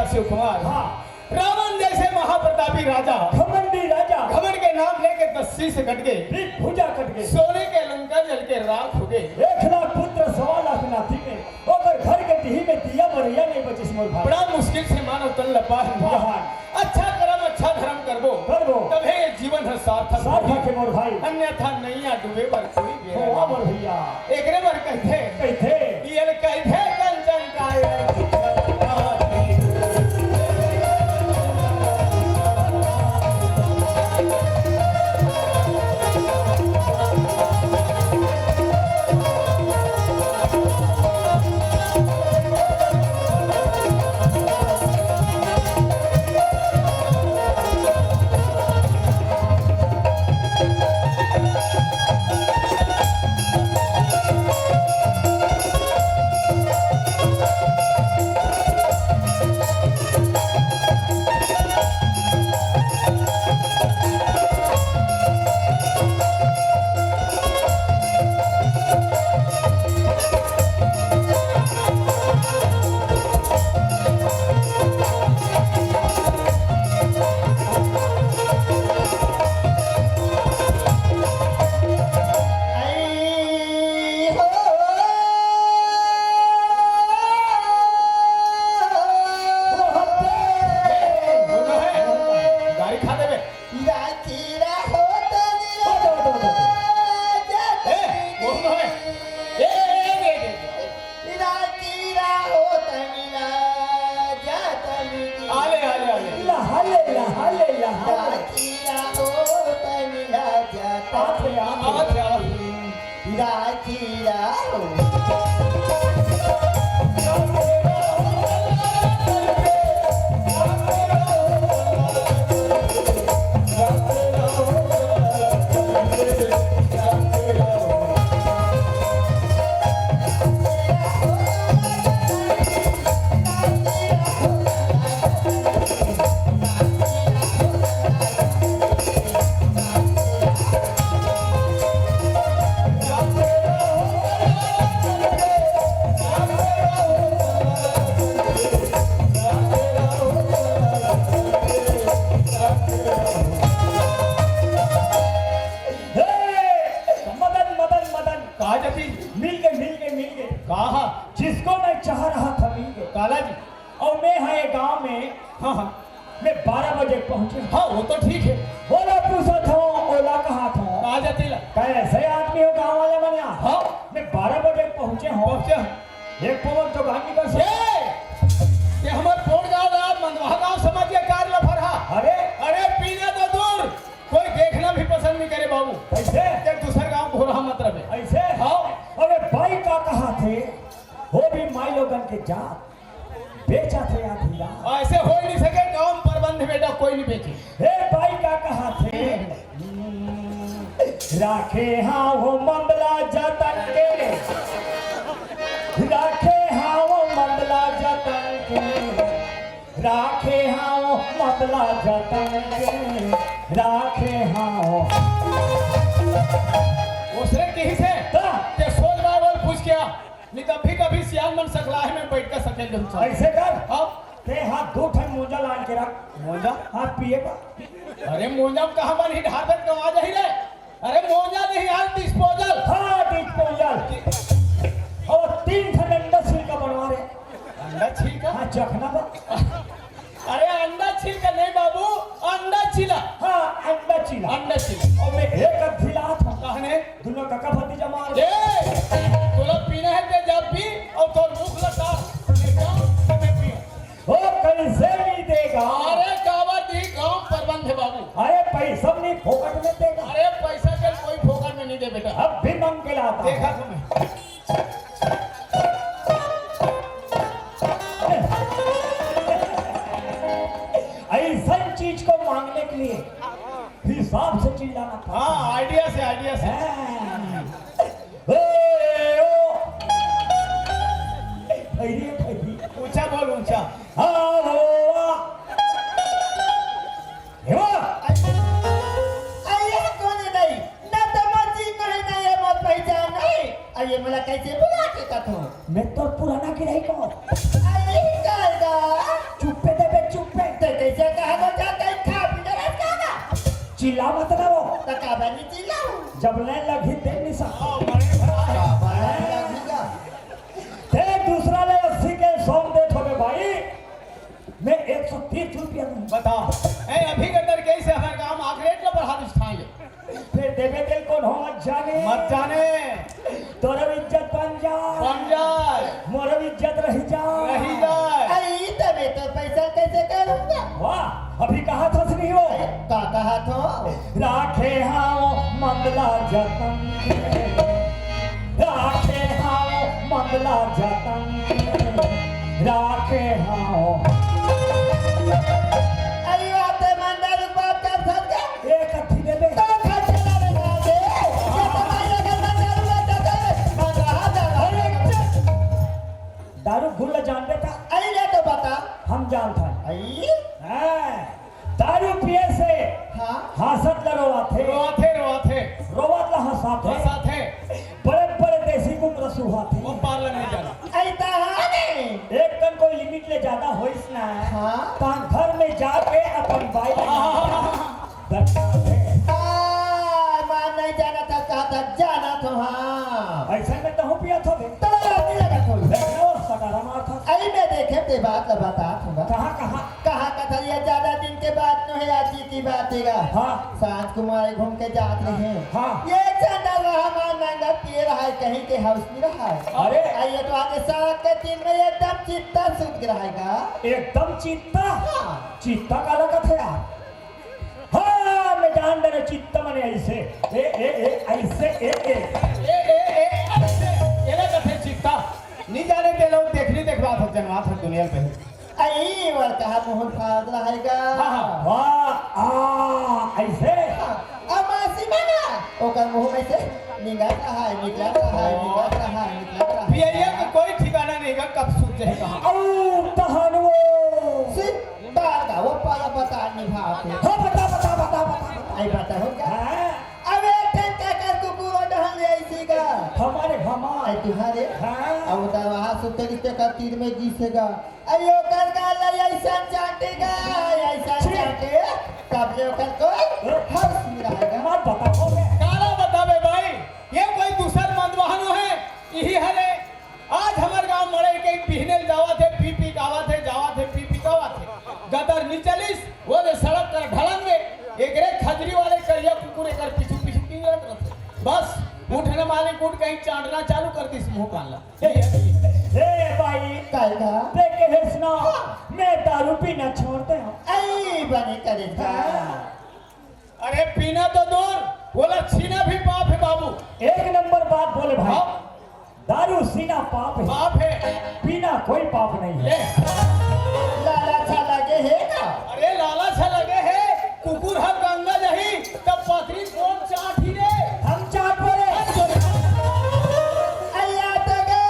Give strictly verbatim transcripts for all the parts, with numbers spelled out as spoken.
शिव कुमार। हाँ। रावण जैसे महाप्रतापी राजा, घमंडी राजा। घमंड के नाम लेके दस शीश कट गए, बीस भुजा कट गए। सोने के लंका जल के राख हो गए। एक लाख पुत्र, सवा लाख नाती में, ओकर घर के डीही में दिया बरइया नहीं बचिस मोर भाई। बड़ा मुश्किल से मानव तन ल पाहन। पाहन। अच्छा करम, अच्छा धरम करबो, करबो। तभे ये जीवन ह सार्थक सार्थक होही। हे मोर भाई। अन्यथा नैया डूबे बर कोई बेरा हो, नहीं। मोर भैया। एकरे बर कहिथे, कहिथे। ये ल कहिथे कंचन काय। गाड़ी खा देबे। ए, बोल तो है। ए, ए, ए, ए, ए। आले, आले, आले। ला, हाले, ला, हाले, ला, हाले। आते, आते। हे, मदन, मदन, मदन। का जतिस? मिल गे, मिल गे, मिल गे। का हा? जिसको मैं चाह रहा था, मिल गे। काला जी। अउ मैं हा ये गांव में, हाँ, हाँ। मैं बारह बजे पहुंचे। हाँ, वो तो ठीक है। ओला पूछत हंव, ओला कहत हंव। का जतिस ला? कैसे आदमी हो गांव वाले मन यार? हाँ। मैं बारह बजे पहुंचे हंव। पहुंचे हंव। एक पवन तो गांव निकल से। ए! ये हमर पोड़ गांव ला, मंदवा गांव समझ के कार ला फरहा। अरे? अरे, पीना तो दूर, कोई देखना भी पसंद नहीं करे बाबू। कैसे? ये दूसर गांव घोरहा मत रहे। ऐसे? हाँ। अरे भाई का कहाथे, वो भी माई लोगन के जात। बेचथे आधी रात। ऐसे हो ही नहीं सके, गांव में प्रबंध बेटा कोई नहीं बेचे। हे भाई का कहाथे, राखे हंव मंदला जतन के, राखे हंव मंदला जतन के, राखे हंव मंदला जतन के, राखे हंव। ओसरे कहिसे? का? ते सोच बाबल पूछ के आ। नहीं, कभी कभी सियान मन सकलाहे में बैठ कर सकेल जम चल। ऐसे कर। हाँ। ते हाथ दो ठन मोजा लान के रख। मोजा? हाथ पिए का। अरे मोजा में कहाँ मन ही ढार देत गवा जाही रे। अरे मोजा नहीं यार, disposal। हाँ, disposal। और तीन ठन अंडा छिलका बनवा रे। अंडा छिलका? हाँ, चखना बा। अरे अंडा छिलका नहीं बाबू, अंडा चिला। हाँ, अंडा चिला। अंडा चिला। और मैं एक अद्धी लात हूँ। कहने? दोनों कका भतीजा मार। ए, तोला पीना है ते जब पी, और तोर मुख लटा, मैं जाऊँ तो मैं पीऊँ। वो कैसे नहीं देगा? अरे काबर दी, गांव प्रबंध है बाबू। अरे पैसा नहीं फोकट में देगा। अरे पैसा के कोई फोकट में नहीं दे बेटा। अब भी मांग के लाता। देखा तुम्हें। ऐसा चीज को मांगने के लिए हिसाब से चिल्लाना पड़ता हाँ, है। Idea से, idea से। हाँ। ए, ओ। भैरी, भैरी। ऊंचा बोल, ऊंचा। हाँ, हो, आ। हे बा। अरे, कोन हे दाई? ना तो मोर चिन्ह हे, ना ये मोर पहचान हे। अरे, मोला कैसे बुला के कथो? मैं तो पुराना गिराही को। अरे, कायदा। चुप्पे दे जब ले लगही ते निशा। हाँ, बड़े भरा। का बड़ा लगही का? ते दूसरा ले अस्सी के सौ देत होबे भाई, मैं एक सौ तीस रुपया दूँ। बताओ, ए, अभी के तरह कैसे हमारे गांव में आखिर रेट ला बढ़ा दिस ठान ले। फिर देबे तेल कौन हो मत जाने। मत जाने। तोरो इज्जत बन जाए। बन जाए। मोरो इज्जत रही जाए। रही जाए। अरे, ई तबे तो पैसा कैसे करूँगा? वाह, अभी कहा था नहीं हो? का कहा था? राखे हाव मंगला जतन के। राखे हाव मंगला जतन के। राखे हाव। अरे, बात है, मंदा रुपा कर सकते? एक अथी दे दे। तो खर्चा ना लगा दे। ये तो भाई अगर ना करूँगा तो दे। मैं कहाँ जा रहा हूँ? अरे, चुप। दारू भूल जान देता। अरे, ले तो बता। हम जानत हन। अरे? हाँ। दारू पिए से हाँ। हंसत ल रोवाथे। रोवाथे, रोवाथे। रोवत ल हंसाथे। हंसाथे। बड़े-बड़े देसी कुकुर सुहाथे। वो पार ल नहीं जाना। अरे, तो हाँ नहीं। एक कन कोई लिमिट ले ज्यादा होइस ना। हाँ। त घर में जाके अपन बाई हाँ। दर्शाथे। आ, मां नहीं जाना था, कहा था, जाना था, हाँ। ऐसा में तो हूँ पिया था बे। तो नहीं लगा था। देखो, सकारा मार था। अरे, मैं देखे ते बात ल बता था। कहाँ, कहाँ? कहा कथा ये ज्यादा दिन के बात नोहे, आज की बात हे गा। हाँ। सांझ को मारे घूम के जात रहे। हाँ। ये चंदा रहा मां नंगा पिए रहा है, कहीं के हाउस नहीं रहा है। अरे। आ ये तो आगे सात के दिन में एकदम चित्ता सूत गिरा है गा। एकदम चित्ता? हाँ। चित्ता काला कथे यार? हाँ, मैं जान डरे चित्ता मने ऐसे। ए, ए, ए, ऐसे, ए, ए। ए, ए, ए, ऐसे। ये ना कथे चित्ता। नहीं जाने ते लोग देखनी देखवा था, जनवा था दुनिया पे। आई वर कहा मुंह फाड़ रहा है गा। हाँ, हाँ। वाह, आ, ऐसे? हाँ, अब मासी मना, ओकर मुंह में से निकल रहा है, निकल रहा है, निकल रहा है, निकल रहा है। पियैया का कोई ठिकाना नहीं गा, कब सूत जाए कहाँ। औ, तहन वो। सी, बार का, वो पाला बता निभाते। हाँ, बता, बता, बता, बता। आई बता हो क्या? हाँ। अबे, ठेका कर कुकुर डहल ऐसी का। हमारे, हमारे। आई तुम्हारे? हाँ। अब उधर वहाँ सुते रिश्ते का तीर में घिसेगा। अरे ओकर का लई ऐसा चाटेगा, ऐसा छी। चाटे, तब ले ओकर कोई ए? होश में रहेगा। मत बताओ बे। काला बताबे भाई, ये कोई दूसर मंदवाहनो है, यही हरे। आज हमर गांव मड़ई के बिहने ल जावत हे, पी पी गावत हे, जावत हे, पी पी गावत हे। गदर नी चलिस, वो ले सड़क कर ढलन में, एकरे खजरी वाले करिया कुकुर एकर पीछू पीछू किंगरत रथे। बस, उठने मालिक उठ कहीं चाटना चालू कर दिस मुंह कान ला। ए भाई, काय का? ते कहेस ना, हाँ। मैं दारू पीना छोड़ दे हूँ। आई बने करे का? हाँ। अरे पीना तो दूर, बोला छीना भी पाप है बाबू। एक नंबर बात बोले भाई। हाँ। दारू सीना पाप है। पाप है। पीना कोई पाप नहीं है। ले। लाला छा लगे है ना? अरे लाला छा लगे है, कुकुर हर गंगा जही, तब पथरी कौन चाट ही रे? हम चाट बोले। अया तो गा।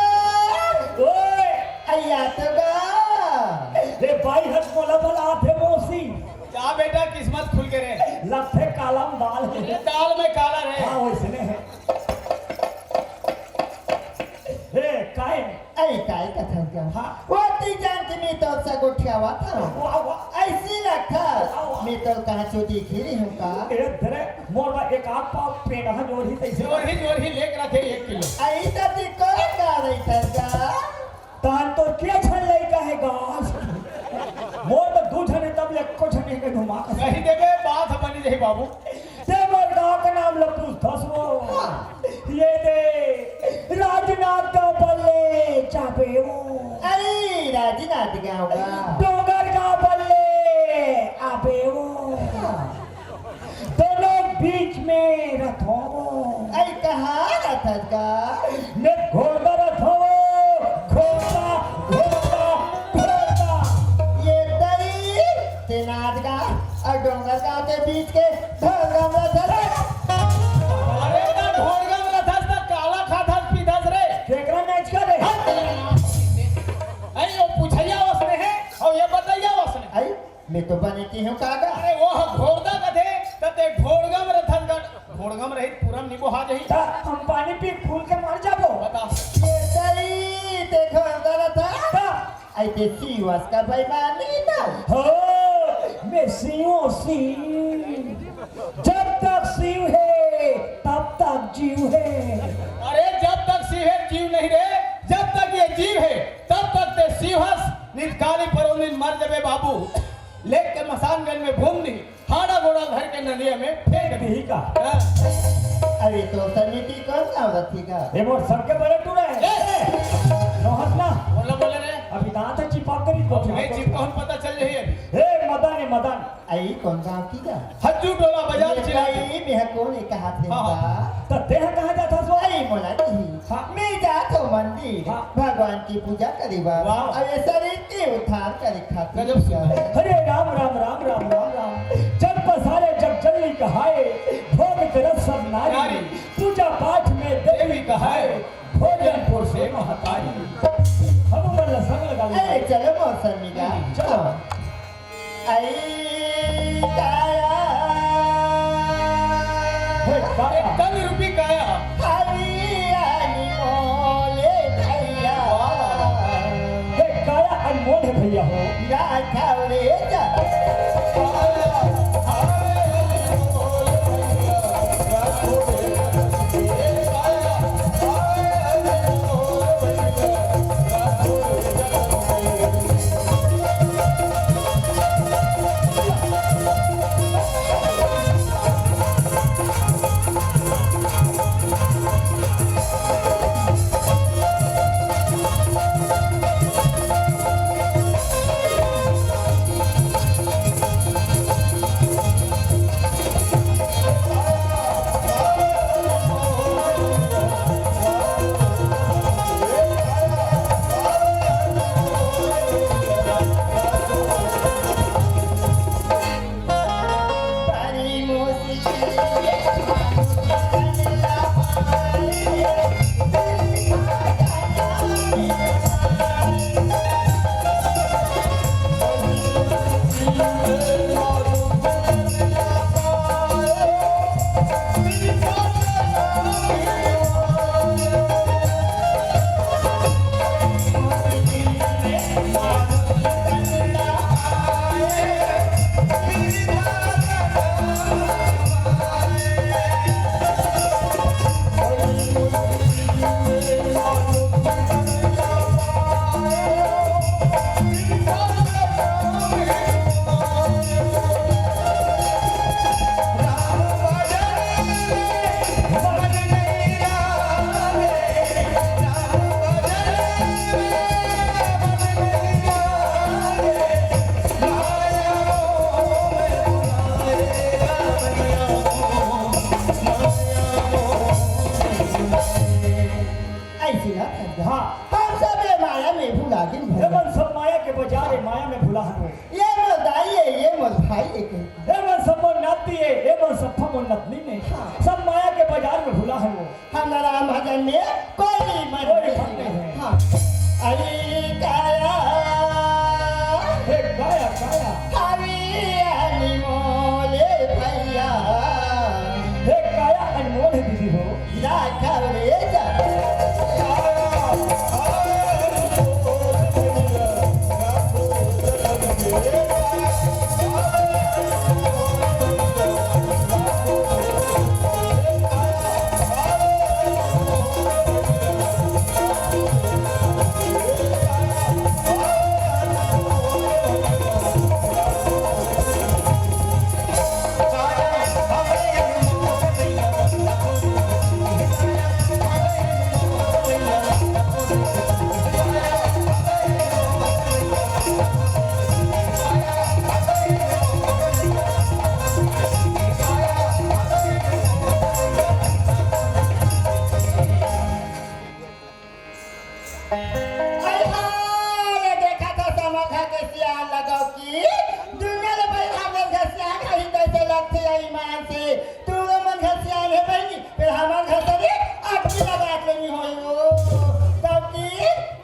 ओए। अया तो गा। रे भाई हट बोला भला आथे मौसी। जा बेटा, किस्मत खुल के रे। लथे कालम दाल है। दाल में काला रे। हाँ, वैसने है। ए, काय? अरे, काय कथा क्या? हाँ। वो ती जान के मैं तो सा गोठियावा था। वाह, वाह। ऐसी रखा। वाह, वाह। मैं तो कहाँ चो देखी रही हूँ का? ए, धरे, मोर बा एक आध पाव पेट है, जोर ही तैसे। जोर ही, जोर ही लेके रखे एक किलो। आई तो ती कोई का नहीं था का? तान तो के झन लइका हे गास? मोर तो दू झन हे, तब ले एको झन हे के घुमा के। कही देबे, बात ह बनी जही बाबू। ते मोर गाँव के नाम ल पूछथस वो। हाँ। ये दे, राजनांदगांव बल्ले जाबे वो। अरे, राजनांदगांव का। डोंगरगांव बल्ले आबे वो। हाँ। दोनों बीच में रथो। अरे कहाँ रथस का? मैं घोड़दा रथो, घोड़दा, घोड़दा, घोड़दा। ये दई, तेनाद का और डोंगरगांव के बीच के ढोलगम रथस। अरे ना ढोलगम रथस त काला खाथस पीथस रे। केकरा मैच का रे? अरे वो पूछैया वसने है और ये बतैया वसने। अरे मैं तो बने की हूँ कागा। अरे वो ह घोड़दा कथे, त ते घोड़गम रथन का, घोड़गम रहित पूरम निबो हा जही। त हम पानी पी फूल के मर जाबो। बता। ये तरी ते घोड़दा रथन। त? आई ते सीवस का बेईमानी ना। हो, मैं सीवो सी। जब तक सीव है, तब अब जीव हे। अरे, जब तक शिव हे, जीव नहीं रे। जब तक ये जीव हे, तब तक ते शिव हस। नित काली परोनिन मर जबे बाबू। लेग के मसान गंज में भून दी, हाड़ा गोड़ा धर के नदिया में फेंक दी। यही का? हाँ। अरे, तो समिति कौन गाँव रखी का? ये मोर सबके बड़े टूरा हे। ए! नोहस ना। बोला, बोला रे। अभी दांत चिपक करी को अब मैं चिपकहूँ, पता चल जाही अभी। ए, मदन, ए, मदन। आई कौन गाँव की का? हज्जू टोला बाजार ये चिल्ला। भाई, मैं कौन है कहा थे हाँ, हाँ। बा? तो देह कहाँ जाता सो? आई मोला की। हाँ। मैं जात हूँ मंदिर, हाँ। भगवान की पूजा करे बा। वाह। अब ये शरीर के उद्धार करे खातिर। गजब सुंदर। हरे राम, राम, राम, राम, राम, राम। जग पसारे जग जननी कहाए, भोग करत सब नारी। नारी। पूजा पाठ में देवी कहाए, भोजन पोषे महतारी। हम मन ला संग लगा ले। अरे चलो मौसमी का। हम्म, चलो। आई काया। हे काया। एक कल रूपी काया। हरी अनमोल भैया। वाह, वाह, वाह। हे काया अनमोल हे भैया हो। राघव रे जा। ऐसी ना था। हाँ। हम सब ये माया में भुला गिन भैया। एमन सब माया के बाजार, ये माया में भुला हन वो। ये मोर दाई है, ये मोर भाई है के। एमन सब मोर नाती है, एमन सब मोर नतनी ने। हाँ। सब माया के बाजार में भुला हन वो। हम राम भजन में कोई मन कोई नहीं फर्क नहीं है। है। हाँ। अरे काया। हे काया, काया। हरी अनमोल भैया। हे काया अनमोल है दीदी हो। राघव रे जा। अरे हाँ, ये देखा था समरखा के सियान लगाओ की दुनिया ले भाई हमर घर सियान कहीं कैसे लगते हैं ईमान से। तू लोग मन घर सियान है बहनी, फिर हमर घर से भी अटकी लगा के नहीं होई वो। तब की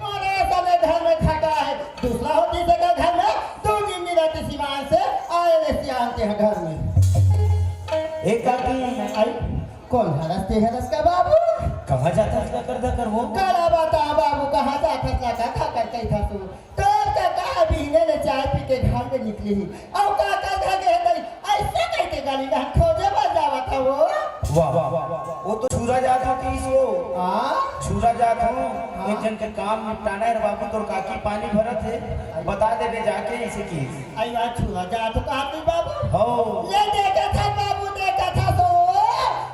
मोरे समय घर में खटा है, दूसरा होती से का घर में दो दिन दिन रहती सीमान से आए ले सियान के घर में। एक आदमी आई। कौन हरस ते हरस का बाबू? कहाँ जाता हस लकर धकर वो? काला बता बाबू, कहाँ जात हस लकर धकर कही था तू? तोर का कहा बिहने ले चाय पी के घर में निकली ही। औ का का घर के है तई, ऐसे कह के गाली गहन खोजे बर जावत है वो। वाह, वाह, वाह, वाह। वो तो जन के काम निपटाना हे रे बाबू, तोर काकी पानी भरत हे, बता देबे जाके, अइसे किहिस। अई बात छुआ जा तो कहा नहीं बाबू। हो। ले देखा था बाबू, देखा था तो,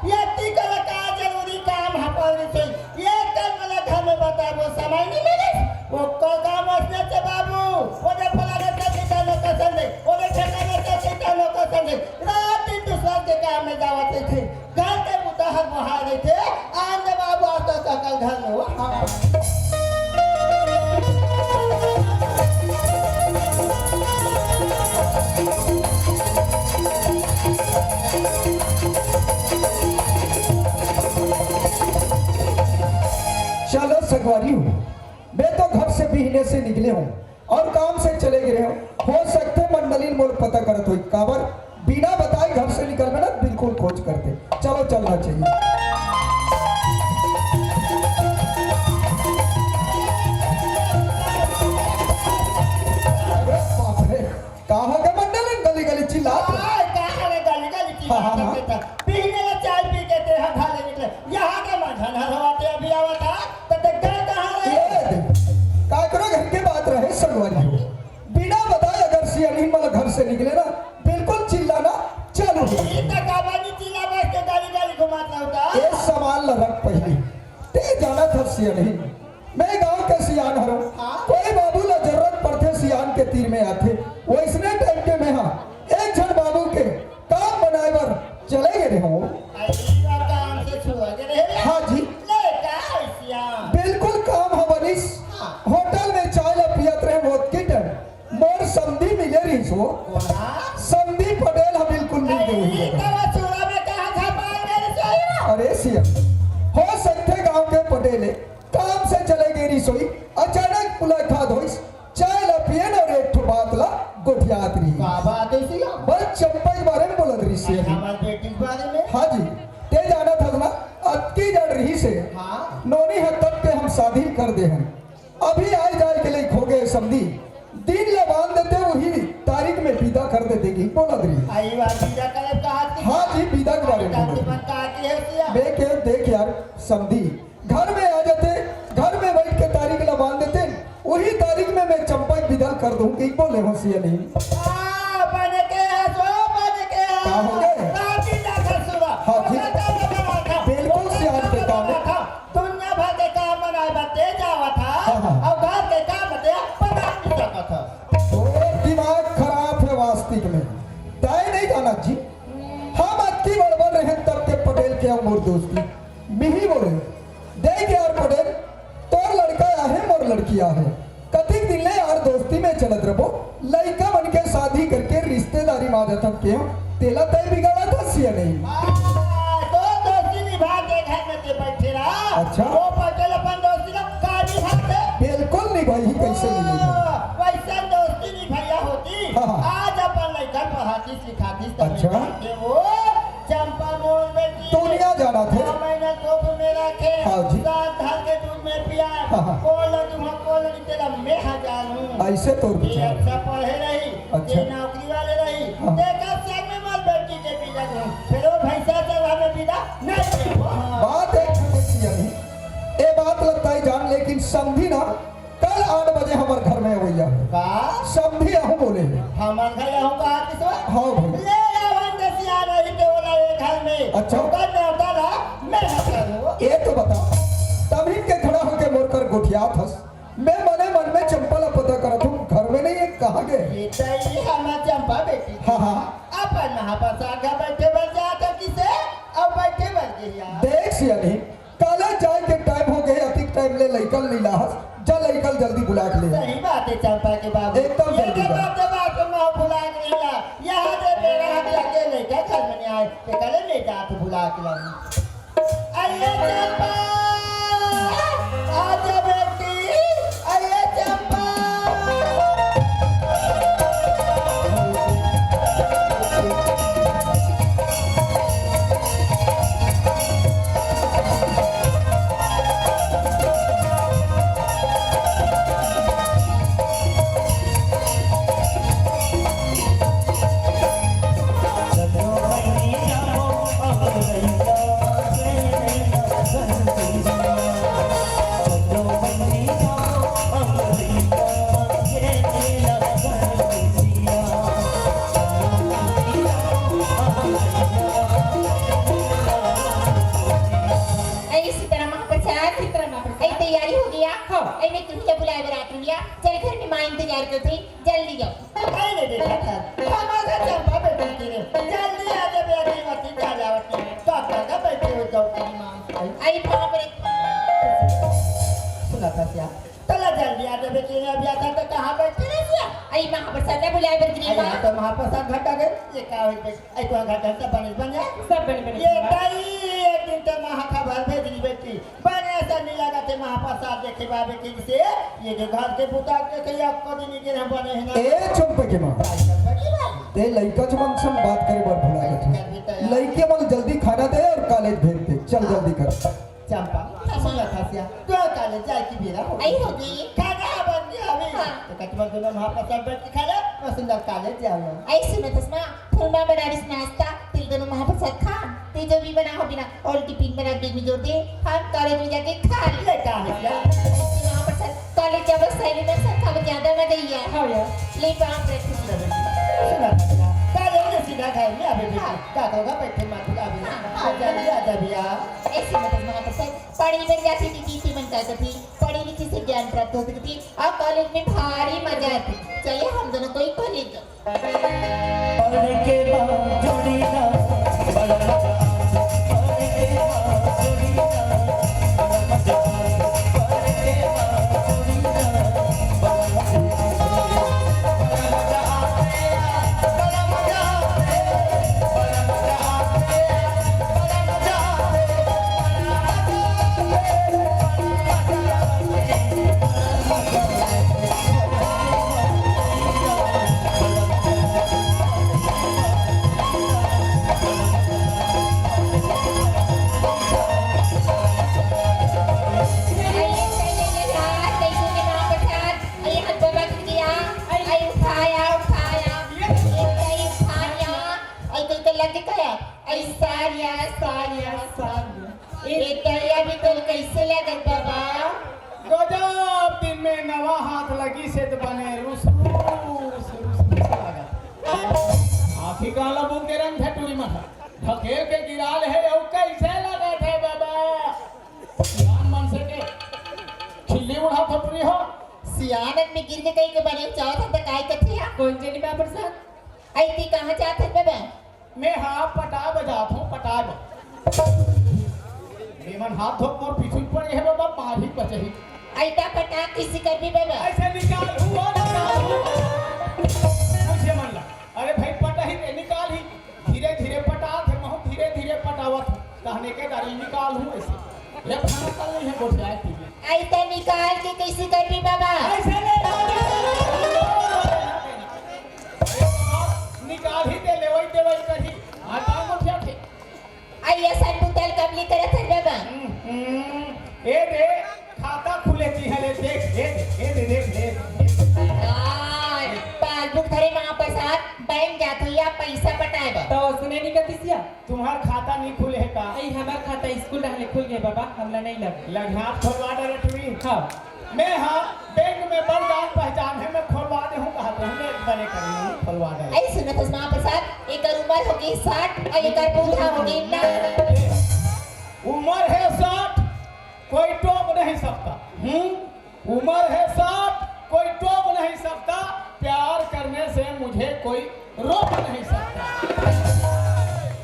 ये ती कर का जरूरी काम है पर से, ये कल वाला घर में बताबो समय नहीं मिले, वो कल काम असने से बाबू, वो दे फलाने से किसान लोग पसंद है, वो दे ठेकाने से किसान लोग पसंद है, रात दिन दूसरा के काम में जावत थे। घर के बुता हर बहार रहिथे, आन दे बाबू, आज तो सकल घर में हो। हाँ। चलो संगवारी हो, मैं तो घर से बिहने से निकले हूँ और काम से चले गए हूँ। हो सकथे मंडली मोर पता करत होही, काबर बिना बताए घर से निकलबे ना, बिल्कुल खोज करथे। चलो, चलना चाहिए। अरे बाप रे, का हो गे मंडली, गली गली चिल्लात हे? आय, का हरे गली गली हाँ, हाँ, चिल्लात हाँ। हे? पीने ला चाय पी के ते हा घाले निकले, यहाँ के मझन हर हवा ते अभी आवत हा, तो ते गए कहाँ रहे? ये दे, काकरो घर के बात रहे संगवारी हो। बिना बताए अगर सियानी मन घर से निकले ना, बिल्कुल चिल्लाना चालू हो। ये तो काबानी चिल्ला बस के गाली गाली घुमात रहता। ये सामान ला रख पहली। ते जाना था सियानी, मैं गांव के सियान हरों। हाँ। कोई बाबू ला जरूरत पड़थे, सियान के तीर में आथे। वैसने टाइम के मैं हाँ, एक झन बाबू के काम बनाए बर चले गए रहे हो। आई का काम से छुआ के रहे रे। हाँ जी। ले का सियान? बिल्कुल काम ह बनिस। हाँ। होटल में चाय ला पियत रहे, वो किटन मोर समधी मिले रहिस हो। कोना? समधी पटेल ह बिल्कुल मिल गए आई हुई है। तेरा चूड़ा में कहाँ था पाल मेरे से? अरे सिया, हो सकथे गांव के पटेल हे, काम से चले गए रहिस होही, अचानक मुलाकात होइस, चाय ला पियन और एक ठो बात ला गोठियात रहिस। का बात हे सिया? बस चंपा के बारे में बोलत रहिस हे। अच्छा, हमार बेटी के बारे में? हाँ जी, ते जानत हस ना, अतकी जड़ रहिस हे। हाँ। नोनी ह तब के हम शादी कर दे हन। अभी आए जाए के लइक हो गए समधी, दिन ला बांध देते, वही तारीख में विदा कर देते कि बोलत रहिस। आई बात विदा करे कहा थी? हाँ जी, विदा के बारे में ताकि बोलत। मन का की है सिया? मैं कहे, देख यार समधी, घर में आ जाते, घर में बैठ के तारीख ला बांध देते, वही तारीख में मैं चंपा के विदा कर दूं कि बोले हो सिया नहीं। आ, बन के आ, सो बन के आ। का हो गए? ताकि ना ससुरा। हाँ जी। बिल्कुल सियान के काम है। दुनिया भर के काम बनाए बर ते जावत हा, हाँ, हाँ। अउ घर के काम ते बना नहीं सकत हा। तोर दिमाग खराब है वास्तविक में। तय नहीं जाना जी, हम अतकी बड़बड़ रहे तब के पटेल के अउ मोर दोस्ती। मिही बोले, देख यार पटेल, तोर लड़का आहे, मोर लड़की आहे। कतिक दिन ले यार दोस्ती में चलत रबो, लइका मन के शादी करके रिश्तेदारी मा जथन के हो, तेला तय बिगाड़त हस या नहीं? आ, तो दोस्ती निभा के घर में ते बैठे रहा। अच्छा। वो पटेल अपन दोस्ती ला का निभाते? बिल्कुल निभाही, कैसे नहीं निभाही? आ, वैसन दोस्ती निभैया होती, हाँ, हाँ। आज अपन लइका पढ़ातीस लिखातीस तब अच्छा। के वो चंपा मोर बेटी दुनिया जाना थे। छह महीना कोख में रखे, हाँ जी। सात धान के दूध में पिया, हाँ, हाँ। कोल दूंगा, कोल नहीं तेरा मैं हजार हूँ। ऐसे तोर ये विचार। अच्छा पढ़े रही, अच्छा। ये नौकरी वाले रही, हाँ। देखा सब में मोर बेटी के बिगड़ हूँ। फिर वो भैंसा चरवा में बिदा नहीं दे वो, हाँ। बात एक ठो बची अभी। ए बात लगता है जान, लेकिन समझी ना, कल आठ बजे हमर घर में अवैया हे। का? समधी आहू बोले हे। हमर घर आहू कहा किसो? हाँ भाई। ले आवन दसिया नहीं के बोला ये घर में। अच्छा। ओकर न्योता ला मैं हटा दूँ। ये तो बता, तभी के खड़ा होके मोर कर गोठियात हस। मैं मने मन में चंपा ला पता करत हूँ, घर में नहीं है, कहाँ गए? ये तो ये हमर चंपा बेटी। हाँ, हाँ। अपन महाप्रसाद घर बैठे बन जात हो किसे? अब बैठे बन गई यार। देख सियानी, कॉलेज जाए के टाइम हो गए, अतिक टाइम ले लइकन नी लाहस, जा लइकन जल्दी बुला के ले। सही बात है चंपा के बाबू। एकदम ये जल्दी के जा। बात है, बात में भुला के ले ला। यहाँ दे मेरा हाथ जाके लइका घर में नहीं आए, ते कले ले जा तो बुला के ला। अरे चंपा, आजा बेटी, अरे चंपा। घर में माँ इंतजार करथे, जल्दी जाओ। अरे देखा था, हमारा चंपा बेटी के रे, जल्दी आ जा बेटी, मती जा जावत नहीं, तो का बैठे हो जाओ तेरी माँ। आई बाप रे। सुना था क्या? तला जल्दी आ जा बेटी, अभी आता तो कहाँ बैठे रह गया? आई महाप्रसाद ना बुलाए बर गिरी अरे माँ। हाँ, तो महाप्रसाद घटा गए, ये क्या हुई बेटी? आई तो घटा सब बने बन जाए। सब बने बने ये बने। ताई, एक दिन तो महा खबर भेज दी बेटी, बने ऐसा नहीं लगा थे महाप्रसाद देखे बाबे के से, ये जो घर के बुता के कहीं आपको दिन के हम बने हैं ना। ए चंपा के माँ, भाई चंपा की माँ। ते लइका चमन से बात करे बर भुला गए थे। कर भी तैयार। लइके मन जल्दी खाना दे और कॉलेज भेज दे, चल जल्दी कर। चंपा, सुन ना खसिया, तो कॉलेज जाए की बेरा हो। आई होगी। खाना बन गया अभी। हाँ। तो कचमन दोनों महाप्रसाद बैठ के खा ले, मैं सुंदर कॉलेज जाऊंगा। आई सुनो तसमा, फुलमा बनारिस नाश्ता, तिल दोनों महाप्रसाद खा, ते जो भी बना हो बिना, और टिफिन बना बैग में जोर दे, हम कॉलेज में जाके खा ले। ले का है क्या? महाप्रसाद, कॉलेज जाबो सहेली मन साथ खाबो ज्यादा मजा ही है। हाँ यार। ले बाप रे। सुना बेटी, सुना बेटा, कॉलेज में सीधा घर में आवे बेटी। हाँ। का होगा बैठे माथुर आवे। हाँ। आ जा भैया, आ जा भैया। ऐसी मत महाप्रसाद, पढ़ी बन जाती थी, टीटी मन का थी, पढ़ी लिखी से ज्ञान प्राप्त होती थी, और कॉलेज में भारी मजा आती। चलिए हम दोनों को ही कॉलेज। पढ़ के माँ जोड़ी ना, बड़ा मजा आवे। पढ़ के माँ जोड़ी ना, बड़ा मजा आवे। पढ़ के माँ जोड़ी ना, बड़ा मजा आवे। बड़ा मजा आवे, बड़ा मजा आवे, बड़ा मजा आवे। अरे, अरे, उठाया, उठाया। ये, ये, ये, उठाया। अरे, तो, तो लग गया। अरे, सारिया, सारिया, सारिया। ए, तो ये अभी तो कैसे लगत बाबा? गजब दिन में नवा हाथ लगी से तो बने रुस, रुस, रुस, रुस लागत। आखी काला बुक के रंग ठटुरी मत। ढकेल के गिराल है, अउ कैसे लगत है बाबा? सियान मन से के खिल्ली उड़ा ठटुरी हो। सियान आदमी गिर के कहीं के बने चाहत हन त काय कथे या? कौन जनी बाबर साहब? आई ती कहाँ जात हन बे? मैं हाँ पटाए बजात हूँ, पटाए ब-, मेमन हाथ धो मोर पीछू पड़ गए बाबा, मार ही बचही। आई ता पटा किसी कर भी बे? ऐसे निकाल हुआ, निकाल हुआ। मुझे मन लगा, अरे भाई पटा ही दे, निकाल ही। धीरे धीरे पटात हे, महू धीरे धीरे पटावत हूँ। कहने के गाड़ी निकाल हूँ ऐसे। ये खाना कल नहीं है, गोठियाए पी ले। आई तो निकाल के कैसे करबी बाबा? ऐसे नहीं, निकाल ही दे, लेवई देवई करी। आता गोठिया थे। आई ऐसा बुतल कबली करत है बाबा? हम्म, ए रे, खाता खुले जी हले, देख, ए दे, ए दे, देख, देख, देख। आ, पासबुक धरे महाप्रसाद, बैंक जात हो या पैसा पटाए बर। तो सुने नहीं कतिसिया? तुम्हार खाता नहीं खुले है का? आई हमार खाता स्कूल रहले खुल गए बाबा, हमला नहीं लग। लघात खोलवा डरे तुम्ही। हाँ। मैं हाँ बैंक में बड़ जान पहचान है, मैं खोलवा दे हूँ कहा तो हमने एक बने करी खोलवा दे। आई सुनो तो महाप्रसाद, एक उम्र होगी साठ और एक बूढ़ा होगी ना। उम्र है साठ, कोई टोक नहीं सकता। हम्म, उम्र है साठ, कोई टोक नहीं सकता। प्यार करने से मुझे कोई रोक नहीं सकता।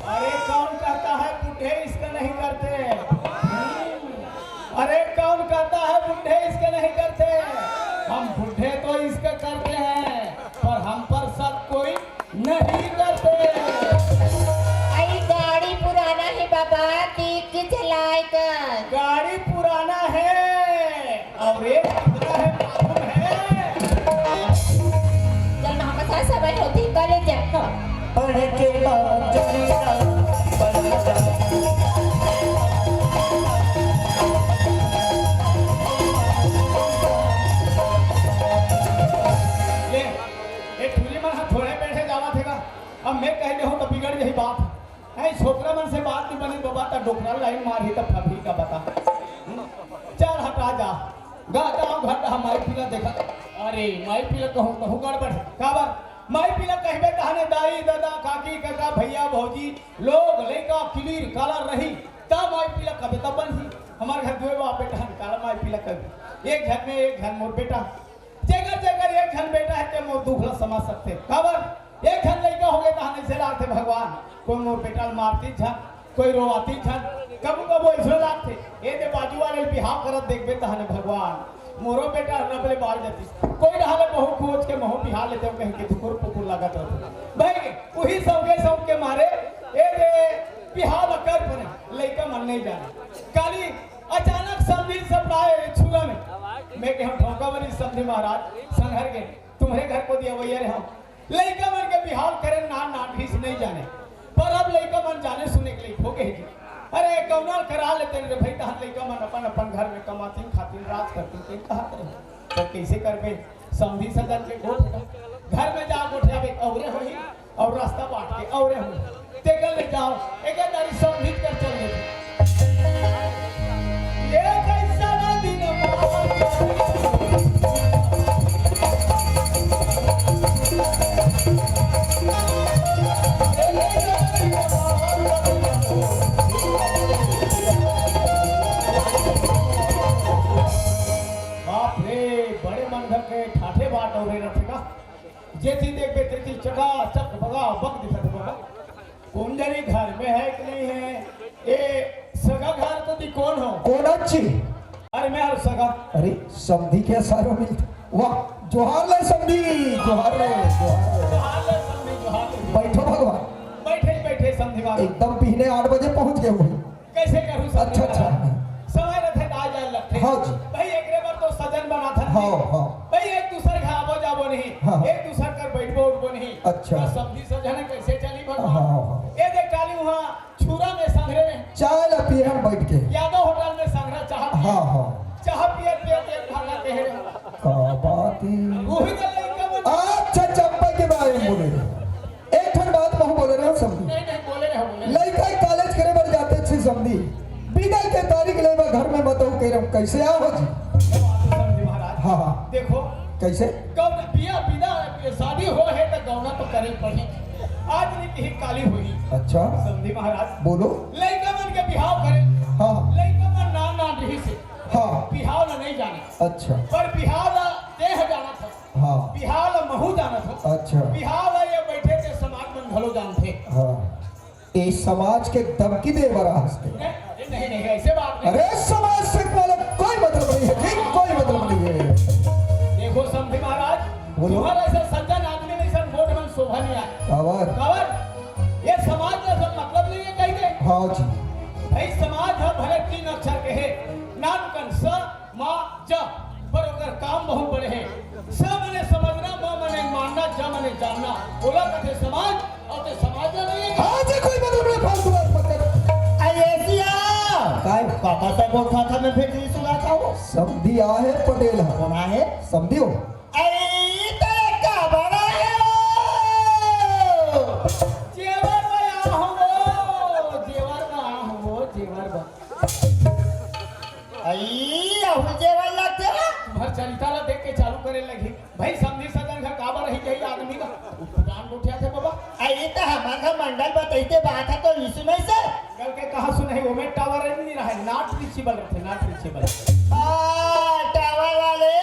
अरे कौन कहता है बूढ़े इश्क नहीं करते? हम्म, अरे कौन कहता है बूढ़े इश्क नहीं करते? हम बूढ़े तो इश्क करते हैं, पर हम पर शक कोई नहीं करते। आई गाड़ी पुराना है बाबा, देख के चलाए कर। गाड़ी पुराना है और एक कितना है मालूम है? चल महाप्रसाद समय होती कॉलेज जा। पढ़ के बाद जमीना पढ़ जा। ले, ये ठुरी मन हा थोड़े बैठे जावा थे का? अब मैं कह दे हूँ तो बिगड़ यही बात। नहीं, छोकरा मन से बात नहीं बनी बाबा, त डोकरा लाइन मारही त फबही का बता। हम्म? चल हटा जा। गा गाँव घर हम माई पीला देखा। अरे, माई पीला कहूँ, कहूँ गड़बड़ है। काबर? माई पीला कहबे तहने दाई, दादा, काकी, काका, भैया, भौजी, लोग, लइका, किलीर, काला रही। ता माई पीला कबे तब बनही। हमारे घर दुए बाप बेटा हन, काला माई पीला कबे। एक घर में एक घर मोर बेटा। जेकर जे मोर दुख ला समझ सकथे। काबर? एक झन लइका होगे तहां अइसे लागथे भगवान, कोई मोर बेटा ल मारती झन, कोई रोवाती झन, कभू कभू अइसनो लागथे, ए दे बाजू वाले ल बिहाव करत देखबे तहां भगवान, मोरो बेटा रब ले बार जातिस। कोई डहार ले बहू खोज के महूं बिहाव लेतेंव कहिके धुकुर पुकुर लागत रथे। भाई, उही सौगे सौग के मारे ए दे बिहाव ल कर परेंव, लइका मन नइ जाने। काली अचानक समधी सपनाए छुरा में, मैं कहेंव ठौका बनी समधी महाराज, संघर गे, तुम्हरे घर कोती अवइया रेहेंव। लइका मन के बिहाव करे नान नान रहिस नइ जाने, पर अब लइका मन जाने सुने के लइक होगे हे जी। अरे कौनो ल करा लेतेन रे भई, तहन लइका मन अपन अपन घर में कमातिन खातिन राज करतिन, तें कहत रहे। त कइसे करबे? समधी सजन के गोठ घर में जा गोठियाबे, अउरे होही, अउ रस्ता बांट के अउरे होही। तेकर ले जाव, एके तारी समधी कर चल देथे। ये कइसन दिन बाप रे, बड़े मन घर के ठाठे बाट अउ रे रथे का। जेती देखबे तेती चकाचक बगा बग दिखत बगा। कोन जनी घर में हे कि नहीं हे? ए सगा घर कोती कोन हो? कोन अच्छी? अरे मैं हर सगा। अरे समधी के सारो मिलत। वाह, जोहार ले समधी, जोहार ले, जोहार ले। जोहार ले समधी, जोहार ले। बइठो भगवान। बइठे, बइठे समधी बाबू। एकदम बिहने आठ बजे पहुंच गे होही। कइसे करूं समधी अच्छा, अच्छा। महाराज? समय रथे त आ जाए लगथे। हाँ जी। भई एकरे बर तो सजन बनाथन हाँ, जी। हाँ। भई एक दूसर घर आबो जाबो नहीं, हाँ। एक दूसर कर बइठबो उठबो नहीं। अच्छा। त समधी सजन कइसे चली भगवान? हाँ, हाँ। ए दे काली उहां छुरा में संघरे चाय ला पिए हन बइठ के। यादव होटल में संघरा चाह पिए। हाँ, हाँ। चाह पियत पियत एक भाखा कहे रहे। का बात हे। उही दे लइका मन अच्छा, चंपा के बारे में बोले रहे। एक ठन बात महूं बोले रहे समधी। नहीं, नहीं, बोले रहे, बोले रहे। लइका कॉलेज करे बर जाथे छी समधी। बिदा के तारीख ले बर घर में मतउ कहे रहे, कइसे आव जी? समधी महाराज। हाँ, हाँ। देखो। कइसे? गौना, बिया, बिदा, शादी हो हे त गौना तो करे पड़ी। आज नहीं कहीं काली होही। अच्छा। समधी महाराज। बोलो। लइका मन के बिहाव करे। हाँ। लइका मन नान नान रहिस हे। हाँ। बिहाव ला नहीं जाने। अच्छा। पर बिहाव ला तेह जानत हस। हाँ। बिहाव ला महूं जानत हंव। अच्छा। बिहाव ला ये बइठे के समाज मन घलो जानथे। हाँ। ए समाज के धमकी दे बर आहस ते। नहीं, नहीं, नहीं, अइसे बात नहीं। अरे समाज से वाला कोई मतलब नहीं हे जी, कोई मतलब नहीं हे। देखो समधी महाराज, बोलो। तुम्हर अइसन सज्जन आदमी नहीं सन वोट मन शोभा नहीं आए। काबर? काबर? ये समाज से सब मतलब नहीं हे कहिके। हाँ जी। भई समाज ह भले तीन अक्षर के हे, नाम कन स, मा, ज, पर ओकर काम बहुत बड़े हे। स मने समझना, म मने मानना, ज मने जानना। ओला कथे समाज, अउ ते समाज ला नहीं हे। हाँ जी, कोई मतलब नहीं, फालतू बात मत कर। अरे सिया! काय? काका से बोल था, था मैं फिर नहीं सुना था वो। समधी आहे पटेल ह। कोन आहे? समधी हो। अरे, तेरे का बड़ा है? जेवर में आ हो, जेवर में आ हो, जेवर में। अई, अहू जेवर लगथे ना? तुम्हर चरिता ला देख के चालू करे लगी। भई, समधी सजन घर काबर रही जाही आदमी का? उठपटांग उठियाथे बाबा। अई, त हमर घर मंडल बतइते बात हे तो यीशु में से। कल के कहा सुनही, ओमे tower नहीं रहे, not reachable रथे, not reachable। आ, tower वाले,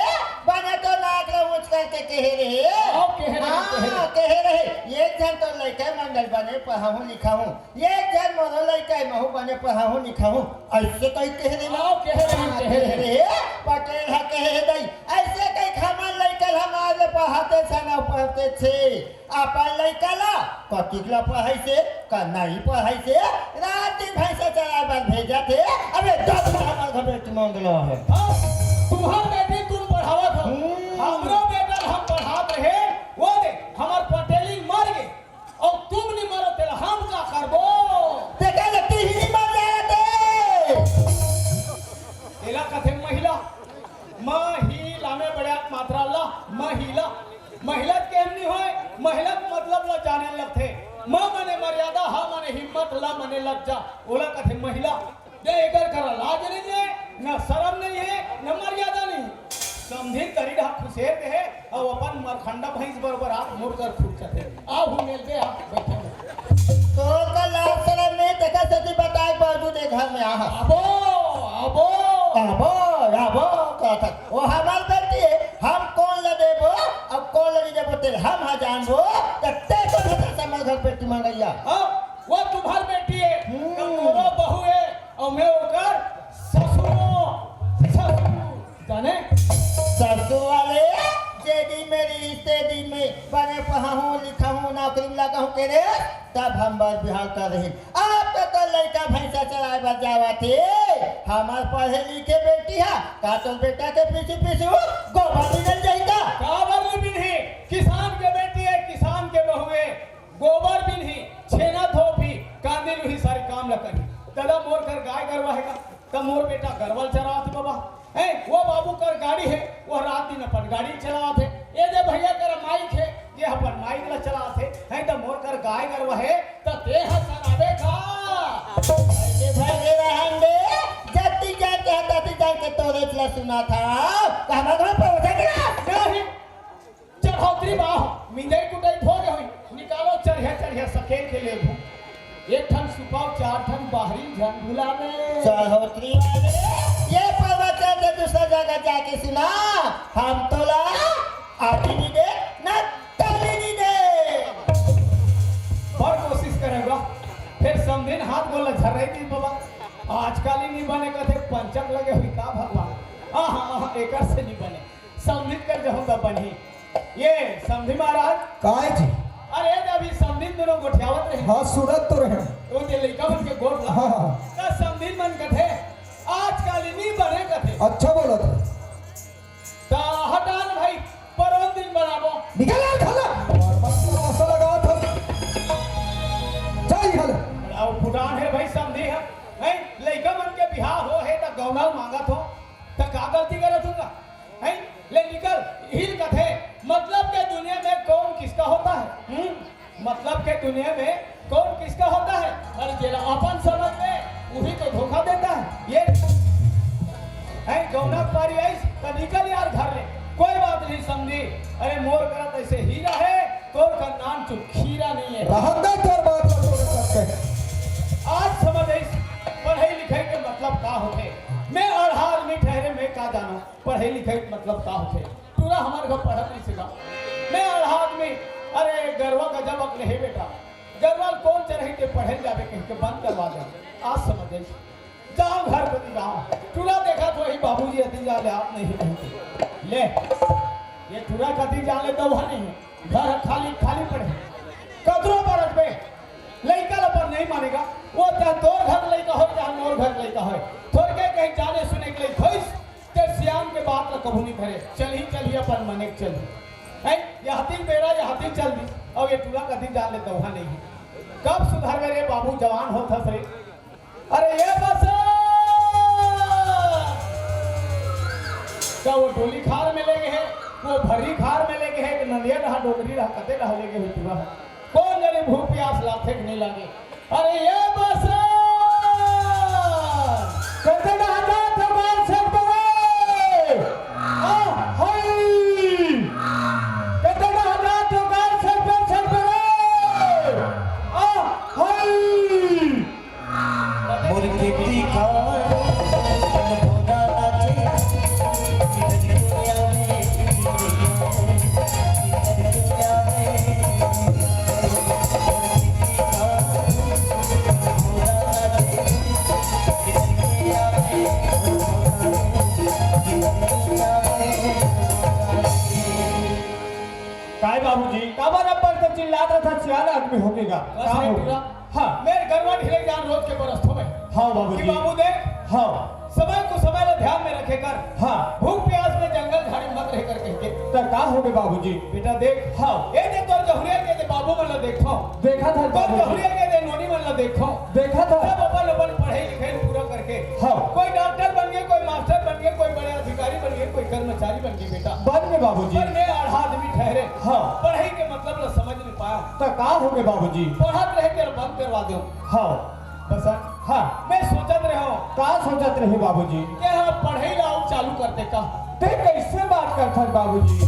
बने तो नाक ला ऊंच करके कहे रहे। हाँ, कहे रहे, हाँ, कहे रहे। कहे रहे। एक झन तो लइका मंडल बने पढ़ाहूं लिखाहूं। एक झन मोरो लइका हे, महूं बने पढ़ाहूं लिखाहूं। अइसे कहि कहे रहे ना। हाँ, कहे रहे, हाँ, कहे रहे। कहे रहे। पटेल ह कहे हे दई। अइसे कहि हमर लइका ल हमर ले पढ़ाते छे ना पढ़ते छे। अपन लइका ला कतिक ला पढ़ाइसे, का नहीं पढ़ाइसे, रात दिन भैंसा चराए बर भेजत हे। अबे दस हमर घर में मंगला हे। हाँ, तुम्हर बेटी तुम पढ़ावत हो। हम्म। हमरो बेटा हम पढ़ात रहे, वो दे, हमर पटेली मर गे, अउ तुम नहीं मरो, तेला हम का करबो? ते का लगती ही नहीं मर जाए ते। एला कथे महिला। महिला में बड़े मात्रा ला, महिला। महिला के हम नहीं होय, महिला के मतलब ला जाने लगथे। म मने मर्यादा, ह मने हिम्मत, ल मने लज्जा। ओला कथे महिला। दे एकर करा लाज नहीं हे, न शरम नहीं हे, न मर्यादा नहीं। समधी तरी ढाक खुसेर के हे, अउ अपन मरखंडा भैंस बरोबर आप मुड़ कर खुद चले। आहू मेल दे आप बैठे हो। तोर का लाज शरम नहीं, तेकर सेती बताए बावजूद ए घर में आहा। आबो, आबो। आबो, आबो, कहत हस। वो हमर बेटी हे, हम कोन ला देबो, अब कोन ला नहीं देबो, इतने दिन में बने पढ़ाहूँ, लिखाहूँ, नौकरी में लगाहूँ के रे, तब हम बर बिहाव कर रही। अब तो तोर लइका भैंसा चराए बर जावत हे, हमर पढ़े लिखे बेटी हा, का तोर बेटा के पीछू पीछू गोबर बिनल जाही का? काबर नी बिनही? किसान के बेटी हे, किसान के बहू हे, गोबर बिनही, छेना थोपही, कांदी लुही, सारे काम ल करही। ददा, मोर घर गाय गरवा हे का? त मोर बेटा गरवा ल चरावत हे बाबा। हैं, वो बाबू कर गाड़ी हे, वो रात दिन अपन गाड़ी चलावत हे। ये दे भैया कर माइक हे, ये अपन माइक ला चलावत हे। हैं, त मोर कर गाय गरवा हे, त ते ह सराबे का? अरे भाई रे रहन दे, जति जान के, तति जान के तोरे ला सुनात हँव। त हमर घर पहुँचा गिलास। नहीं, चढ़ौतरी बाह, मिंजई कुटई भोग होई, निकालो चढ़िया चढ़िया सकेल के लेबू। एक ठन सुपाव, चार ठन बाहरी झन भुलावे। चढ़ौतरी वाले, ये प्रवचन तो दूसरा जगह जाके सुना, हम तोला आती नहीं दे, ना ताली नहीं दे। बड़ कोशिश करेगा, फिर समधिन हाथ गोला झर्राई दी बाबा। आजकल ही नहीं बने कथे, पंचक लगे हुई का भगवान? आहा, आहा, एकर से नहीं बने। समधिन कर जहूं त बनही। ये समधी महाराज। काय जी? अरे, जब ये समधिन दोनों गोठियावत रहे। हाँ, सुनत तो रहे। वो जे लइका मन के गोठ ला। हाँ, हाँ। त समधिन मन कथे, "आजकल नी बने," कथे। अच्छा बोलत हे। त हटा न भाई, परोन दिन बनाबो। निकल आ, घर ला। बार-बार तमाशा लगावत हस। जा इहाँ ले। बड़ा फुटान हे भाई, समधी हे। हैं, लइका मन के बिहाव हो हे त गौना मांगत हो, त का गलती करत हूँ का? हैं? ले निकल, हिल कथे, मतलब के दुनिया में कौन किसका होता है? हम्म? मतलब के दुनिया में कौन किसका होता है? अरे जेला अपन समझ में, वही तो धोखा देता है। ये हैं, गौना पारी आइस, त निकल यार घर ले। कोई बात नहीं समधी। अरे मोर करा त ऐसे हीरा है, तोर का नाम चुप खीरा नहीं है। रहन दे तोर बात ला तोरे करके। आज समझ आइस, पढ़ाई लिखाई के मतलब का होथे। मैं अड़हा आदमी ठहरे, मैं का जानो। पढ़े लिखे के मतलब का होथे? टूरा हमार घर पढ़त नहीं सीखा। मैं अड़हा आदमी, अरे गरवा गजब अकले हे बेटा, गरवा ल कौन चरही ते पढ़े ल जाबे कह के बंद करवा दे। आज समझ आई। जाओ घर कती जाओ, टूरा देखा तो वही बाबूजी अति जा ले आप नहीं कहते। ले, ये टूरा कती जा ले तो वह नहीं है, घर खाली खाली पड़े। कतरो बरत में लइका ल अपन नहीं मानेगा, वो चाहे तोर घर लइका होय, चाहे मोर घर लइका होय, थोड़के कहीं जाने सुने के लइक होइस, ते सियान के बात ला कभू नहीं धरे, चलही, चलही अपन मने के चलही। हैं? यहती बेरा यहती चल दी, अब ये टूरा कती जान ले दौहा नहीं है। कब सुधर गए रे बाबू, जवान होत हस रे। अरे ये बस का वो डोली खार में ले गए हैं, वो भरी खार में ले गए हैं, कि नंदिया रहा, डोकरी रहा, कते रहा ले गए हुई टूरा। कौन जाने भूख प्यास लागथे कि नहीं लागे। अरे ये बस कते डहा जात हो गाल सेट बरे? आ, हई। कते डहा जात हो गाल सेट बरे, सेट बरे? आ, हई। मोर के दिखा, मन भोला नाचे, दुनिया में, दुनिया में। काय बाबूजी, काबर अब्बड़ तो चिल्लात रहा था, सियान आदमी होके गा। बस का रे हो टूरा। हाँ। मेरे गरवा ढिले जान रोज के बरस थो मैं। हाँ बाबूजी। कि बाबू देख, हाँ। समय को समय ला ध्यान में रखे कर। हाँ। भूख प्यास में जंगल झाड़ी मत रहे कर कह के। त का हो गए बाबूजी? बेटा देख। हाँ। ये जे तोर जहुरिया के जे बाबू मन ला देखो। देखा था तोर बाबूजी। जहुरिया के जे नोनी मन ला देखो। देखा था। सब अपन अपन पढ़ाई लिखाई पूरा करके। हाँ। कोई डॉक्टर बन गए, कोई मास्टर बन गए, कोई बड़े अधिकारी बन गए, कोई कर्मचारी बन गए बेटा। बन गए बाबूजी। पर मैं अड़हा आदमी ठहरे। हाँ। पढ़ाई के मतलब ला समझ नहीं पाया। त का हो गए बाबूजी? पढ़त रहे तेरा बंद करवा दो। हाँ। बसंत, हाँ। मैं सोचत रहे हूँ। का सोचत रहे बाबूजी? के हाँ पढ़ाई ला अउ चालू कर दे का। ते कैसे बात करथस बाबूजी?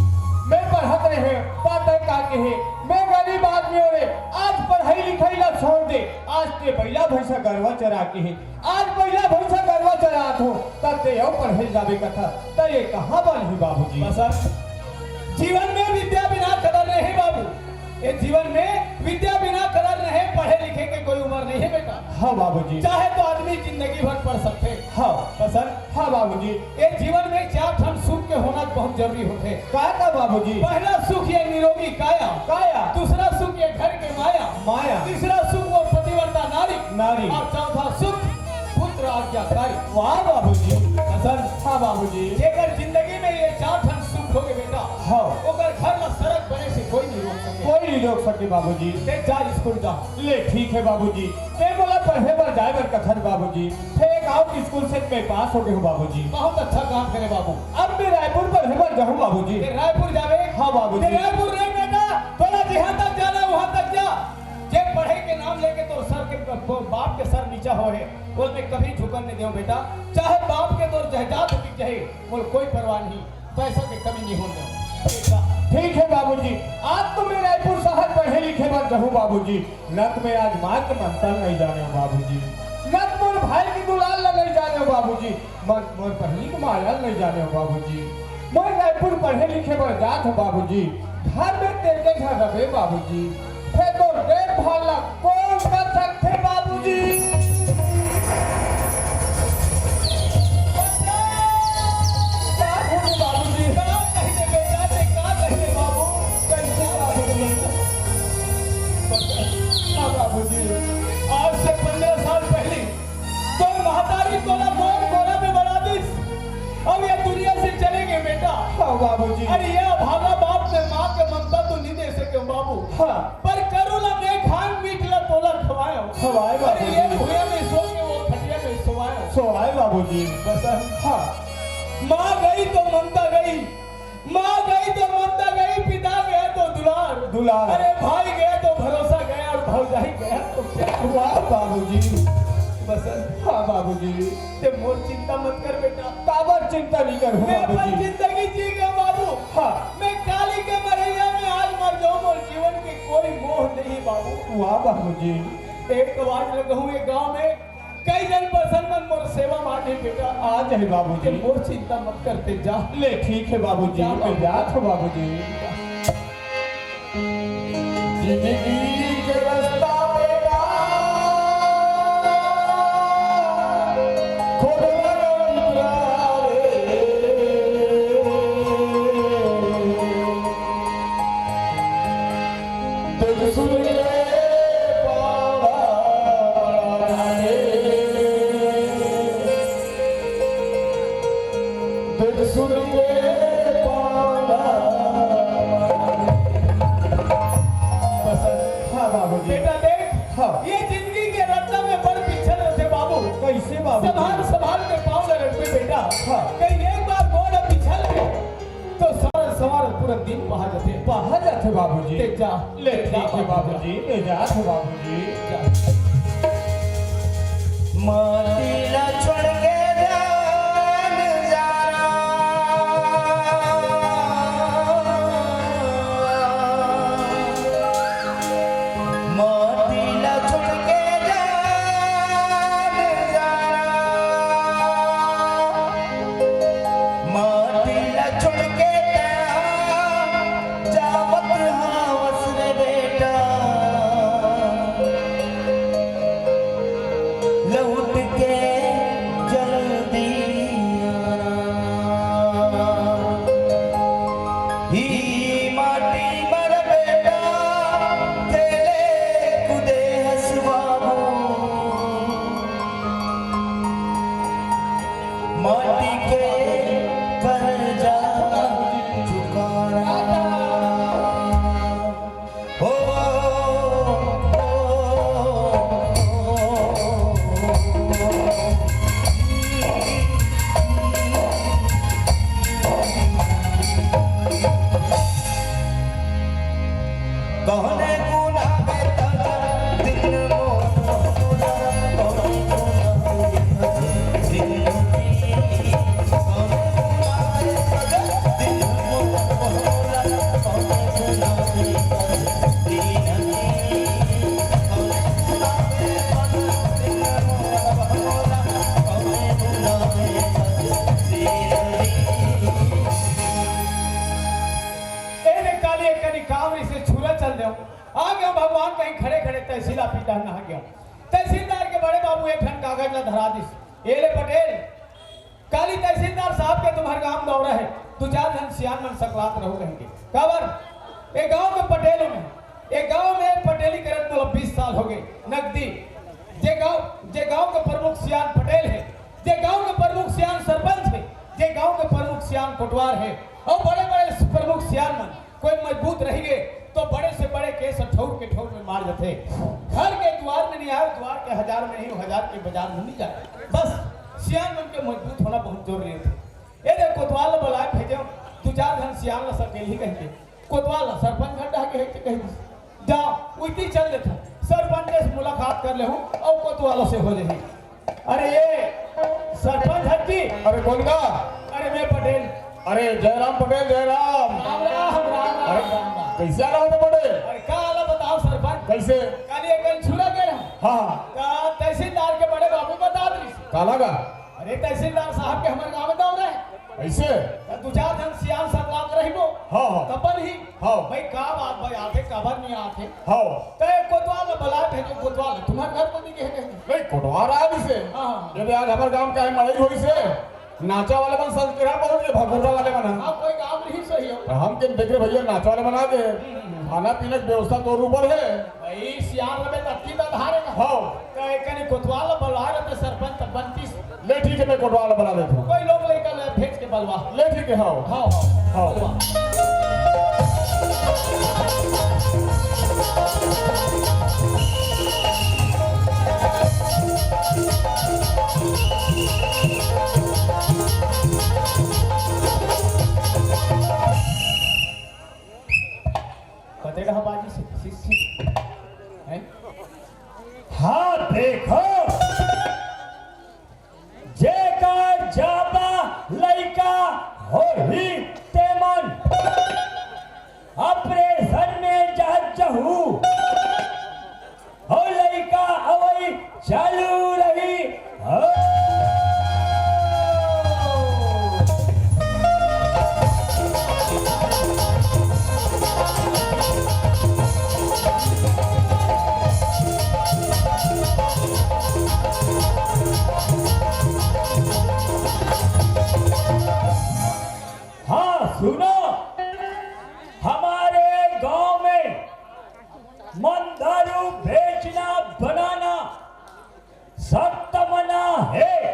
मैं पढ़त रहे, बात है का कहे, मैं गरीब आदमी हो रे, आज पढ़ाई लिखाई ला छोड़ दे, आज ते बैला भैंसा गरवा चरा के हे, आज बैला भैंसा गरवा चरात हो, तब ते अउ पढ़े जाबे कथा, त ये कहाँ बाल ही बाबूजी? बसंत, जीवन में विद्या बिना कदर नहीं बाबू, ये जीवन में विद्या बिना कदर नहीं, पढ़े लिखे के कोई पर नहीं है बेटा। हाँ बाबूजी। चाहे तो आदमी जिंदगी भर पढ़ सकथे। हाँ। बसंत। हाँ बाबूजी। ये जीवन में चार ठन सुख के होना बहुत जरूरी होथे। का का बाबूजी? पहला सुख ये निरोगी काया। काया। दूसरा सुख ये घर के माया। माया। तीसरा सुख वो पतिव्रता नारी। नारी। और चौथा सुख पुत्र आज्ञाकारी। वाह बाबूजी। बसंत। हाँ बाबूजी। जेकर जिंदगी में ये चार ठन सुख होगे बेटा, हाँ। ओकर घर ला सड़क बने से कोई नहीं रोक सके। कोई नहीं रोक सके बाबूजी। ते जा स्कूल जा। ले ठीक है बाबूजी। ते मोला पढ़े बर जाए बर कथस बाबूजी। फेर एक आउट स्कूल से मैं पास हो गए हूँ बाबूजी। बहुत अच्छा काम करे बाबू। अब मैं रायपुर पढ़े बर जाहूँ बाबूजी। ते रायपुर जावे? हाँ बाबूजी। ते रायपुर नहीं बेटा, तोला जहाँ तक जाना वहाँ तक जा। जे पढ़े के नाम लेके तोर सर के, बाप के सर नीचा होहे, ओला मैं कभी झुकन नहीं देहूँ बेटा। चाहे बाप के तोर जायदाद बिक जाए, मोला कोई परवाह नहीं। पैसा के कमी नहीं होने देहूँ। ठीक है बाबूजी, आज तो मैं रायपुर शहर पढ़े लिखे बर जाहूँ बाबूजी। न त मैं आज माँ के ममता नहीं जाने हूँ बाबूजी, न त मोर भाई के दुलार ला नहीं जाने हूँ बाबूजी, मत मोर बहिनी के माया नहीं जाने हो बाबूजी। मैं रायपुर पढ़े लिखे बर जात हो बाबूजी। घर में तेरे घर रहे बाबूजी। फेर तो देखभाल ला कौन कर सकथे बाबूजी? का बोलूं बाबूजी? का कहिथे बेटा, ते का कहिथे बाबू? कैसे बाबूजी? हाँ बाबूजी, आज से पन्द्रह साल पहले तोर महतारी तोला मोर कोरा में बड़ा दिस। अब ये दुनिया से चले गए बेटा। हाँ बाबूजी। अरे ये अभागा बाप ने माँ के ममता तो नहीं दे सके बाबू। हाँ। पर करुणा ने खान मीठ ला तोला खवायो। खवाए अरे ये बाबूजी। भुइया में सो के वो खटिया में सोवायो। सोवाए बाबूजी। बस हाँ। माँ गई तो ममता गई, माँ गई तो ममता गई, पिता गया तो दुलार। दुलार। अरे भाई गया तो भरोसा गया और भौजाई गया तो प्यार। वाह बाबूजी। बसंत। हाँ बाबूजी। ते मोर चिंता मत कर बेटा। काबर चिंता नहीं करूँ मैं अपन बाबूजी। जिंदगी जी गया बाबू। हाँ। मैं काली के मरैया में आज मर जाऊँ, मोर जीवन के कोई मोह नहीं बाबू। वाह बाबूजी। एक आवाज लगाऊँ एक गाँव में, कई जन बसन मन मोर सेवा माने बेटा। आ जाए बाबूजी। ते मोर चिंता मत करते, जा। ले ठीक है बाबूजी, जा मैं बाबू। जात हूँ बाबूजी। जिंदगी के रास्ता बेटा, खोदना रे। तुझ सुन के पावा मराने। तुझ सुन के पावा मराने। बस, हाँ बाबूजी। बेटा देख, हाँ। ये जिंदगी के रद्दा में बड़ पिछल रथे बाबू। कैसे बाबू? संभाल, संभाल के पाँव ल रखबे बेटा। हाँ। कहीं एक बार गोड़ पिछल गए, तो सारा सवार पूरा दिन पहा जाथे। पहा जाथे बाबूजी। ते जा। ले ठीक है बाबूजी, ले जात हो बाबूजी। जा। माटी ला छोड़ के जान जाना। माटी ला छोड़ के जान जाना। माटी ला छोड़ के तैं जावत हवस रे बेटा, लौट के जल्दी आना। ही माटी मर बेटा, खेले कूदे हस बाबू। माटी के कर्जा चुकाना। हो, हो, हो, हो। कहने गुना में तजा दिन मोर ए रे काली, एक कनी कांवरी से छुरा चल देव। आ गया भगवान, कहीं खड़े खड़े तहसीला पीटा ना गया। तहसीलदार के बड़े बाबू एक ठन कागज ला धरा दिस, "ए ले पटेल, काली तहसीलदार साहब के तुम्हर गांव दौरा हे, दू चार झन सियान मन सकलात रहू" कहिके। काबर? ए गांव के पटेल हूं मैं, ए गांव में पटेली करत मोला बीस साल हो गए। नकदी जे गांव, जे गांव के प्रमुख सियान पटेल हे, जे गांव के प्रमुख सियान सरपंच हे, जे गांव के प्रमुख सियान कोटवार हे, अउ बड़े-बड़े प्रमुख सियान मन कोई मजबूत रहिगे तो बड़े से बड़े केस ठउर के ठउर में मार जथे। घर के दुवार में नइ आय, दुवार के हजार में नहीं, हजार के बाजार में नइ जाय। बस सियान मन के मजबूत होना बहुत जरूरी होथे। ए दे कोतवाल ला बलाय भेजेंव, दू चार झन सियान ला सकेलही कहिके। कोतवाल ला सरपंच घर डाके हे कहि दिस। जा, उइती चल देथंव, सरपंच से मुलाकात कर लेहूं अउ कोतवाल से हो जाही। अरे ये सरपंच हर जी। अरे कौन का? अरे मैं पटेल। अरे जयराम पटेल, जयराम। राम राम, राम राम, अरे राम राम। कइसे आला होता पटेल? अरे का आला बताओ सरपंच। कइसे? काली एक छुरा गए हम। हाँ, हाँ। का तहसीलदार के बड़े बाबू बता दिस। काला का? अरे तहसीलदार साहब के हमर गांव में दौरा हे। अइसे? त दू चार झन सियान सकलात रहिबो। हाँ, हाँ। तपन ही। हाँ। भाई का बात भाई आथे, काबर नहीं आथे? हाँ। त एक कोतवाल ला बलाय भेजे, कोतवाल तुम्हर घर को नहीं कहे कहे। नहीं, कोटवार आय दिस हे। हाँ, हाँ। ये आज हमर गांव का है, मड़ई होइस हे। नाचा वाले मन संग के रहा बहुत, ये भगोटा वाले मन ह। हाँ, कोई काम नहीं सही हो। त हम के देख रहे भैया, नाचा वाले मन आ गए। हम्म, हम्म, हम्म। खाना पीना के व्यवस्था तोर ऊपर हे। भाई, सियान रबे त अतकी त धारे का। हाँ। त एक कनी कोतवाल ला बलवा रहे सरपंच त बनतीस। ले ठीक हे, मैं कोतवाल ला बला देथंव। कोई लोग लइका ले भेज के बलवा। ले ठीक हे, हाँ। हाँ, हाँ। हाँ। बलवा। कते डहा बाजी से, से, से, हैं? हाँ, देखो, जेकर जादा लइका होही, तेमन ऑपरेशन में जा जहू। हो लइका अवई चालू रही। हो। हाँ, सुनो, हमारे गांव में मन दारू बेचना बनाना सख्त मना हे,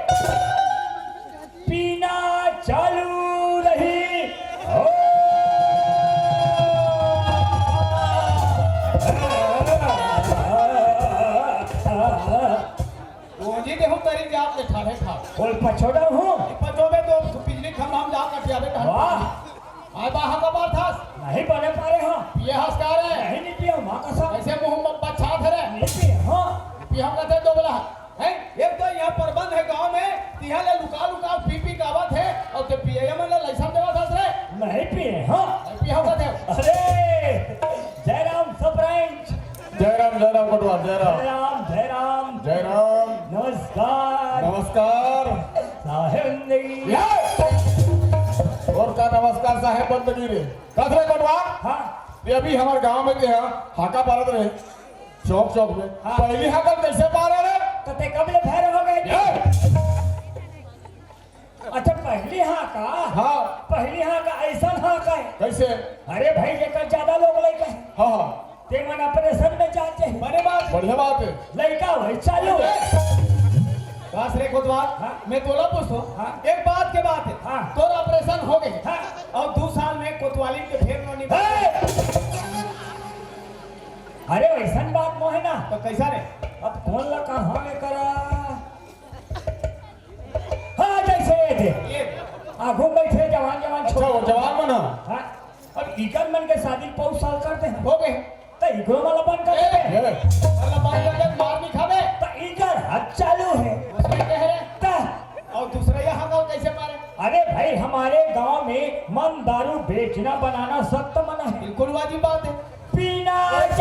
पीना चालू रही। हो। ओजी देहूं तरी जात ले ठाढ़े ठाढ़। बोल पछोड़ा हूँ। ई पछोबे तो बिजली खंभा में जा कटियाबे कहा। वाह। आय बाहा का बात हस। नहीं बने पारे हाँ। पिए हस का रे? नहीं, नहीं पिए, माँ कसम। कैसे मुंह में बच्छा थे रे? नहीं पिए हाँ। पिए हम कहते दो बोला। हैं? एक तो यहाँ प्रबंध है गांव में, तिहा ले लुका लुका पी पी कावत है, और ते पिए मन ले लाइसेंस देवा था रे? नहीं पिए हाँ। नहीं पिए हम कहते। अरे, जयराम सरपंच। जय राम, जय राम कोटवार, जय राम। जय राम, जय राम। जय राम। नमस्कार। नमस्कार। साहेब बंदगी। या! और का नमस्कार साहेब बंदगी रे? कस रे कोटवार? हाँ। ये अभी हमर गांव में ते हा हाका पारत रहे, चौक चौक में। हाँ। पहली हाका कैसे पारे रे? तो ते कब ले भैर हो गए? या! अच्छा, पहली हाका? हाँ। पहली हाका ऐसन हाका है। कैसे? अरे भाई, जेकर ज्यादा लोग लइका है। हाँ, हाँ। ते मन ऑपरेशन में जात हे। बने बात। बढ़िया बात है। लइका वही चालू। बस रे कोतवाल, हाँ। मैं तोला पूछतो। हाँ। एक बात के बात है। हाँ। तोर ऑपरेशन हो गए। हाँ। और दो साल में कोतवाली के फेर नोनी। हे! अरे वैसन बात मोहे ना। तो कैसा रे? अब कौन ला कहाँ में करा? हाँ, जैसे ये थे। ये। आगू बैठे जवान, जवान अच्छा, छोड़। वो जवान मन ह। हाँ। अब इकर मन के शादी पाँच साल कर दे। हो गए। तो इकरो वाला बंद कर ए, दे। ए। वाला बंद कर दे, मार नहीं खावे। तो इकर हद चालू है। उसमें कह रहे। तो और दूसरा यहाँ का कैसे मारे? अरे भाई, हमारे गांव में मन दारू बेचना बनाना सख्त मना है। बिल्कुल वाजिब बात है। पीना च-,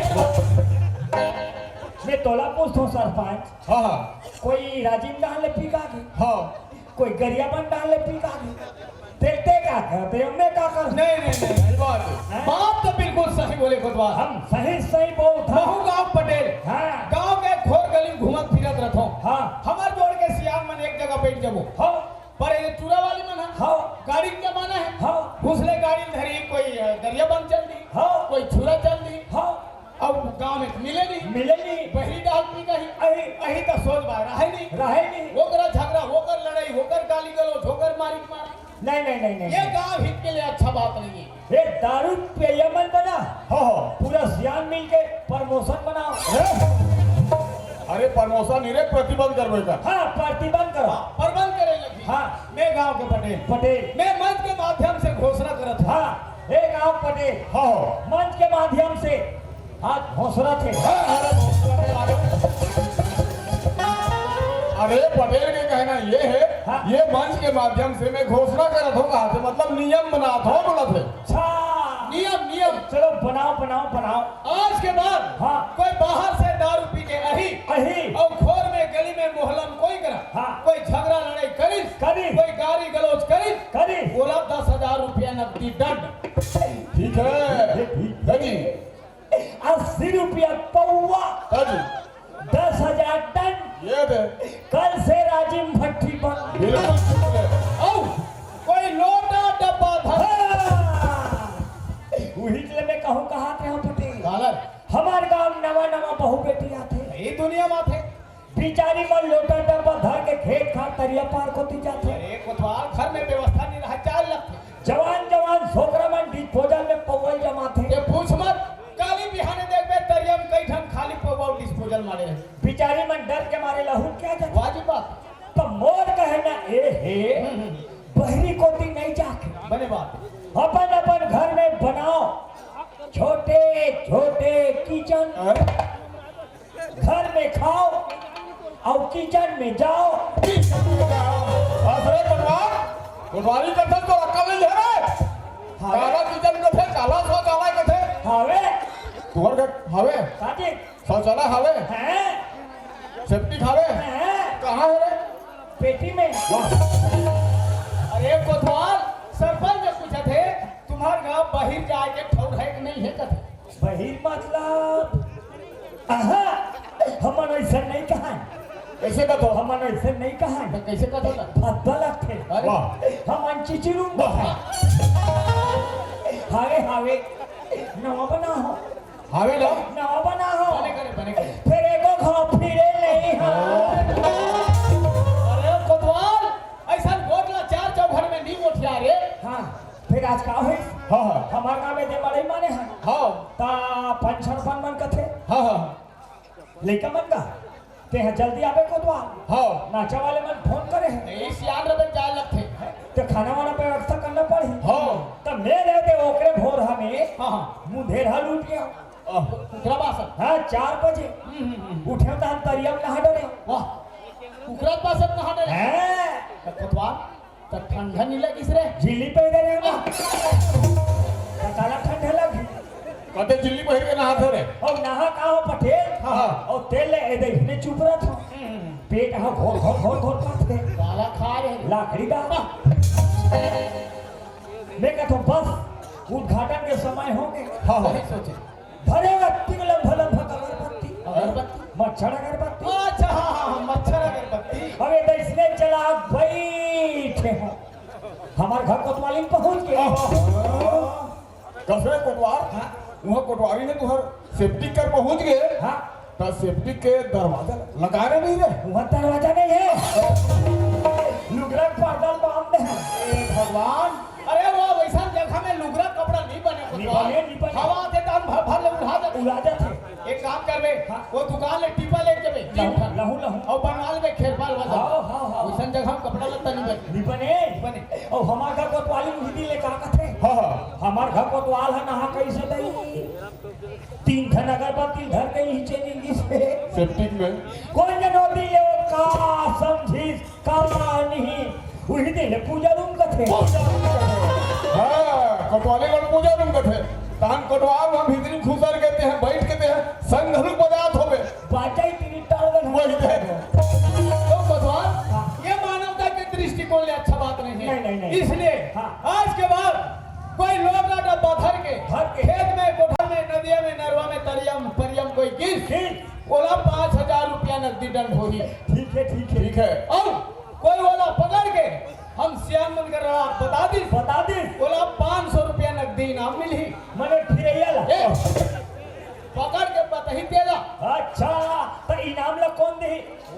मैं तोला पूछतो सरपंच। हाँ, हाँ। कोई राजिम डाल ले पी का के? हाँ। कोई गरियाबंद डाल ले पी का के? देखते का करते, मैं का कर? नहीं, नहीं, नहीं, नहीं, बात है। हैं? बात तो बिल्कुल सही बोले कोतवाल। हम सही, सही बोलत हन। महू गांव पटेल। हाँ। गांव के खोर गली घूमत पूरा चल दी। हाँ। अब गांव में मिले नहीं। मिले नहीं। बहरी डाल पी कहीं। अही। अही तो सोच बाय रहे नहीं। रहे नहीं। वो करा झगड़ा, वो कर लड़ाई, वो कर गाली गलौज, वो कर मारी मारी। नहीं, नहीं, नहीं, नहीं, ये नहीं। गांव हित के लिए अच्छा बात नहीं है। ये दारू पिया मन बना। हो, हो। पूरा सियान मिल के प्रमोशन बनाओ। अरे प्रमोशन नहीं रे, प्रतिबंध करबे का। हाँ, प्रतिबंध करो। हाँ, प्रबंध करे लगी। हाँ। मैं गांव के पटेल। पटेल। मैं मंच के माध्यम से घोषणा करत हूँ। हाँ, हे गांव पटेल। हाँ। मंच के माध्यम से आज घोषणा थे। हाँ, अरे घोषणा के माध्यम। अरे पटेल के कहना ये है, हाँ। ये मंच के माध्यम से मैं घोषणा करत हूँ, कहा थे, मतलब नियम बनात हूँ, बोलत है। अच्छा। नियम, नियम। चलो बनाओ, बनाओ, बनाओ। आज के बाद हाँ। कोई बाहर से दारू पी के अही अही। और खोर में गली में मोहल्ला में कोई करा, हाँ। कोई झगड़ा लड़ाई करिस, करिस। कोई गाली गलौज करिस, करिस। बोला दस हजार रुपया नकदी दंड। ठीक है। ठीक है, ठीक है। जी। अस्सी रुपया पौवा। हाँ जी। दस हजार टन। ये दे। कल से राजिम भट्टी बंद। बिल्कुल ठीक है। औ, कोई लोटा डब्बा धर। हाँ। उही के लिए मैं कहूँ, कहा थे हम पटेल। कालर। हमार गांव नवा नवा बहू बेटी आथे। ये दुनिया में थे। बिचारी मन लोटा डब्बा धर के खेत खार तरिया पार कोती जाथे। अरे कोतवाल, घर में व्यवस्था नहीं रहा, चाल लगथे। जवान जवान छोकरा मन डिस्पोजल में पौवल जमाथे। ये पूछ मत, काली बिहाने देखबे तरिया में कई ठन खाली पौवा अउ डिस्पोजल मारे रहे। बिचारी मन डर के मारे लहुट के आ जाथे। वाजिब बात। तो मोर कहना ए हे, हम्म, हम्म। बहरी कोती नहीं जाके बने बात। अपन अपन घर में बनाओ छोटे छोटे किचन। हाँ। घर में खाओ अउ किचन में जाओ। किचन में जाओ। अरे कोतवाल, कोतवाली कथे तो अक्कल नहीं है रे। हाँ। काला किचन कथे, काला शौचालय कथे। हावे। तुहर घर हावे? काजी। शौचालय हावे? हैं? सेप्टिक हावे? हैं? कहाँ है रे? पेटी में। वाह। अरे कोतवाल, सरपंच से पूछत हे, तुम्हार गांव बहिर जाए के ठौर है कि नहीं है कथे? बहिर मतलब? आहा, हमन ऐसा नहीं कहा। कैसे कथो? हमन ऐसा नहीं कहा। तो कैसे कथो ना? भद्दा लगथे। अरे। वाह। हमन चिचिरू वाह। कहा। हावे, हावे, नवा बना हो। हावे ना? नवा बना हो। बने करे, बने करे। फिर एको घाव फिरे नहीं हो। अरे कोतवाल, ऐसा गोटला चार चौघर में नहीं गोठिया रे। हाँ। फिर आज का होइस? हाँ, हाँ। हमार गाँव में दे मड़ई माने हे। हाँ। ता पंचर पन मन कथे। हाँ, हाँ। लइका मन का, तेहा जल्दी आबे कोतवाल। हाँ। नाचा वाले मन फोन करे हे। नहीं, सियान रबे जाए लगथे। ते खाना वाना पे व्यवस्था करना पड़ही। हाँ। त मैं रहते ओकरे भोर हमें हाँ, हाँ। मुंधेर हा लूट गया। आह। कुकरा बासन। हाँ, चार बजे। हम्म, हम्म, हम्म। उठे त हम तरिया में नहा डरे। वाह। कुकरा बासन नहा डरे। हाँ। त कोतवाल, त ठंडा नहीं लगिस रे? झिल्ली पहिरे रहे ना। त काला ठंडा लगी। कते झिल्ली पहिर के नहात हे रे? अउ नहा का हो पटेल? हाँ, हाँ। अउ तेल ले ए दे, इतने चुप रहत हो। हम्म। पेट हा घोर, घोर, घोर, घोर करत हे। काला खा रहे। लाकड़ी का। मैं कहत हूँ बस, उद्घाटन के समय हो गए। हाँ, हाँ। सही सोचे। भरे अगरबत्ती के लम्भा लम्भा अगरबत्ती। अगरबत्ती? मच्छर अगरबत्ती। अच्छा, हाँ, हाँ, हाँ, मच्छर अगरबत्ती। अबे तो इसने चला बैठे हो। हमार घर कोतवाली में पहुंच गए। ओहो। कसरे कोतवाल? हाँ। वहाँ कोतवाली ने तुहर सेप्टिक कर पहुंच गए। हाँ। तो सेप्टिक के दरवाजा लगा रहे नहीं रे? वहाँ दरवाजा नहीं है। लुगरा के पर्दा बांध दे हैं। ए भगवान, अरे वो वैसा जगह में लुगरा कपड़ा नहीं बने नहीं कोतवाल। बने, नहीं बने। हवा आथे त भर भर ले उड़ा दे। उड़ा जाथे। एक काम करबे, हाँ। वो दुकान ले टीपा ले जबे, लहू, लहू, लहू। अउ बनवा लेबे खेरपाल वाला। हाँ, हाँ, हाँ। वैसन जगह में कपड़ा लत्ता नहीं बने। नहीं बने। नहीं बने। अउ हमार घर कोतवाली उही दिन ले का कथे? हाँ, हाँ। हमार घर कोतवाल हे नहा कैसे दई? तीन ठन अगरबत्ती धर के ही चली गई से। सेप्टिक में। कोन जनो दिन ले वो का समझिस? काला नहीं, उही दिन ले पूजा रूम कथे। पूजा रूम कथे। हाँ, कोतवाली मन पूजा रूम कथे। तहन कोतवाल वहाँ भीतरी खुसर के तेहा, बैठ के तेहा, संग घलुक बजात होबे। बाजा ही तेरी टाल गन। वही दे। तो कोतवाल, हाँ। ये मानवता के दृष्टिकोण ले अच्छा बात नहीं है। नहीं, नहीं, नहीं। इसलिए हाँ। आज के बाद कोई लोटा डब्बा धर के, धर के। खेत में, कोठा में, नदिया में, नरवा में, तरिया में, परिया में कोई गिस, गिस। ओला पाँच हजार रुपया नकदी दंड होही। ठीक है, ठीक है। ठीक है। अउ कोई ओला पकड़ के हम सियान मन के रड़ा बता दिस, बता दिस। ओला पाँच सौ रुपया नकदी इनाम मिलही। मने फिरैया ला। ए,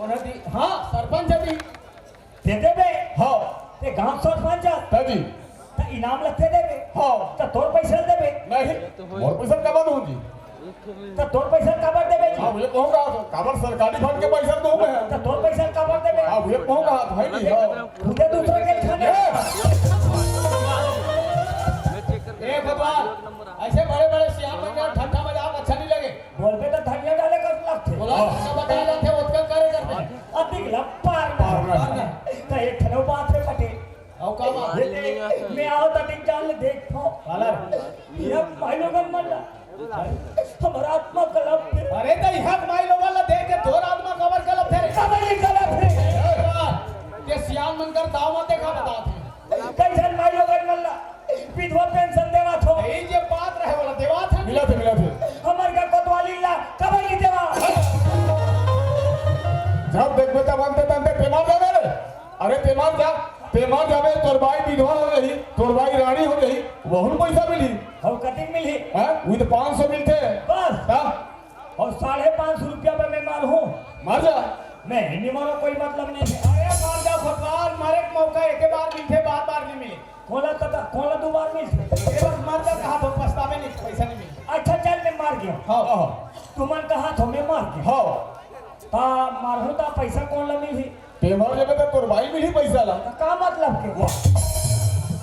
हाँ, सरपंच जी। दे देबे। हाँ। ते गांव सरपंच। हाँ जी। त इनाम लगते देबे। हाँ। त तोर पैसा देबे। नहीं, मोर पैसा काबर दूं जी? त तोर पैसा काबर देबे जी? हाँ, ये कहूँ कहा तो, काबर सरकारी फंड के पैसा दूं मैं? त तोर पैसा काबर देबे? हाँ, ये कहूँ कहा तो, है नहीं, हाँ। खुदे दूसरा के खाने। ए! ए भगवान, ऐसे बड़े-बड़े सियान बन गया, ठट्ठा मजाक अच्छा नहीं लगे। बोलबे त धनिया डाले कस लगथे। बोला, हाँ। जितना बताया जाते, उतना करे करते हैं। अतिक ला पार ना। पार ना। त एक ठनो बात रे पटेल। अउ का बात? ये देख, मैं आओ त अतिक जान ले देख पाओ। काला रे। ये भाई लोगन मन ला। हमारा आत्मा कलप थे। अरे त यहाँ भाई लोगन ला देख के तोर आत्मा कबर कलप थे रे। कबर नहीं कलप थे। ए बात, ये सियान मन कर दाव मत देखा बतात हे। कैसन भाई लोगन मन ला विधवा पेंशन देवा थो। यही जे बात रहे वाला देवा था। मिला थे, मिला थे। हमर का कोतवाली ला कबर नहीं देवा। जब देखबे तब अंते तंते ते मर जाबे रे। अरे ते मर जा, ते मर जाबे, तोर बाई विधवा हो जाही, तोर बाई रानी हो जाही, वहू पैसा मिलही। हम कतिक मिलही? हैं? वही तो पाँच सौ मिलथे। बस। हाँ? अउ साढ़े पाँच सौ रुपया में मैं मरहूँ। मर जा। मैं नहीं मरो, कोई मतलब नहीं है। अरे मर जा भगवान, मरे के मौका एके बार मिलथे, बार बार नहीं मिले। कोला कता, कोला दो बार मिलथे। ए बस मर जा कहा तो पछतावे नहीं, पैसा नहीं मिले। अच्छा चल मैं मर गया। हाँ। हाँ। तुमन कहा थो मैं मर गया। हाँ। ता मरहूँ ता पैसा कोन ला मिलही? ते मर जाबे त तोर बाई मिलही पैसा ला। त का मतलब के? वाह।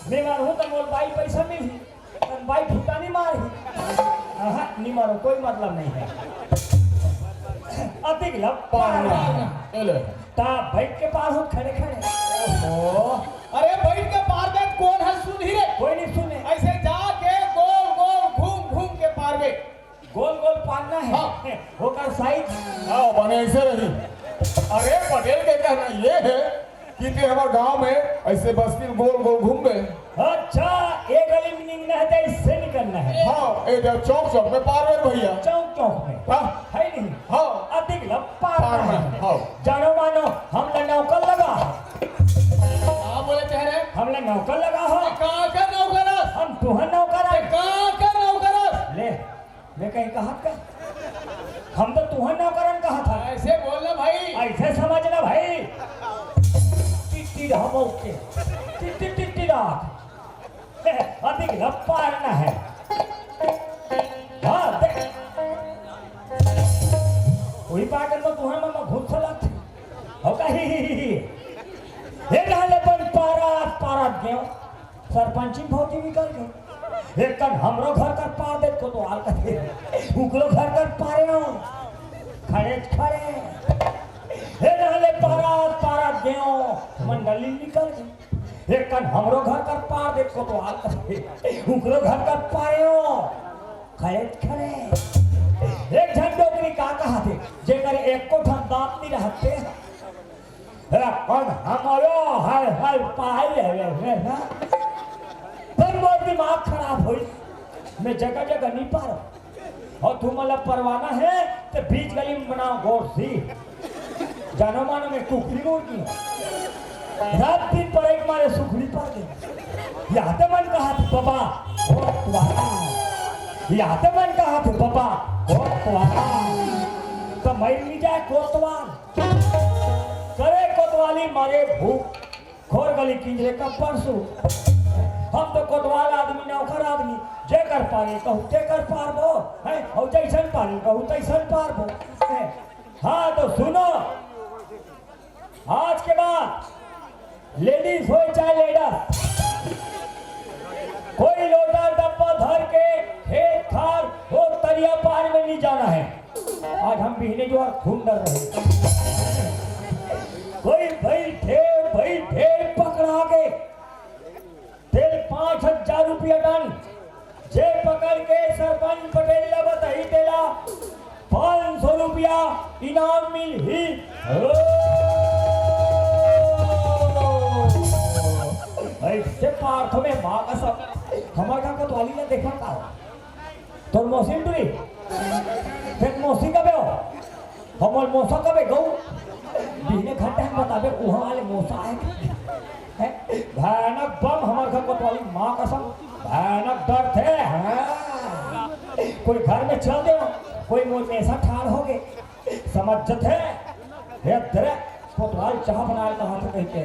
मैं मरहूँ त मोर बाई पैसा मिलही, त बाई फुटानी मारही। आहा, नी मारो, कोई मतलब नहीं है। अतिक ला पार ना। ए ले। ता बैठ के पार हो खड़े खड़े। ओहो। अरे बैठ के पार दे, कोन हर सुनही रे? कोई नहीं सुने। ऐसे जाके गोल गोल घूम घूम के पार दे। गोल गोल पारना है। हाँ। ओकर साइज। हाँ, बने ऐसे रही। अरे पटेल के कहना ये है कि ते हमारे गांव में ऐसे बस्ती में गोल गोल घूमबे। अच्छा, ये गली में निकलना है तो इससे निकलना है। हाँ, ये जो चौक चौक में पार है भैया। चौक चौक में। हाँ। है नहीं। हाँ। अधिक लब पार पार है। है, हाँ। जानो मानो, हम ला नौकर लगा। हाँ, बोले कह रहे? हम ला नौकर लगा हो। कहाँ का नौकर है? हम तुहर नौकर है। कहाँ का नौकर है? ले, मैं कहीं कहा था? हम तो तुहर नौकरन कहा था। ऐसे बोल ना भाई। ऐसे समझ ना भाई। टिट्टी रहा मौत के। टिट्टी, टिट्टी रात। अधिक लप्पा आना है। हाँ, देख। वही पागल में तुहर में घुस लग। हो का ही, ही, ही, ही। हे रहले अपन पारा, पारा गेव। सरपंची भौजी निकल गए। एक कन हमरो घर कर पार दे, कोतवाल कथे। उकरो घर कर पारे हो। खड़े खड़े। हे रहले पारा, पारा गेव। मंडली निकल गए। एक कन हमरो घर कर पार दे, कोतवाल कथे। उकरो घर कर पारे हो। खड़े खड़े। एक झन डोकरी का कहा थे, जेकर एको ठन दांत नहीं रहते। अरे कौन हमारो हर हर पाई है रे ना? पर मोर दिमाग खराब होई, मैं जगह जगह नहीं पारो। और तुम मतलब परवाना है तो बीच गली में बनाओ गोर सी। जानो मानो मैं कुकरी मुर्गी। रात दिन पढ़ाई के मारे सुखड़ी पड़ गई। यहाँ तो मन कहा था बाबा, वोट वाला। यहाँ तो मन कहा था बाबा, वोट वाला। तो मैं नहीं जाए कोतवाल। करे कोतवाली मारे भूख, खोर गली किंजरे का परसू। हम तो कोतवाल आदमी, नौकर आदमी, जेकर पारे कहू तेकर पारबो, हैं? और जैसन पारे कहू तैसन पारबो, हैं? हाँ तो सुनो, आज के बाद लेडीज हो चाहे लेडर, कोई लोटा डब्बा धर के खेत खार हो तरिया पार में नहीं जाना है। आज हम बिहने जो और खून डर रहे। कोई भाई ढेर, भाई ढेर पकड़ा गए। तेल पाँच हजार रुपया टन। जे पकड़ के सरपंच पटेल ला बताही तेला पाँच सौ रुपया इनाम मिलही। ओ! ऐसे पार्थ में माँ कसम। हमार का कोतवाली ला देखा का? तोर मौसी टुरी? फेर मौसी कबे हो? हमर मौसा कबे गऊ? बिहने घंटा हम बताबे, उहाँ वाले मौसा आए। हैं? भयानक बम हमर घर कोतवाली, माँ कसम, भयानक डर थे। हाँ। कोई घर में चल दे, कोई मोर में ऐसा ठाड़ हो गए, समझ जथे। हे दरे, कोतवाल चाह बनाए कहा थे कहिके।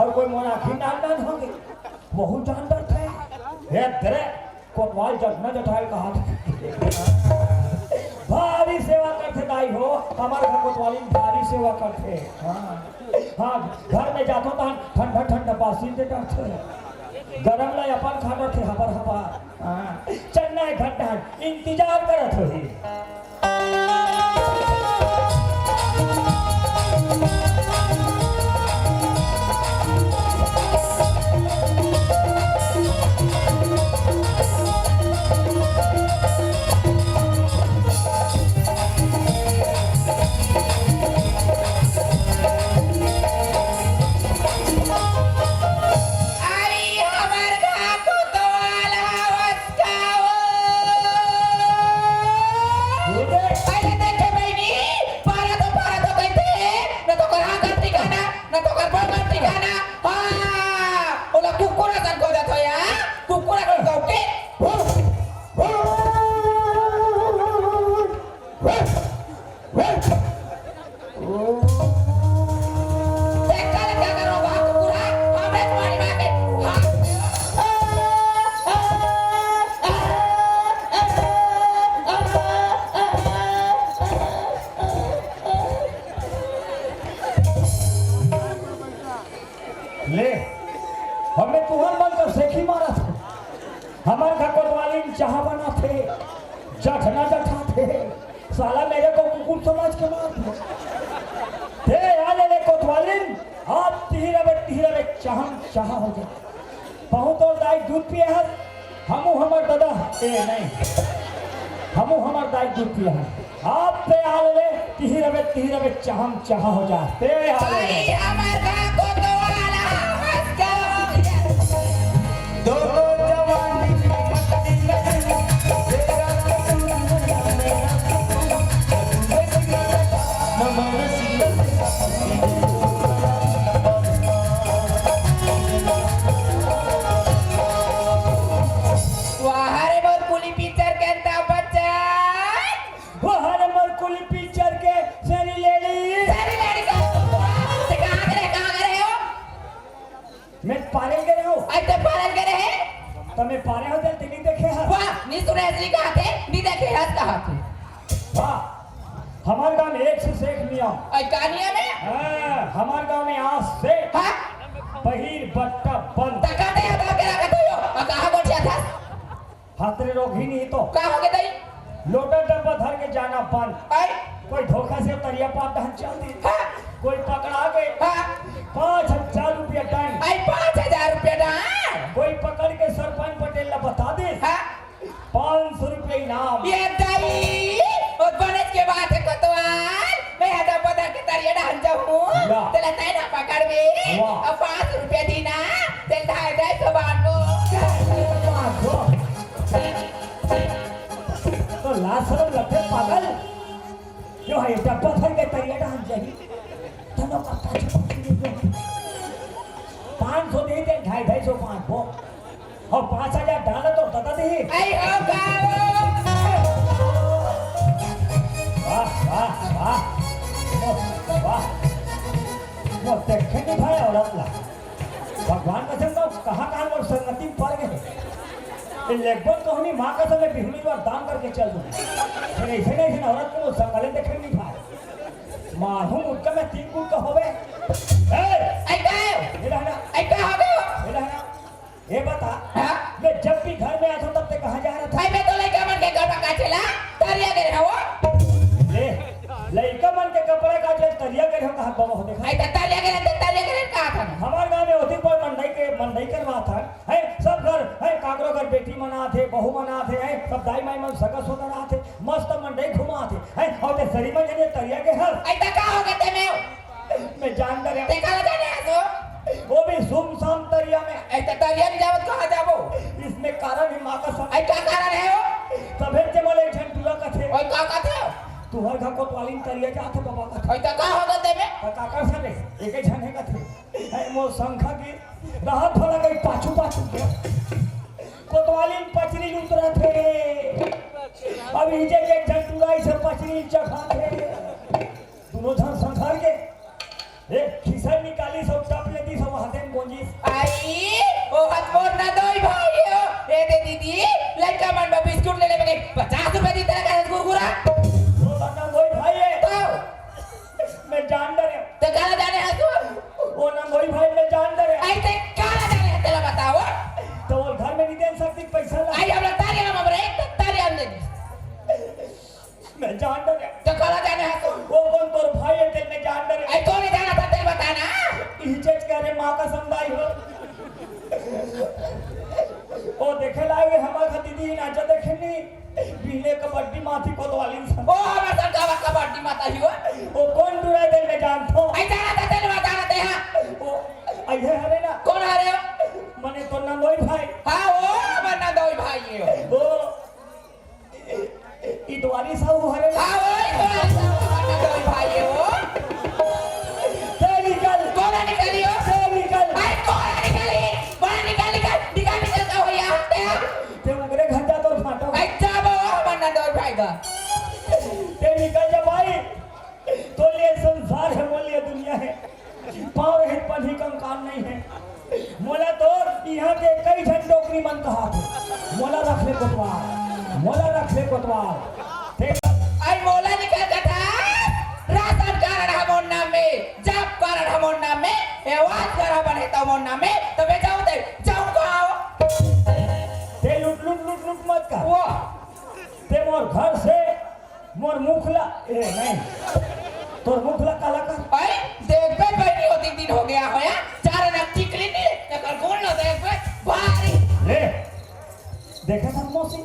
अउ कोई मोर आँखी नान नान हो गई, वहू जान डरथे। हे दरे, कोतवाल जतना जठाए कहा थे। भारी सेवा करथे दाई हो, हमर घर कोतवालिन भारी सेवा करथे। हाँ, हाँ, घर में जाथो तहन ठंडा ठंडा बासी दे डरथे। गरम ला अपन खा डरथे हबर हबर। हाँ, चन्ना एक घंटा इंतजार करत होही। अरे हमर का कोतवाल हवस का वो? अरे देखे बहिनी, पारा तो, पारा तो कहिथे, न तो कर हाँ कर ठिकाना, न तो कर बो कर ठिकाना। हाँ, ओला कुकुर असन खोजत हो या, कुकुर असन कह के। ले, हमें तुहर मन कर सेखी मारत हो। हमर घर कोतवालिन चाह बनाथे, जठना जठाथे। साला मेरे को कुकुर समझ के मार दे। हे, आ ले, ले, कोतवालिन, आप तिही रबे, तिही रबे, चाहम चाह हो जा। पहुँ तोर दाई दूध पिए हस, हमू हमर ददा, ए, नहीं। हमू हमर दाई दूध पिए हस। आप ते आ ले, तिही रबे, तिही रबे, चाहम चाह हो जा। ते आ ले। भाई, हमर घर कोतवाल हवस का। दो दो जवानी की मस्ती में तेरा कसूर न मेरा कसूर। नमन सिंह। वाह रे मोर कुली पिक्चर के अंता बच्चा। वाह रे मोर कुली पिक्चर के सरी लेली। सरी लेली का? ते कहाँ करे, कहाँ करे हो? मैं पारे गे रहेंव। अरे ते पारे गे रहे? त मैं पारे हों तेला नइ देखे हस। वाह, नइ सुने हस नइ कहा थे, नइ देखे हस कहा थे। वाह, हमर गाँव में एक से एक नियम। अरे का नियम हे? हाँ, हमर गाँव में आज से हाँ? बहिर बट्टा बंद। त का ते आधार के रखत हो? अउ कहाँ गोठियाथस? हाथ रे रोगही नहीं तो। का हो गे दाई? लोटा डब्बा धर के जाना बंद। आई? कोई धोखा से तरिया पार दहन चल दे। हाँ। कोई पकड़ा गे। हाँ। पाँच हजार रुपया दंड। आई, पाँच हजार रुपया दंड। कोई पकड़ के सरपंच पटेल ला बता दे। हाँ। पाँच सौ रुपया इनाम। ए दाई, ओ बनेच के बात हे कोतवाल। मैं हा डब्बा धर के तरिया डहन जाहूँ। या। तेला तैं ना पकड़बे। वाह। अउ पाँच सौ रुपया दीना, तेला ढाई ढाई सौ बांटबो। तो लाज शरम लगथे पागल। जो हे डब्बा धर के तरिया डहन जाही। तनो का पाछू पाछू ले जो। पाँच सौ दे दे, ढाई ढाई सौ बांटबो। अउ पाँच हजार डाल तो ददा दे। आई हो गाओ। वाह, वाह, वाह। वाह। मोर देखे नइ भाय औरत ला। भगवान कसम तो कहाँ कहाँ मोर संगति में पड़ गे। ए लेगबो तो हमी माँ कसम में बिहनी बार दान करके चल दूँ। फिर अइसे नइ, अइसे औरत को संगले देखे नइ भाय। मारहूँ मुक्का में तीन गुट का होवे। ए! आई का हे? ये रहना। आई का हो गयो? ये रहना। ये बता, हाँ? मैं जब भी घर में आता हूँ, तब ते कहाँ जा रहा था? भाई, मैं तो लइका मन के कपड़ा काचे ला तरिया गे रहेंव। ले, लइका मन के कपड़ा काचे तरिया गे रहेंव, कहाँ बाबा हो देखा? आई त तरिया गे रहे, तरिया गे रहे, कहा था ना? हमर गाँव में होती कोई मंडई के, मंडई करवा था, है? सब घर, है? काकरो घर बेटी मन आथे, बहू मन आथे, है? सब दाई माई मन सगा सोदर आथे, मस्त मंडई घुमाथे, है? अउ ते सरी मन जने तरिया गे हस। आई त का हो गे ते में? मैं जान डरेंव। ते काला जाने हस ओ? वो भी सुमसान तरिया में। ए, त तरिया नइ जावत कहाँ जाबो? इसमें कारण हे माँ कसम। ए, का कारण हे ओ? तभे ते मोला एक झन टूरा कथे। ओए, का कथे? तुहर घर कोतवालिन तरिया जाथे बाबा कथे। ओए, त का हो गे ते में? त का कर सके? एक झन हे कथे। ए, मोर संखा के रहत भला कहीं पाछू पाछू के। कोतवालिन पचरी उतरत हे। अब इजे के एक झन टूरा इसे पचरी चघाथे। दू तो धन संसार के एक खिसर निकाली, सब टप लेती, सब हाथे में गोंजिस। आई, ओ हत मोर नंदोई भाई हो। ए दे दीदी, लइका मन बर बिस्कुट ले लेबे के पचास रुपया दी, तेला कहे कुरकुरा। वो तो नंदोई भाई है। तो? मैं जान डरे। तो काला जाने हस तू? वो नंदोई भाई, मैं जान डरे। आई ते काला जाने हस, तेला बताओ। तो वो घर में नहीं दे सकती पैसा ला। आई हमरा तारी हम, हमरा एक तारी हम दे दी। मैं जान डरे। तो काला जाने हस तू? वो कौन तोर भाई है, तेल मैं जान डरे। आई तो नहीं जाना था, तेल बताना। इही चीज कह रहे, माँ का समुदाय हो। ओ देखे लाए हुए हमार घर दीदी ही नाचा देखे नी। पीले कबड्डी माथी कोतवाली सन। ओ हमार सरकावा कबड्डी माता ही हो। ओ कौन टुरा तेल मैं जान थो। आई जाना था, तेल बताना ते हाँ। ओ आई है हरे ना। कौन हरे हो? मने तो नंदोई भाई। हाँ, ओ हमार नंदोई भाई है। ओ इतवारी साहू हरे ना। हाँ, ओ इतवारी साहू हमार नंदोई भाई है वो। ते निकल। कोना निकली हो? ते निकल। आई कोना निकली? बड़ा निकल, निकल, निकल, निकल का हो यहाँ ते? ते उनकरे घर जा तोर फाटो। आई जाबो हमार नंदोई भाई का। ते निकल जा भाई। तो लिए संसार है, मोर लिए दुनिया है। पाँव रहित पनही कंकाल नहीं है। मोला तो इहाँ के कई झन डोकरी मन कहाथे, मोला रख ले कोतवाल, मोला रख ले कोतवाल। ठीक। आई मोला निकल कथा, राशन कार्ड ह मोर नाम में, जॉब कार्ड ह मोर नाम में, आवास घर ह बने त मोर नाम में, तबे जाऊँ ते, जाऊँ कहाँ हो? ते लुट, लुट, लुट, लुट मत कर। वो। ते मोर घर से मोर मुख ला, ए, नहीं। तोर मुख ला काला कर। भाई, देखबे बहिनी, ओ तीन दिन हो गया होया, चार आना टिकली नहीं, एकर गुण ला देखबे, भारी। ले, देखे था मौसी?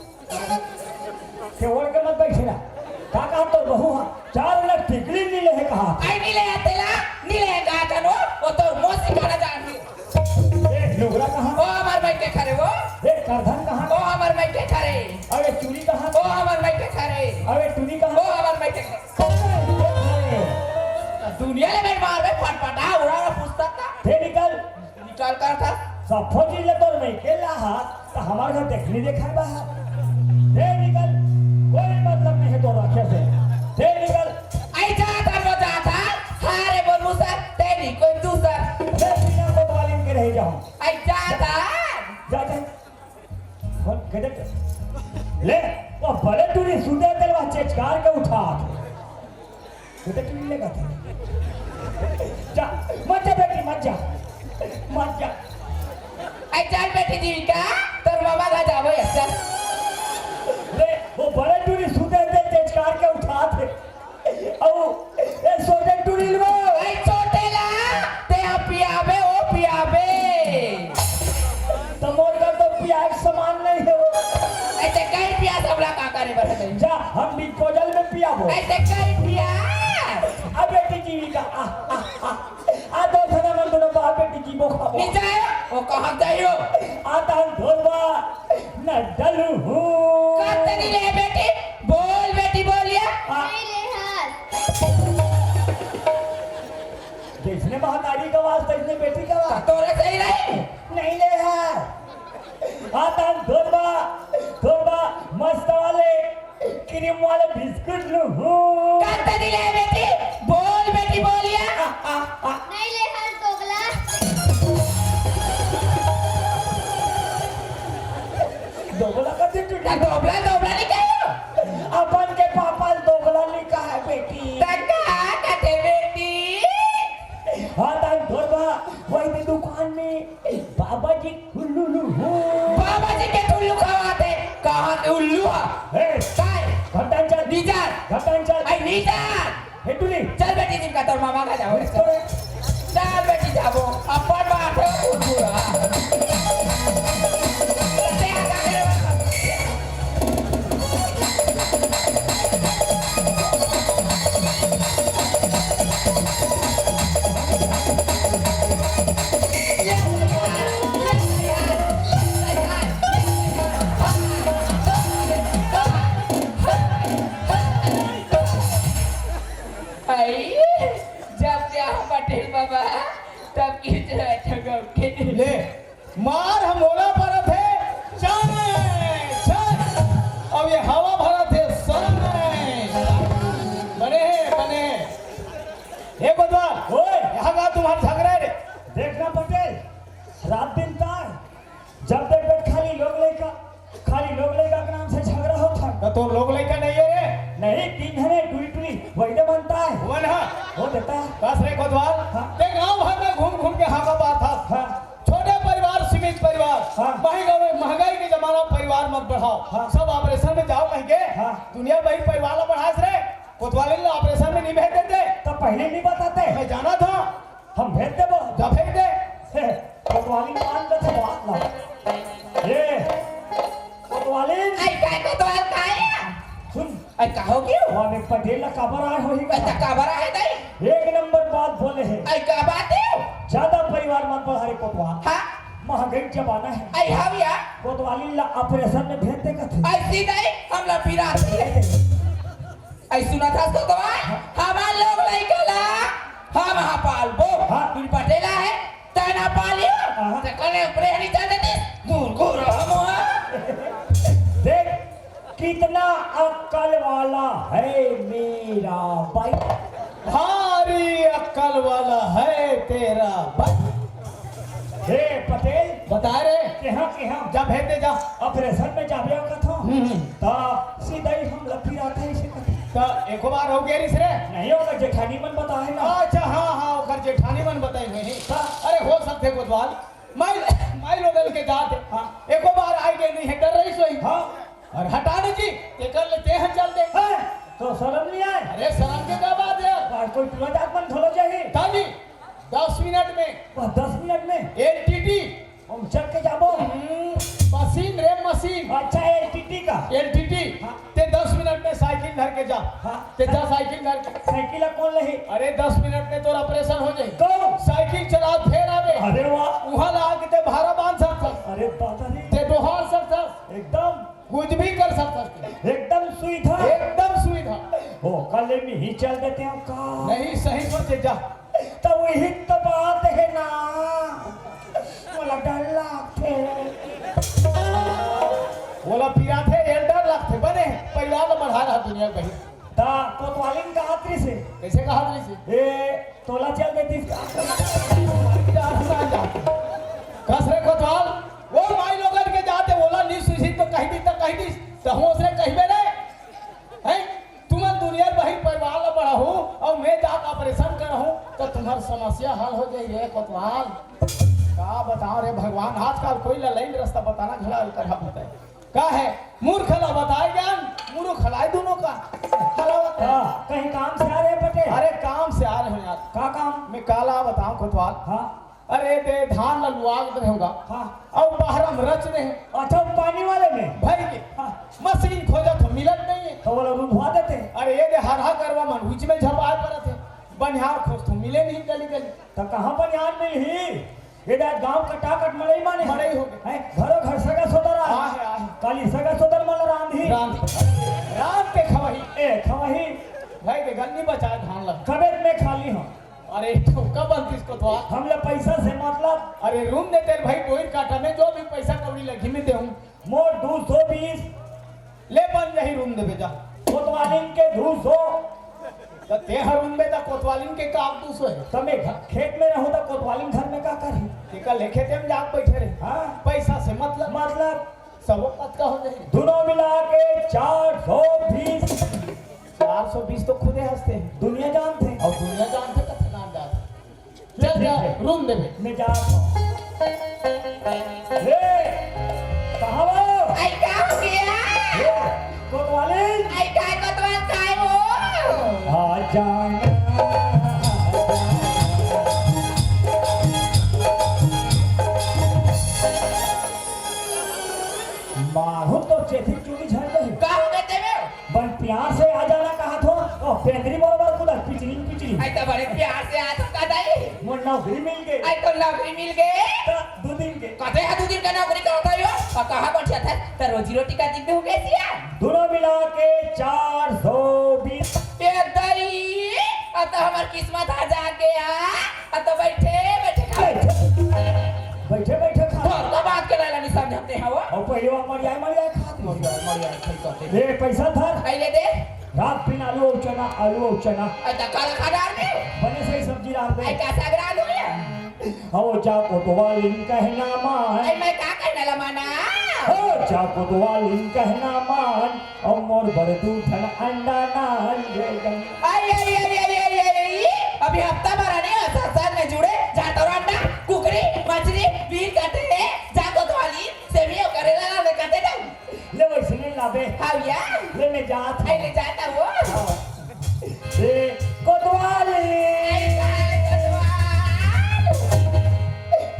के ओढ़ के मत बैठे ना। का कहा तोर बहू हा? चार आना टिकली नहीं ले है कहा। आई नहीं ले आते ला, नहीं ले कहा था नो, वो तोर मौसी का ना जान। ए, लुगरा कहाँ? ओ हमार माई के खरे वो। ए, करधन कहाँ? ओ हमार माई के खरे। अबे चूड़ी कहाँ? ओ हमार माई के खरे। अबे टूरी कहाँ? ओ हमार माई के खरे। दुनिया ले मैं मार में फटफटा उड़ा रहा पुस्तक का। ते निकल। निकल कर था। सब फौजी ले तोर माई के ला हाथ, तो हमार घर देखनी देखा बा। ते निकल। कोई मतलब नहीं है तो रखे से। ते निकल। आई जा था, वो जा था। हारे बोलू सर, तेरी कोई दूसर। मैं बिना कोतवाली के रह जाऊँ। आई जा था। जा, जा। फोन कटे। ले, वो बड़े टूरी सुते तेल वहाँ चेचकार के उठा। बेटा, तू नहीं लेगा था। जा, मत जा बेटी, मत जा। मत जा। आई चल बेटी जीविका, तोर मामा घर जाबो ऐसा। ले, वो बड़े टूरी सुते तेल चेचकार के उठा थे। अउ ए छोटे टुरी लबो। ए छोटे ला, ते ह पियाबे, ओ पियाबे। त मोर घर तो पियाए के सामान नहीं हो। ए ते कई पिया सबला का करे बर है? जा, हम डिस्पोजल में पियाबो। ए ते कई पिया। अबे टीवी का, आ, आ, आ। आ दो जना मन दोनों बाप बेटी जीबो खाबो। नहीं जाए, वो कहाँ जाइयो? आता हम ढोलबा, न डलू हूँ। कतनी ले बेटी, बोल बेटी, बोलिया। आ। नहीं ले हस। जैसने महतारी का आवाज, तैसने बेटी का आवाज। तोरे सही रही। नहीं ले हस। आता हम ढोलबा, ढोलबा, मस्त वाले, क्रीम वाले बिस्कुट लू हूँ। कतनी ले बेटी, बोल बेटी, बोलिया। आ, आ, आ। नहीं ले हस दोगला। दोगला कथे तू? त दोगला, दोगला नहीं कहो। अपन के पापा ल दोगला नहीं कहा है बेटी। त का कथे बेटी? हाँ, तन ढोलबा, वही दुकान में बाबा जी ठुल्लू लू हूँ। बाबा जी के ठुल्लू खवाथे, कहाँ के उल्लू हा? ए, काय? घटान चल। नीचा। घटान चल। आई नीचा। हे टुली। चल बेटी, जिनका तोर मामा का जाओ। चल बेटी, जाबो। अपन बात है, कुरकुरा। आई, जब क्या बटे दुनिया भाई परिवार ला बढ़ास रे, कोतवालिन ला ऑपरेशन में नहीं भेज देते। तो पहले नहीं बताते। मैं जाना था। हम भेज देबो। जा भेज दे। कोतवालिन मान के तो बात ला। ये कोतवालिन। आई काय कोतवाल काय? सुन। आई का हो गयो? वो अभी पटेल ला काबर आए होही का? अच्छा, काबर आए दाई? एक नंबर बात बोले हे। आई का बात हे? ज्यादा परिवार मत बढ़ा रे कोतवाल। हाँ। महंगाई जमाना हे। आई हाँ भैया। कोतवालिन ला ऑपरेशन में भेज दे कथे। ऐसी दाई, हम ला पिरात हे। आई सुना था कोतवाल? हमार लोग लइका ला हम हा पालबो। हाँ। बिन पटेला हे, तैं ना पालियो। हाँ। ते कने ऊपरे हनी चल देती। दूर को रहो मोहा। देख, कितना अक्कल वाला है मेरा भाई। भारी अक्कल वाला है तेरा भाई। हे पटेल, बता रे। केहा, केहा? जा भेज दे, जा। ऑपरेशन में जाबे कथो। हम्म, हम्म। ता सीधा ही हम लपी रहा था इसे कथो। ता एको बार हो गया रिस रे? नहीं होगा, जेठानी मन बताए ना। अच्छा, हाँ, हाँ, ओकर जेठानी मन बताए नहीं। ता अरे हो सकथे कोतवाल। माई, माई लोगन के जात हे। हाँ। एको बार आए गए नहीं हे, डर रही सोई। हाँ। और हटा दे जी, तेकर ले तेह चल दे। हैं? तो शर्म नहीं आए? अरे शर्म के का बात हे? और कोई टूरा जात मन थोड़ा चाहिए। दादी, दस मिनट में। बस दस मिनट में? एलटीटी। हम चल के जाबो। हम्म, मशीन रे, मशीन। अच्छा, एलटीटी का? एलटीटी। हाँ। ते दस मिनट में साइकिल धर के जा। हाँ। ते जा साइकिल धर के। साइकिल ला कौन लेही? अरे, दस मिनट में तोर ऑपरेशन हो जाही। तो? साइकिल चला फेर आवे। अरे वाह। उहाँ ला आके ते भारा बांध सकथस। अरे दादा रे। ते डोहार सकथस। एकदम। कुछ भी कर सकथस। एकदम सुविधा। एकदम सुविधा। ओ, कल में ही चल देते हैं का? नहीं, सही सोचे, जा। तो वही तो बात हे ना, मोला डर लागथे। मोला पिराथे, ये डर लागथे, बने परिवार ला बढ़ा रहा दुनिया कहीं। ता कोतवालिन का आतरी से। कैसे कहा आतरी से? ए, तोला चल देती। डर सा जाथे। कस रे कोतवाल, वो माई लोगन के जात हे, ओला नहीं सुझी तो कह दी, तो कह दी, तो हम उसने कहबे रे। हैं? तुमन दुनिया बहिर परिवार ला बढ़ाहू अउ मैं जाके ऑपरेशन करहूँ त तुम्हर समस्या हल हो जाही रे कोतवाल। का बताओ रे भगवान, आजकल कोई ला लाइन रस्ता बताना घला कर हा बताए। का हे? मूर्ख ला बताए ज्ञान, मूर्ख हलाए दुनों का। हलावत हे। हाँ, कहीं काम से आ रहे पटेल? अरे काम से आ रहे हो यार। का काम? मैं काला बताऊँ कोतवाल। हाँ। अरे दे धान ला लुआ के होगा। हाँ। अउ बाहर में रच दे। अच्छा, वो पानी वाले में? भाई के। हाँ। मशीन खोजत हो, मिलत नहीं है। तो वो लोग रुंधवा देते। अरे ये दे हरहा करवा मन उच में झपाए परत हे। बनिहार खोज तो मिले नहीं गली गली। तो कहाँ बनिहार मिलही? ये दे गांव कटाकट मड़ई माने। मड़ई हो गए। हैं, घरो घर सगा सोदर आ। आ है, आ है। काली सगा सोदर मन रांधी। रांधी। रांध के खवाही। ए, खवाही। भाई के गन्नी बचाए धान ला। कबे मैं खाली हूँ। अरे ठोका बनतीस कोतवाल। हमला पैसा से मतलब। अरे रूम दे तेरे भाई, बोइर काटा में जो भी पैसा कौड़ी लगी मैं देहूँ। मोर दू सौ बीस। ले बन जाही रूम देबे जा। कोतवालिन के दू सौ। त ते हर रूम दे ता कोतवालिन के का दू सौ हे? त मैं घ-, खेत में रहूँ त कोतवालिन घर में का करही? ते का ले खेते में जाके बैठे रहे। हाँ। पैसा से मतलब। मतलब? सब कतका हो जाही? दोनों मिला के चार सौ बीस। चार सौ बीस तो खुदे हंसते हैं। दुनिया जानते हैं। अउ दुनिया जानते कथे नाम जानते। चल जा, ठीक है। रूम देबे। मैं जा रहा हूँ। ए, कहाँ हो? आई का हो गया? ए, कोतवाली। आई का कोतवाल काय हो? आ जाना। मारो तो चेथी चूड़ी झड़ गई। का हो गए तेरे? बन प्यार से आ जाना कहा थो, ओ पेंदरी बरोबर कुदा पिचरी पिचरी। आई तो बड़े प्यार से आ तो का दाई? मोर नौकरी मिल गई। आई तो नौकरी मिल गई। तो दो दिन के। कते है दो दिन का नौकरी करता हो? और कहाँ बैठा था? तो रोजी रोटी का दिन हो गई सिया। दोनों मिला के चार सौ बीस। ए दाई, अब तो हमार किस्मत आ जाके आ। अब तो बैठे बैठे खा। बैठे बैठे खा। घर का बात के लाला नहीं समझते हैं वो। और पहले वो मरिया मरिया खात मरिया मरिया खाई करते। ए पैसा धर। पहले दे। रात दिन आलू और चना, आलू और चना। अच्छा, काला खा डाल दे। बने सही सब्जी डाल दे। आई का साग डाल दो या? आओ जा कोतवालिन कहना मान। आई मैं का कहना ला माना? हो जा कोतवालिन कहना मान। अउ मोर बर दू ठन अंडा नान दे दे। आई, आई, आई, आई, आई, आई, आई, अभी हफ्ता भर आने संसार में जुड़े, जा तोर अंडा, कुकरी, मछली, बीन काटे, जा कोतवाली, सेमी अउ करेला ला ले काटे जाऊ। ले वैसे नहीं लाबे। हाँ या। ले मैं जा अरे, ले जाता वो। ए, कोतवाली।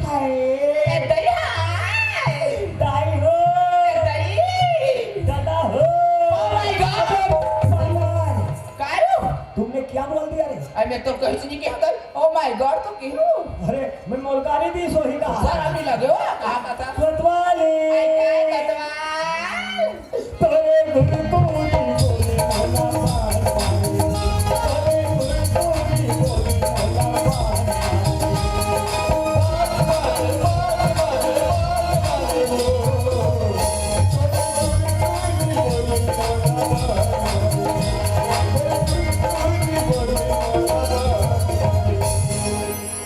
हाय। ए, दई हाय। दाई हो। ए, दई। दादा हो। Oh my God। भगवान। काय हो? तुमने क्या बोल दिया रे? अरे, मैं तो कहीं से नहीं कहा था। Oh my God तो क्यों? अरे, मैं मोलकारी दी सोही का। सर, अभी लगे हो, कहा था। कोतवाली। आई, काय कोतवाल? तोरे गुरु को नहीं बोले मोला बार बार। तोरे गुरु को नहीं बोले मोला बार बार।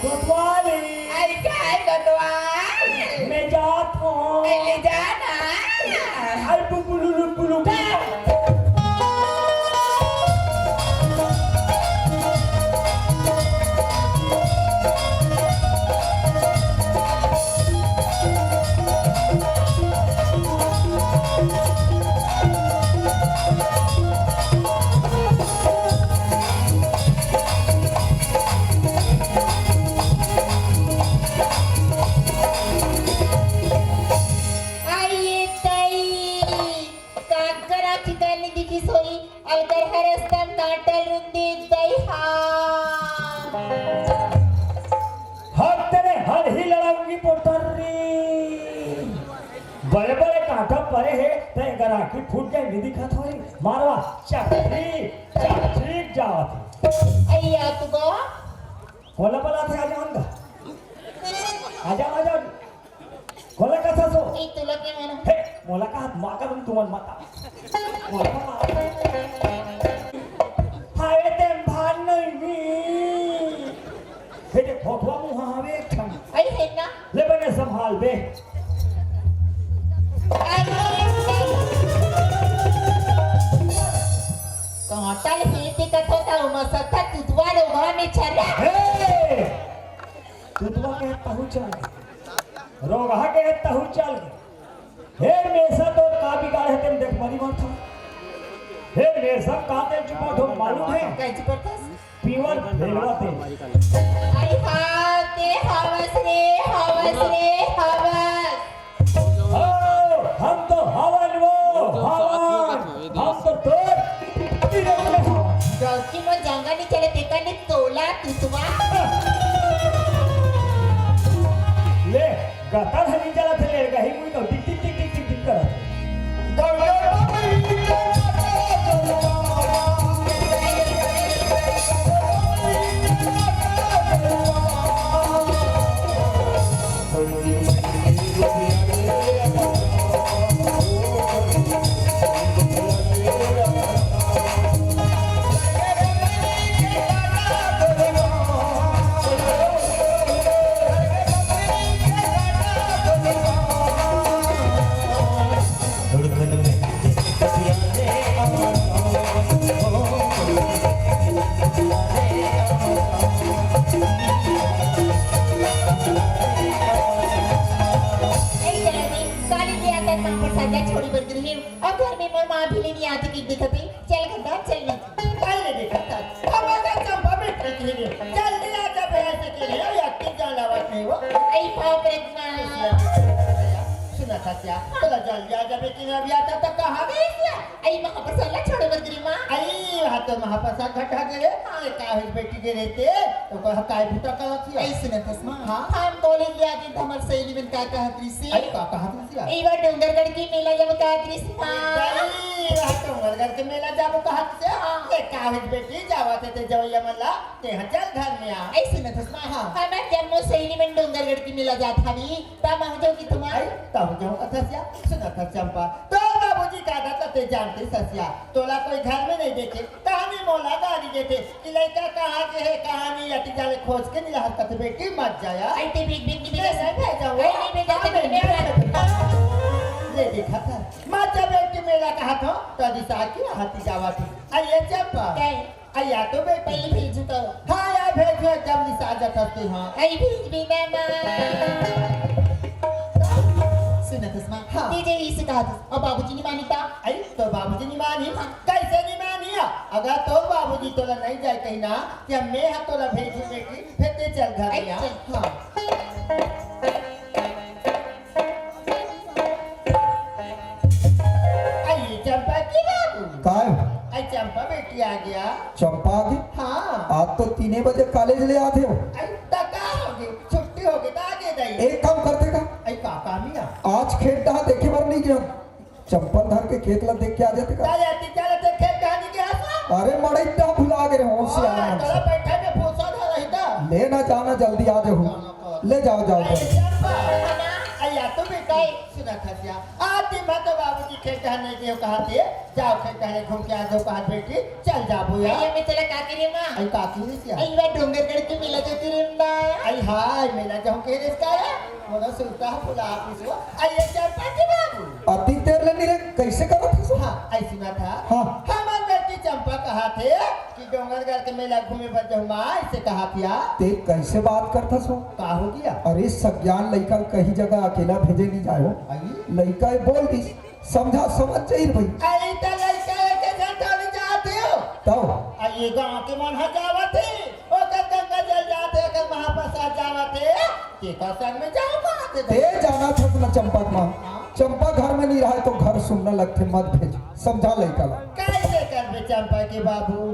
कोतवाली। आई काय कोतवाल? मैं जात हूँ। आई ले जाना। आई पुपुलु लुपुलु। आइए तई, काकर आँखी कानी दिखिस होई, अलगर हर स्तम कांटल रुंदी दई हा। हर तेरे हर ही लड़ाऊंगी पोटर्री। बड़े बड़े कांटा परे हे, ते अगर आँखी फूट जाए, नहीं दिखत होई। मारवा, चकरी, चकरी जावत हे। अइया तू बा। कोला बला थे, आ जाऊंगा। आ जाओ, आ जाओ। कोला कसा सो? ए, तुला के म्हणा? हे, मोला का हात माका तुम तुमन माता। मोला का हात? हाय ते भान नहीं। हे जे फोटवा मुहा हवे एक ठन। आई हे ना? ले बने संभाल बे। कांटल हे ते कथो ता उमा सत्ता तुतवा लोगा में चला। हे! तुतवा के तहु चल। रोगहा के तहु चल। हे मेसा तो का बिगाड़ हे तेन देख मरी मत। हे मेसा का ते चुपा ठो मालूम हे? कैसे पड़ता? प्योर भेलवा ते। आई हा, ते हवस रे, हवस रे, हवस। हो, हम तो हवन वो, हवन। हम तो तोर। गलती में जंगा नहीं चले, देखा नहीं तोला, तुतवा। ले, गतर हनी चला थे, ले, गही मुई तो टिक, टिक, टिक, टिक, टिक, टिक करत। ए, चला रे, काली के आदत मां पर सजा छोड़ी बर गिरही। अब घर में मोर मां भी लेनी आती की दिखती। चल गंदा, चल नहीं। काई ले देखत हस? अब अगर चंपा में ठीक ही नहीं। जल्दी आ जा, भैया से के ले, या के जान आवत नहीं वो। आई बाप रे मां। सुना था क्या? चला जल्दी आ जा, बेटी ने अभी आता तो कहा? आई मां पर सला छोड़ बर गिरी मां। आई, वहाँ तो महाप्रसाद घटा दे रे। हाँ, का है बेटी के रहते? तो कहा, काय भूता का लखिया? आई सुना था मां। हाँ? हम कॉलेज ले आगे तो हमारे सहेली मन का कहत रही से। आई का कहत रही से? ई बार डोंगरगढ़ के मेला जाबो कहत रहिस मां। अरे, वहाँ डोंगरगढ़ के मेला जाबो कहत से? हाँ। ए, का होइस बेटी, जावत हे ते जवैया मन ला, ते ह चल घर में आ। अइसे न थस मां, हाँ। हमर जम्मो सहेली मन डोंगरगढ़ के मेला जात हवी, त महूं जाहूं कि तुमन? आई, तहूं जाहूं कथस या, सुनत हस चंपा, तोर बाबूजी का आदत ल ते जानते सस या, तोला कोई घर में नहीं देखे, कहानी मोला गाली देथे कि लइका कहाँ गे हे, कहाँ नहीं, अति जाले खोज के निराहर कथे, बेटी मत जाया। आई ते बिग बिग की ए, नहीं भेजा वो। आई नहीं भेजा, हाँ, ते मैं बिग नहीं बिग। भेजा। ले देखा था, मत जा बेटी मेला कहा था, तो दिशा की हाथी जावा थी। आई ये चंपा। क्या है? आई या तो बेटी। पहले भेजू तो। हाँ या भेजू, एकदम निशा जथती हाँ। आई भेज भी ना माँ। सुनत हस माँ, हाँ। तें जे इही से कहत हस। अब बाबूजी नइ मानी त? अई, तोर बाबूजी नइ मानी? हाँ। कइसे नइ मानी? अगर तोर बाबूजी तोला नइ जाय कही ना, त मैं ह तोला भेजहूँ बेटी, फेर तें चल घर अई, में आ। चल। हाँ। अई चंपा के बाबू। काय? अई चंपा बेटी आगे। चंपा आगे? हाँ। आज तो तीने बजे कॉलेज ले आथे हो। अई त का होगे? छुट्टी होगे त आगे दई। एक काम करथे का? अई का काम या? आज खेत डहा देखे बर नइ गेंव। चंपा ल धर के खेत ला देख के आ जाते का? का जाती, का जाते खेत डहा नइ गेंव? अरे मड़ई डहा भुला गे रहेंव, ओ, सियान मन तोला से। बैठे में फुरसत हो रही त। ले ना जाना, जल्दी आ जाहू। हाँ, हाँ। ले जाव, जाव, अई जाव। चंपा, अई या तो बेटी, सुनत हस या। आज दिन भर तो बाबूजी खेत डहा नइ गेंव कहत हे, जाव खेत डहा घूम के आ जाव कहत बेटी, चल जाबो या। अई मैं तोला का कहे रेहेंव माँ? अई का कहे रेहेस या? अई मैं डोंगरगढ़ के मेला जात रहेंव ना। अई हाँ, मेला जाहूँ कहे रेहेस का या? मोला सुरता ह फुला पिसो। अई ये चंपा के बाबू। अतिक देर ले नइ रे, कइसे करत हस? हाँ, अइसे ना था। हाँ। हमर बेटी चंपा कहत हे कि डोंगरगढ़ के मेला घूमे बर जाहूँ माँ, अइसे कहत या। तें कइसे बात करत हस हो? का होगे या? अरे सज्ञान लइका ल कहीं जगह अकेला भेजे नइ जाय हो। अई? लइका ए बोल दिस, समझा, समझ जाही रे भई। अई त लइका एक झन थोड़ी जात हे हो। तब? अई ये गाँव के मन ह जावत हे, ओकर गंगा जल जात हे, ओकर महाप्रसाद जावत हे, तेकर संग में जाव कहत हे। तें जानत हस ना चंपा के माँ, हाँ। चंपा घर में नइ रहय त घर सुन्ना लगथे, मत भेज, समझा लइका ला। कइसे करबे चंपा के बाबू?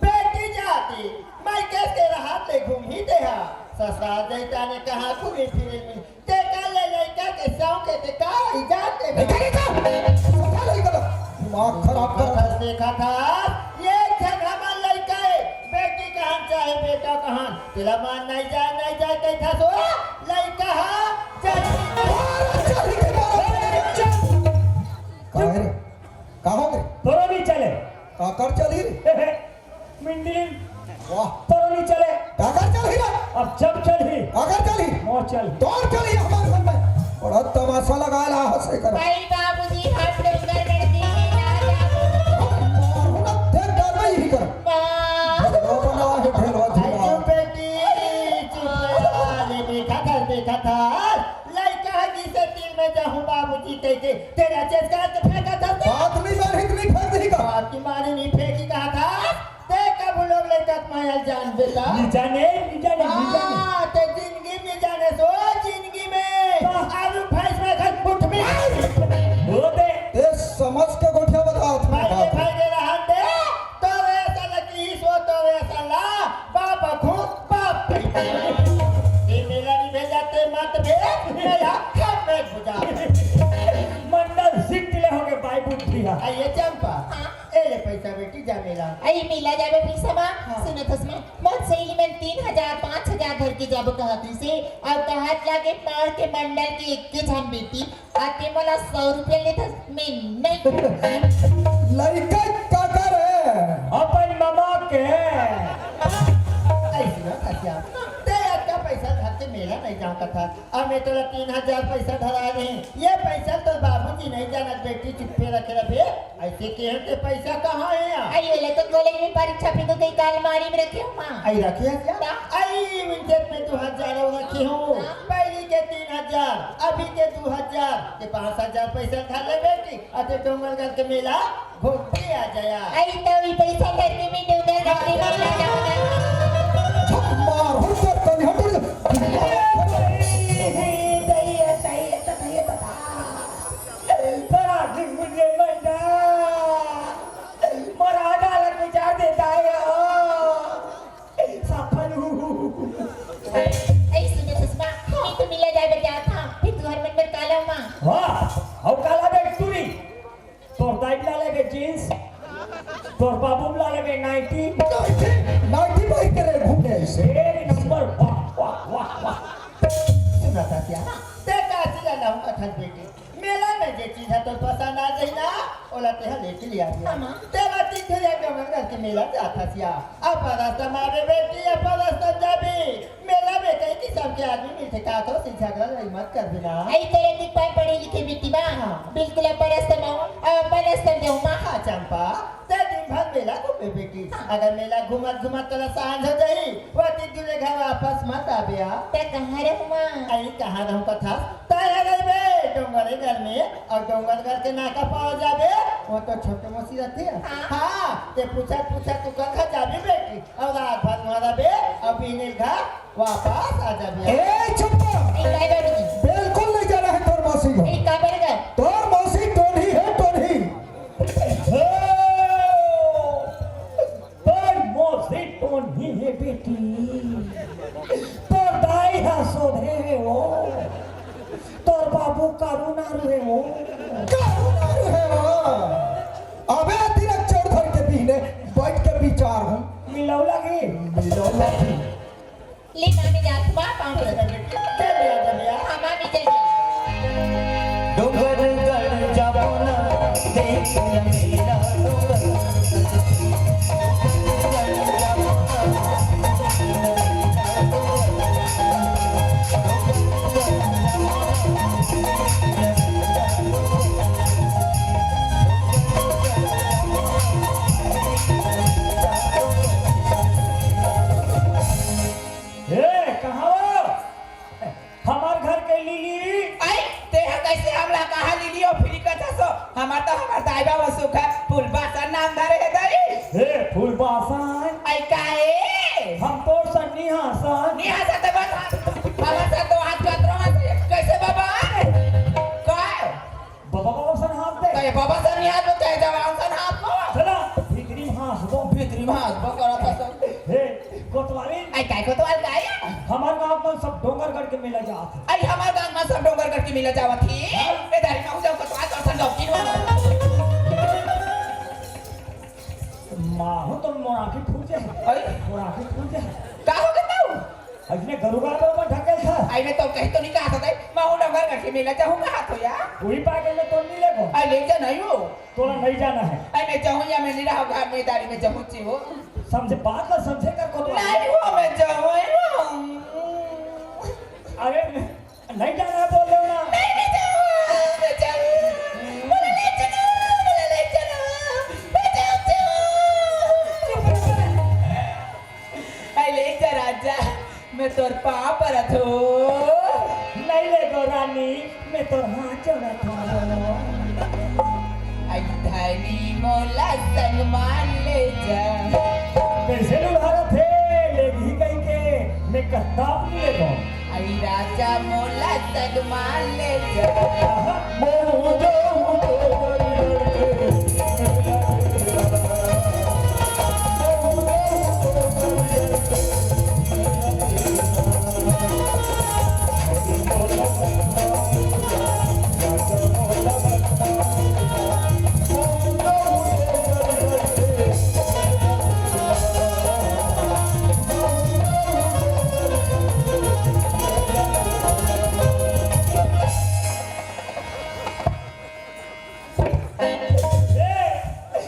बेटी जात हे, मइके के रहत ले घूमही तेहा। ससुराल जाही ताने कहाँ घूमे फिरे मिलही। तेकर ले लइका के शौक हे, तें का ही जान दे। लइका, लइका! समझा लइका ला। दिमाग खराब कर। देखत हस, देखत हस, ये झन हमर लइका हे, बेटी कहन चाहे बेटा कहन, तेला मान नइ जाय, नइ जाय कहिथस हो, लइका ह, चल। अरे, चल, चल। का हे रे? का होगे? तोरो नइ चले। काकर चलही रे? मिंडिल। वाह। तोरो नइ चले। काकर चलही रे? अब जब चलही। काकर चलही? मोर चलही। तोर चलही हमर घर में। बड़ा तमाशा लगाय ला हस एकर। भाई बाबूजी, हम डोंगरगढ़ के मेला जाबो। मारू ना, देख डरबे ही कर। वाह। झगड़ा बना है, ढेलवा अई झूला। चुप बेटी, चुप बेटा, ले देखत हस, देखत हस। लइका ह गिसे तीर में जाहूँ बाबूजी कहिके, तेला चेचका के फेंकत हस। बात नइ मानही त नइ फेंक दिही का? बात नइ मानही, नइ फेंकही कहत हस। तें कभू लोग लइका के मया ल जानबे त? नइ जाने, नइ जाने, नइ जाने। हाँ, तें जिनगी में नइ जानेस हो, जिनगी में। हाँ। आलू भैंस में घर उठ में। वो दे। तें समझ के गोठिया बतात हस। भाई के, भाई के रहन दे, तोरे असन ल किहिस वो, तोरे असन ल, बाप खूब, बाप कहिथे। ये मेला नइ भेजा तें मत भेज, मेला हम नइ बुझा। मंडल सिट ले होगे बाई बुद्धि हा। अई ये चंपा, हाँ। ए ले पैसा बेटी, जा मेला। अई मेला जाबे पैसा मा? हाँ। सुनत हस माँ, मोर सहेली मन तीन हजार, पाँच हजार धर के जाबो कहत रिहिसे, अउ कहत लागे पाँव के मंडल के एक्के झन बेटी, अते मोला सौ रुपया लेथस, मैं नहीं। लइका काकर हे? अपन ममा के। अइसे ना था क्या? तें अतका पैसा धर के मेला नहीं जाव कथा। अब मैं तोला तीन हजार पैसा धरा रहे, ये पैसा तो बाबूजी नहीं जानत, बेटी चुप्पे रखे रहे। अइसे केहे तें पैसा कहाँ हे यार? अई, ये ले तो कॉलेज में परीक्षा पे तो कई का अलमारी में रखे हो माँ। अई रखे हस क्या? ता? अई, उनके में दो हजार अउ रखे हो। हाँ। पहली के तीन हजार, अभी के दो हजार, के पाँच हजार पैसा धर ले बेटी, अते डोंगरगढ़ के मेला घूम के आ जाया। अई, तो ये पैसा धर के मैं डोंगरगढ़ के मेला जाऊंगा। झक मार, हुड़ कर तनी हट, हट। दइया, दइया, दइया, दइया, दइया। बड़ा दिन मुझे बंदा। मोर आधा लग गुजार देता है, ओ। सफल हूँ। अई सुन सुषमा, मैं तो मेला जाए बर जात हँव, फेर तुँहर मन बर का लाऊँ माँ? हाँ, अउ का लाबे टूरी? तोर दाई ला लेबे जींस, तोर बाबू ला लेबे नाइटी। नाइटी, नाइटी पहिर के रे घूमे अइसे। एक नंबर, वाह, वाह, वाह, वाह। सुनत हस क्या? तें का चीज ला लाऊँ कथस बेटी? मेला में जे चीज ह तोर पसंद आ जाही ना, ओला तेंहा लेके ले आबे। हाँ, माँ। तेंहा ठीक हो जाबे, हमर घर के मेला जात हस या। अपन रास्ता में आबे बेटी, अपन रास्ता में जाबे। मेला में कई किसम के आदमी मिलथे, का तो से झगड़ा लड़ाई मत करबे ना। अई तोरे दिख पाए पढ़े लिखे बेटी बा। हाँ। बिल्कुल अपन रास्ता में आऊँ, अपन रास्ता में जाऊँ माँ। हाँ चंपा, तें दिन भर मेला घूमबे बेटी। हाँ। अगर मेला घूमत घूमत तोला सांझ हो जाही, ओती दूले घर वापस मत आबे आ। तें कहाँ रहूँ माँ? अई कहाँ रहूँ कथस? तैं रहिबे डोंगरगढ़ में अउ डोंगरगढ़ के नाका पावत जाबे, वो तो छोटे मौसी रथे। हाँ। हाँ, ते पूछत पूछत तू कखा जाबे बेटी, अउ रात भर वहाँ रहिबे, अउ बिहने घर वापस आ जाबे। ए, चुप कर। ए, काय बाबूजी? बिल्कुल नहीं जाना है तोर मौसी घर। ए, काबर गा? तोर मौसी टोनही है, टोनही। हो, तोर मौसी टोनही है बेटी, तोर दाई हा सोधे है वो, तोर बाबू कारू नारू है वो। कारू नारू है वो। अबे अतिरक चौधर के बिहने बैठ के विचार हूँ। मिलौला की? मिलौला की। ले मामी जात बा, पाँव के। चल भैया, चल भैया। हाँ, मामी चल जा। डोंगरगढ़ जाबो ना, देख न मेला डोंगर। ए, कहाँ हो? हमार घर के लिली। आई, ते ह कैसे हमला कहा लिली हो? फिर कथा सो, हमार तो हमार दाई बाबा सुखा फूलबासन नाम धरे है दाई। ए, फूलबासन। आई काहे? हम तोर सन निहासन। निहासन तो बस, हमार साथ तो हाथ कतरो हाथ। कैसे बाबा? काय? बाबा, बाबा सन हाथ दे। कहे बाबा सन निहास बो, कहे जवान सन हाथ बो। चला, भीतरी में हाथ बो। भीतरी में हाथ बो करत हस। हे, कोतवाली। आई काय कोतवाल काय? हमार गाँव में सब डोंगरगढ़ के मेला जात हे। आई हमार गाँव में सब डोंगरगढ़ के मेला जावत हे। हाँ। ए दारी में जाओ कोतवाल कर सन जाओ तीन। माहू तो मोर आँखी फूट जाए। आई? मोर आँखी फूट जाए। का हो गया तू? अइसने गरू गाय ऊपर ढकेल था। आई मैं तो कहीं तो नहीं कहा था, मैं हूँ डोंगरगढ़ के मेला जाऊँ कहा तो यार। वही पागल में तो नहीं लेगो। आई ले जा नहीं हो। तोला नहीं जाना है। आई मैं जाऊँ या मैं नहीं रहा घर में दारी में जाऊँ ची हो। समझे बात ला समझे कर को तो। नहीं हो मैं जाऊँ ही हूँ। अरे नहीं जाना है बोल दो ना। नहीं, नहीं जाऊँ, मैं जाऊँ। बोले ले चलो, बोले ले चलो। मैं जाऊँ, जाऊँ। आई ले जा राजा, मैं तोर पाँव परत हूँ। नहीं ले गो रानी, मैं तोर हाथ जोड़त हूँ। आई धनी मोला संग मान ले जा। कैसे लुभारत हे, ले भी कहीं के, मैं कत्ता नहीं ले गो। आई राजा मोला संग मान ले जा। ए,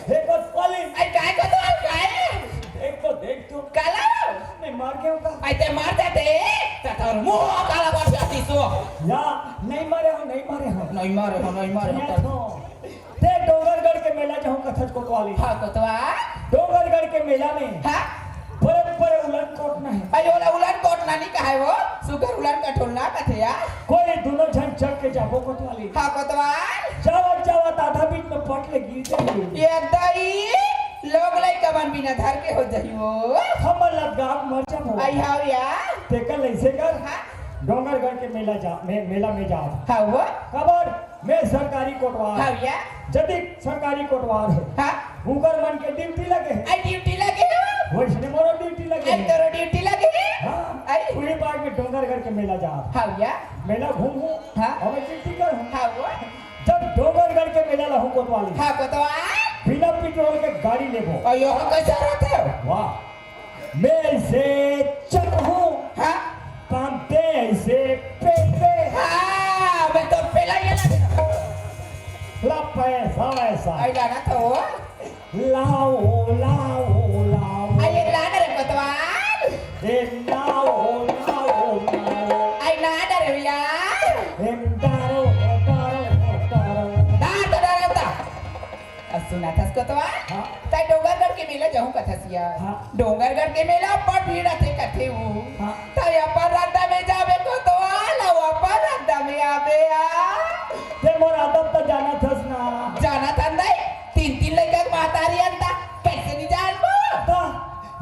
ए, कोतवाली। आई, काय कोतवाल, काय? देख तो, देख तो। काला? मैं मार गया हूँ का? आई, ते मार देते, त तोर मुंह काला बन जाती सो। या, नहीं मारे हो, नहीं मारे हो। नहीं मारे हो, नहीं मारे हो। या तो, ते डोंगरगढ़ के मेला जाऊँ कथच कोतवाली। हाँ, कोतवाल। डोंगरगढ़ के मेला में हाँ। बड़े बड़े उलन कोटना है। अरे ओला उलन कोटना नहीं कहा है वो, सुगर उलन कठोलना कथे यार। कोई दोनों झन चढ़ के जाबो कोतवाली। हाँ कोतवाल। जावत जावत आधा बीच में पट ले गिर जाइए। ये दई लोग लइका मन बिना धर के हो जाई वो। हम लदगा के मर जाबो। आई हाव यार। तेकर लइसे कर। हाँ। डोंगरगढ़ के मेला जा, मे-, मेला में जा। हाँ वो। कबर मैं सरकारी कोटवार। हाँ भैया। जदि सरकारी कोटवार है। हाँ। उनकर मन के ड्यूटी लगे है। आई ड्यूटी लगे है। वैसने मोरो ड्यूटी लगे आई है। तोरो ड्यूटी लगे है। हाँ। आई। पूरे पार्क में डोंगरगढ़ के मेला जा। हाँ भैया। मेला घूम हूँ। हाँ। और मैं ड्यूटी कर हूँ। हाँ वो। जब डोंगरगढ़ के मेला लहू कोतवाली। हाँ कोतवाल। बिना पेट्रोल के गाड़ी लेबो। और यो कैसे रहते हो? वाह। मैं ऐसे चढ़ूं, हाँ। कांपते ऐसे पेटे। हाँ, मैं तो पहला ये लगा। ला पैसा वैसा। आई लाना तो वो। लाओ, लाओ, लाओ। आई ये लाना रे कोतवाल। ए नाओ, नाओ, नाओ। आई लाना रे भैया। ए डारो, डारो, डारो। डार तो डार होता। अ सुनाथस कोतवाल? हाँ। तै डोंगरगढ़ के मेला जाहूं कथस या। हाँ। डोंगरगढ़ के मेला अब्बड़ भीड़ रथे कथे वो। हाँ। तै अपन रद्दा में जाबे कोतवाल, अउ अपन रद्दा में आबे आ।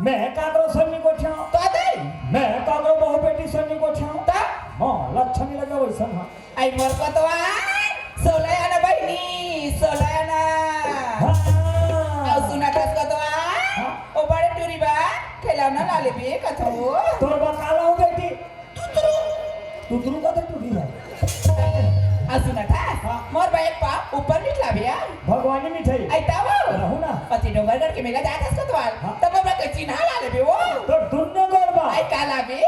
मैं काकरो संग नइ गोठियावंव। का दे? मैं काकरो बहू बेटी संग नइ गोठियावंव। त? मोला अच्छा नइ लगे वइसन ह। अई मोर कोतवाल, सोलह आना बहिनी, सोलह आना। हाँ। अउ सुनत हस कोतवाल, हाँ। ओ बड़े टूरी बर खिलौना ला लेबे कथों। तोर बर का लाहूं बेटी? तुतरू। तुतरू का तो टूरी हे। अउ सुनत हस, हाँ। मोर बर एक पाव ऊपर मिठाई लाबे। भगवानी मिठाई। अई त वो। रहू ना। अति डोंगरगढ़ के मेला जात हस कोतवाल। हाँ। त मोर बर कोई चिन्हा ला लेबे वो। तोर दुन्नो गोड़ बर। अई का लाबे?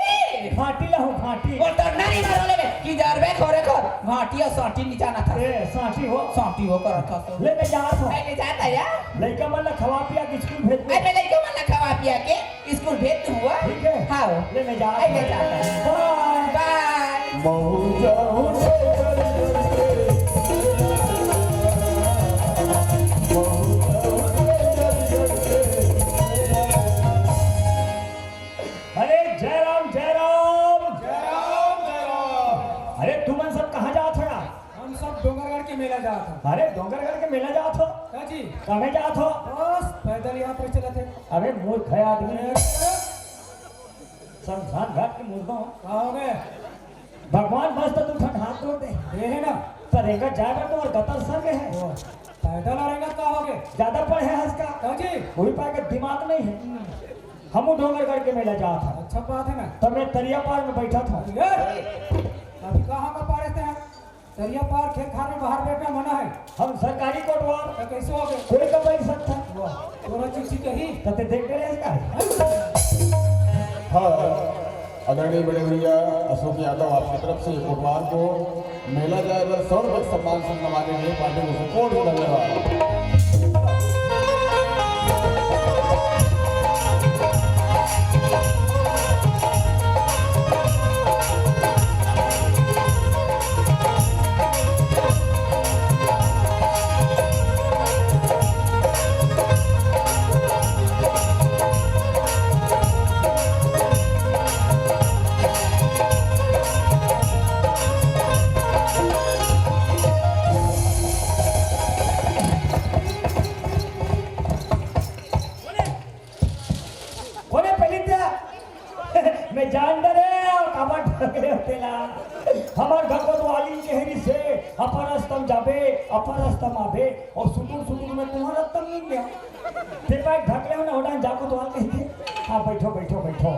घांटी लाहूं, घांटी। वो तो नहीं मारो लेबे। कि जरबे खोरे खोर। घांटी अउ सांटी नइ जानत हस। ए, सांटी हो। सांटी हो करत हस। ले मैं जात हंव। अई ले जात हस या? लइका मन ला खवा पिया के स्कूल भेज दे। अई मैं लइका मन ला खवा पिया के स्कूल भेज दूं वो। ठीक हे। हाँ। ले मैं जात हंव। अई ले जात हंव। बाय। बाय। अरे जय राम, जय राम। जय राम, जय राम। अरे तुमन सब कहाँ जात हो यार? हम सब डोंगरगढ़ के मेला जात हन। अरे डोंगरगढ़ के मेला जात हो? का जी? काहे जात हो? बस पैदल यात्रा चलत हे। अरे मूर्ख हे आदमी। अरे। शमशान घाट के मूर्ख हो। का हो गे? भगवान बस त दू ठन हाथ जोड़ दे। दे हे ना। त रेंगत जाए बर तो और गतर सर गे हे। ओ, पैदल अउ रेंगत का हो गे? ज्यादा पढ़े हस का? का जी? वही पाए के दिमाग नइ हे। हम्म। हमू डोंगरगढ़ के मेला जात हन। अच्छा बात हे ना। त मैं तरिया पार में बइठत हंव। अरे, अभी कहाँ का पार हे तेहा? तरिया पार खेत खार में बाहर बैठना मना हे। हम सरकारी कोटवार। त कइसे हो गे? कोई तो बइठ सकत हे। वाह, तोला चिट्ठी कही। त ते देख डरे हस का? हाँ, आदरणीय बड़े भैया अशोक यादव, आपकी तरफ से कोटवार को मेला जाए बर सौ रुपये सम्मान से नवाजे गए, पार्टी को support, धन्यवाद। कोने पहिली ते? मैं जान डरे, काबर डरे हो तेला? हमर घर कोतवाल कहे रिहिसे, अपन रस्ता म जाबे, अपन रस्ता म आबे, अउ सुतुर सुतुर में तुम्हर रस्ता म नइ गया। ते पाए ढक ले हो ना, ओडा जाको तो आ कहिथे। हाँ, बइठो, बइठो, बइठो।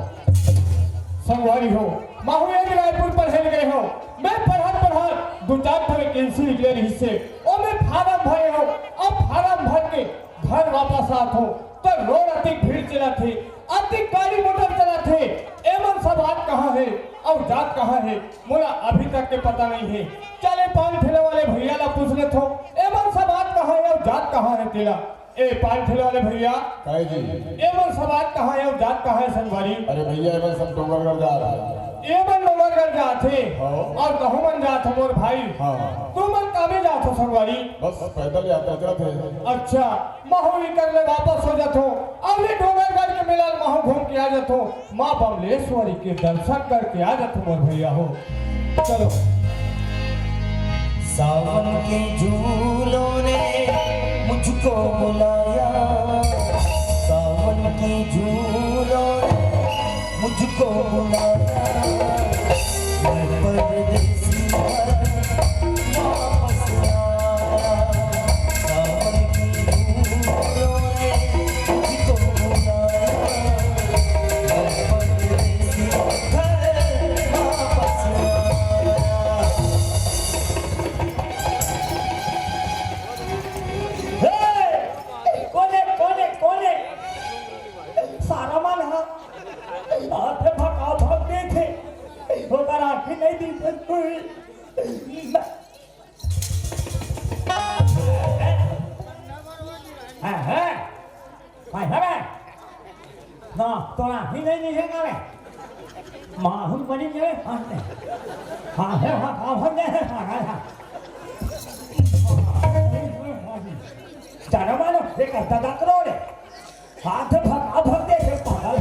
संगवारी हो, महूं ए रायपुर पढ़े ल गे हंव। मैं पढ़त पढ़त दू चार ठन vacancy निकले रिहिसे, ओमे form भरे हंव, अउ form भर के घर वापस आत हंव, त रोड अतिक भीड़ चलत हे, अतिक गाड़ी मोटर चलत हे। एमन सब आत कहाँ हे अउ जात कहाँ हे, मोला अभी तक के पता नइ हे। चल ए पान ठेला वाले भैया ला पूछ लेथंव, एमन सब आत कहाँ हे अउ जात कहाँ हे तेला। ए पान ठेला वाले भैया, काहे जी? एमन सब आत कहाँ हे अउ जात कहाँ हे संगवारी? अरे भैया, एमन सब डोंगरगढ़ जात हे। एमन डोंगरगढ़ जात हे? हाँ। अउ तहूं मन जात हो मोर भाई? हाँ। तुमन कामे जात हो संगवारी? बस पैदल यात्रा करत हे। अच्छा, महूं इकर ले वापस हो जाथंव। अउ ये डोंगरगढ़ के मेला ल महूं घूम के आ जाथंव। माँ बमलेश्वरी के दर्शन करके आ जाथंव मोर भैया हो। चलो। सावन के झूलों ने मुझको बुलाया, सावन के झूलों ने मुझको बुलाया, मैं परदेसी घर वापस आया। सावन की धूलों ने मुझको बुलाया, मैं परदेसी घर वापस आया। हे! कोने, कोने, कोने? सारा मन हा आथे भका भक देथे। ओकर आँखी नइ दिखत होही। हाँ, हाँ। हाँ, हाँ, हाँ। ना, तोर आँखी नइ दिखे का रे? माहुर बनी रे, हाँ, हाँ, हाँ, हाँ, हाँ, हाँ, हाँ, हाँ। जाना मानो, एक अर्धा दाँत रो रे। हाथ भका भक देथे पागल।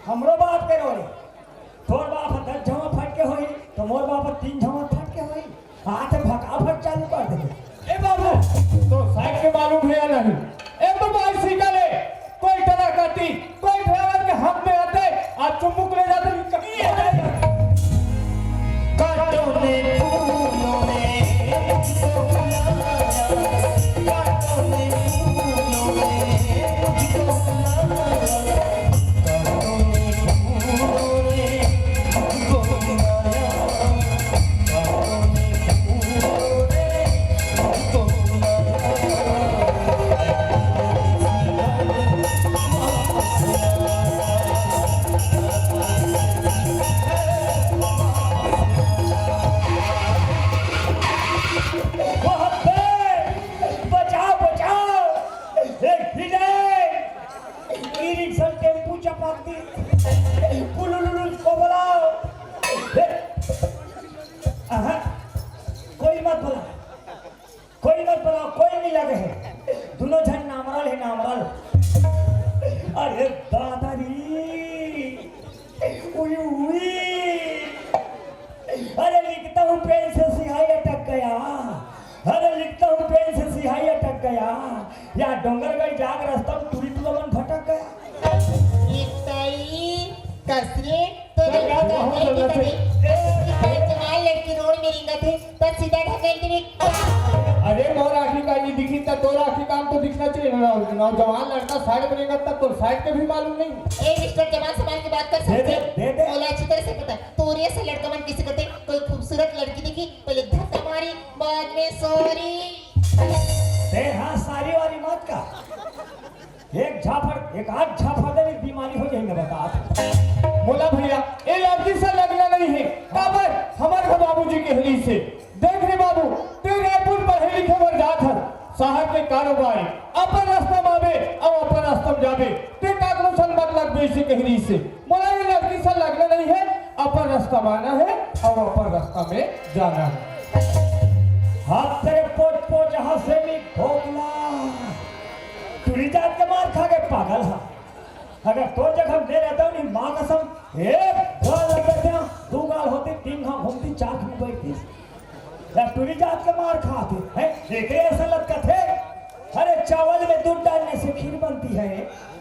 हमरो बाप के रो रे। तोर बाप ह दस झमा फटके होही, त मोर बाप ह तीन झमा फटके होही। हाथ भका भक चालू कर दे। ए बाबू, तोर साइड के मालूम हे या नहीं? ए तो bicycle हे, कोई ठेला काटी, कोई ठेला पाती। पुलुलुलु को बुलाओ। हे। आहा। कोई मत बुला। कोई मत बुलाओ, कोई नहीं लगे है। दोनों झन नामरल है, नामरल। अरे दादा री। उई, उई। अरे लिखता हूँ पेन से सिहाई अटक गया। अरे लिखता हूँ पेन से सिहाई अटक गया। या डोंगरगढ़ जाग रास्ता में टूरी टूरा मन भटक गया। ये ताई, कसरे, तो तो देखो, बहुत जरूरत है। ए, जवान लड़की रोड में रिंगत है, तो सीधा ढकेल दे। अरे मोर आँखी का नहीं दिखी, तो तोर आँखी काम तो दिखना चाहिए ना। नौजवान लड़का साइड में रिंगत, तो तोर साइड के भी मालूम नहीं। ए मिस्टर, जवान समाज की बात कर दे, सकते दे, हैं? दे, दे। बोला अच्छी तरह से पता है। तोरे से लड़का मन किसी करते, कोई खूबसूरत लड़की दिखी, पहले धक्का मारी, बाद में सॉरी। ते हाँ, सारी वाली मत का। एक झापड़, एक आध झापड़ दे, बीमारी हो जाई, मैं बता। मोला भैया, ए लड़की से लगना नहीं है। काबर? हमर घर बाबूजी के हरी से। देख रे बाबू, ते रायपुर पढ़े लिखे बर जात हस, शहर के कारोबारी, अपन रास्ता म आबे अउ अपन रास्ता म जाबे, ते काकरो संग मत लगबे, इसे कहि रहिस हे। मोला ये लड़की से लगना नहीं है, अपन रास्ता म आना है अउ अपन रास्ता में जाना है। हाथ तेरे पोच पोच हंसे में भोगला। टूरी जात के मार खा के पागल हा। अगर तोर जगह में रहता हूँ, नहीं माँ कसम, एक गाल लग जाते हैं, दो गाल होती, तीन गाल घूमती, चार गाल बैठती। या टूरी जात के मार खाते हैं, एक ऐसा लटकत है। अरे चावल में दूध डालने से खीर बनती है,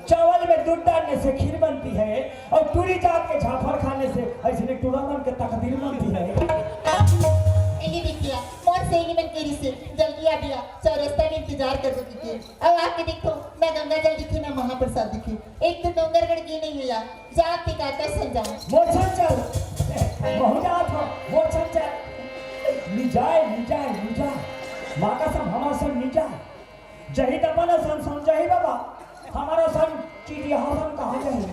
चावल में दूध डालने से खीर बनती है, और टूरी जात के झाफड़ खाने से ऐसे टूरा मन के तकदीर बनती है। ए बिटिया, मोर सहेली मन के रिसे जल्दी आ बिया, चौरस्ता में इंतजार कर दो बिटिया। अब आके देखो, ना गंगा जल दिखे, ना महाप्रसाद दिखे। एक तो डोंगरगढ़ गे नहीं हुआ, जात के काका संग जाओ। मोर संग चल, महू जात हो, मोर संग चल। निजाय, निजाय, निजाय। माँ कसम, हमार संग निजाय। जही तपन संग संग जही बाबा, हमारा संग चीटिया हसन कहाँ जाही?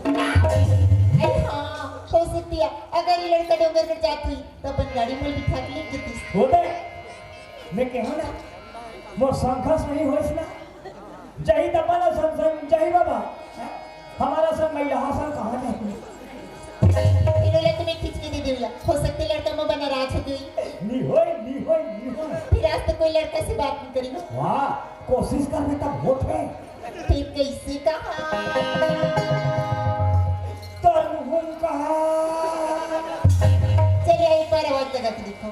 अरे हाँ, हो सकती है, अगर ये लड़का डोंगरगढ़ जात हुई, तो अपन गाड़ी में बिठा के ले जतीस। होते, मैं कहूँ ना, मोर संग कस नहीं होइस ना। जही तपन संग संग जही बाबा, हमारा संग मैया हसन कहाँ जाही? इन्होंने तुम्हें खींच के दे दिया। हो सकती लड़का में बना राज हो गई। नहीं होई, नहीं होई, नहीं होई। फिर आज तो कोई लड़का से बात नहीं करी ना। वाह, कोशिश कर, मैं तब होत है। फिर कैसे कहा? तनु हम कहा। चलिए, एक बार आवाज लगा के देखो।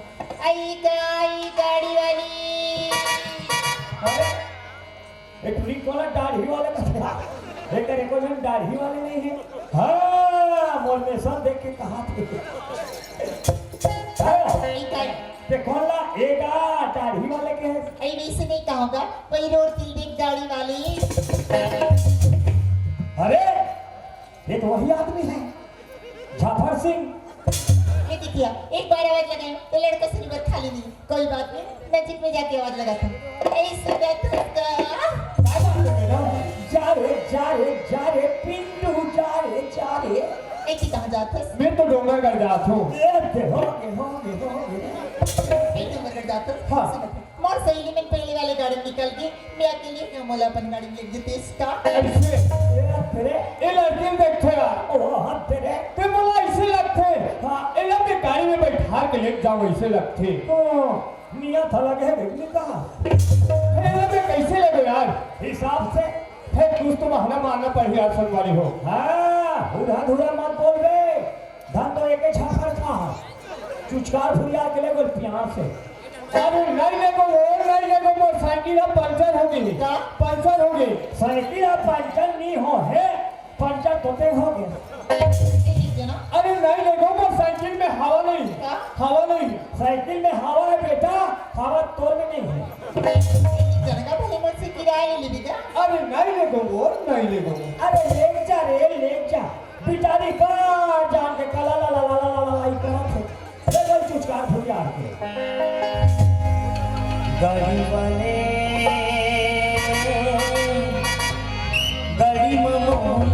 आई गा-, आई गाड़ी वाली। अरे, एक टुरी वाला दाढ़ी वाले का था। एक एको जन दाढ़ी वाले नहीं है। हाँ, मोर में सब देख के कहा थे। हाँ, आई गाड़ी। ते कौन ला एगा दाढ़ी वाले के है? अरे, वैसे नहीं कहोगा, वही रोड की देख गाड़ी वाली। अरे, ये तो वही आदमी है, झाफर सिंह। ये देखिए, एक बार आवाज लगाए तो लड़का सिल्वर खाली नहीं। कोई बात नहीं, नजीक में जाके आवाज लगाता हूँ। ऐसे बैठ उसका। क्या बात है बेटा? जा रे, जा रे, जा रे, पिंटू, जा रे, जा रे। ऐसे कहाँ जाता है? मैं तो डोंगरगढ़ जाता हूँ। ए, दे, हो गए, हो गए, हो गए। मैं डोंगरगढ़ जाता हूँ। हाँ। मोर सहेली मन पहले वाले गाड़ी में निकल गई, मैं अकेले हूँ, मोला अपन गाड़ी में लेके जतीस का। ऐसे? ए, तेरे, ए लड़की ल देखथे यार। ओ, हाँ, तेरे। ते मोला ऐसे लगथे। हाँ। ए, ला के गाड़ी में बैठा के लेके जाओ, ऐसे लगथे। ओ, मियाँ था लगे है, देख ली कहाँ? ए, ला के कैसे लगे यार? हिसाब से। फिर कुछ तो बहाना मारना पड़ी यार, संगवारी हो। हाँ, उधा धुरा मत बोल बे। धन तो एके झापड़ खा। चुचकार फुरिया के ले गोल प्यार से। अरे नहीं लेगो वो, नहीं लेगो, मोर साइकिल ह पंचर हो गई। का? पंचर हो गई। साइकिल ह पंचर नहीं हो है, पंचर तो ते हो गए। अरे नहीं लेगो, मोर साइकिल में हवा नहीं। का? हवा नहीं। साइकिल में हवा है बेटा, हवा तोर में नहीं है। जनका भले मोर से किराया ले ली का? अरे नहीं लेगो वो, नहीं लेगो। अरे ले जा रे, ले जा। बिचारी का जान के कला ला ला ला ला ला ला ई करत हे। ले चल चुचकार फुटियार के। गाड़ी वाले, गाड़ी में मोहन,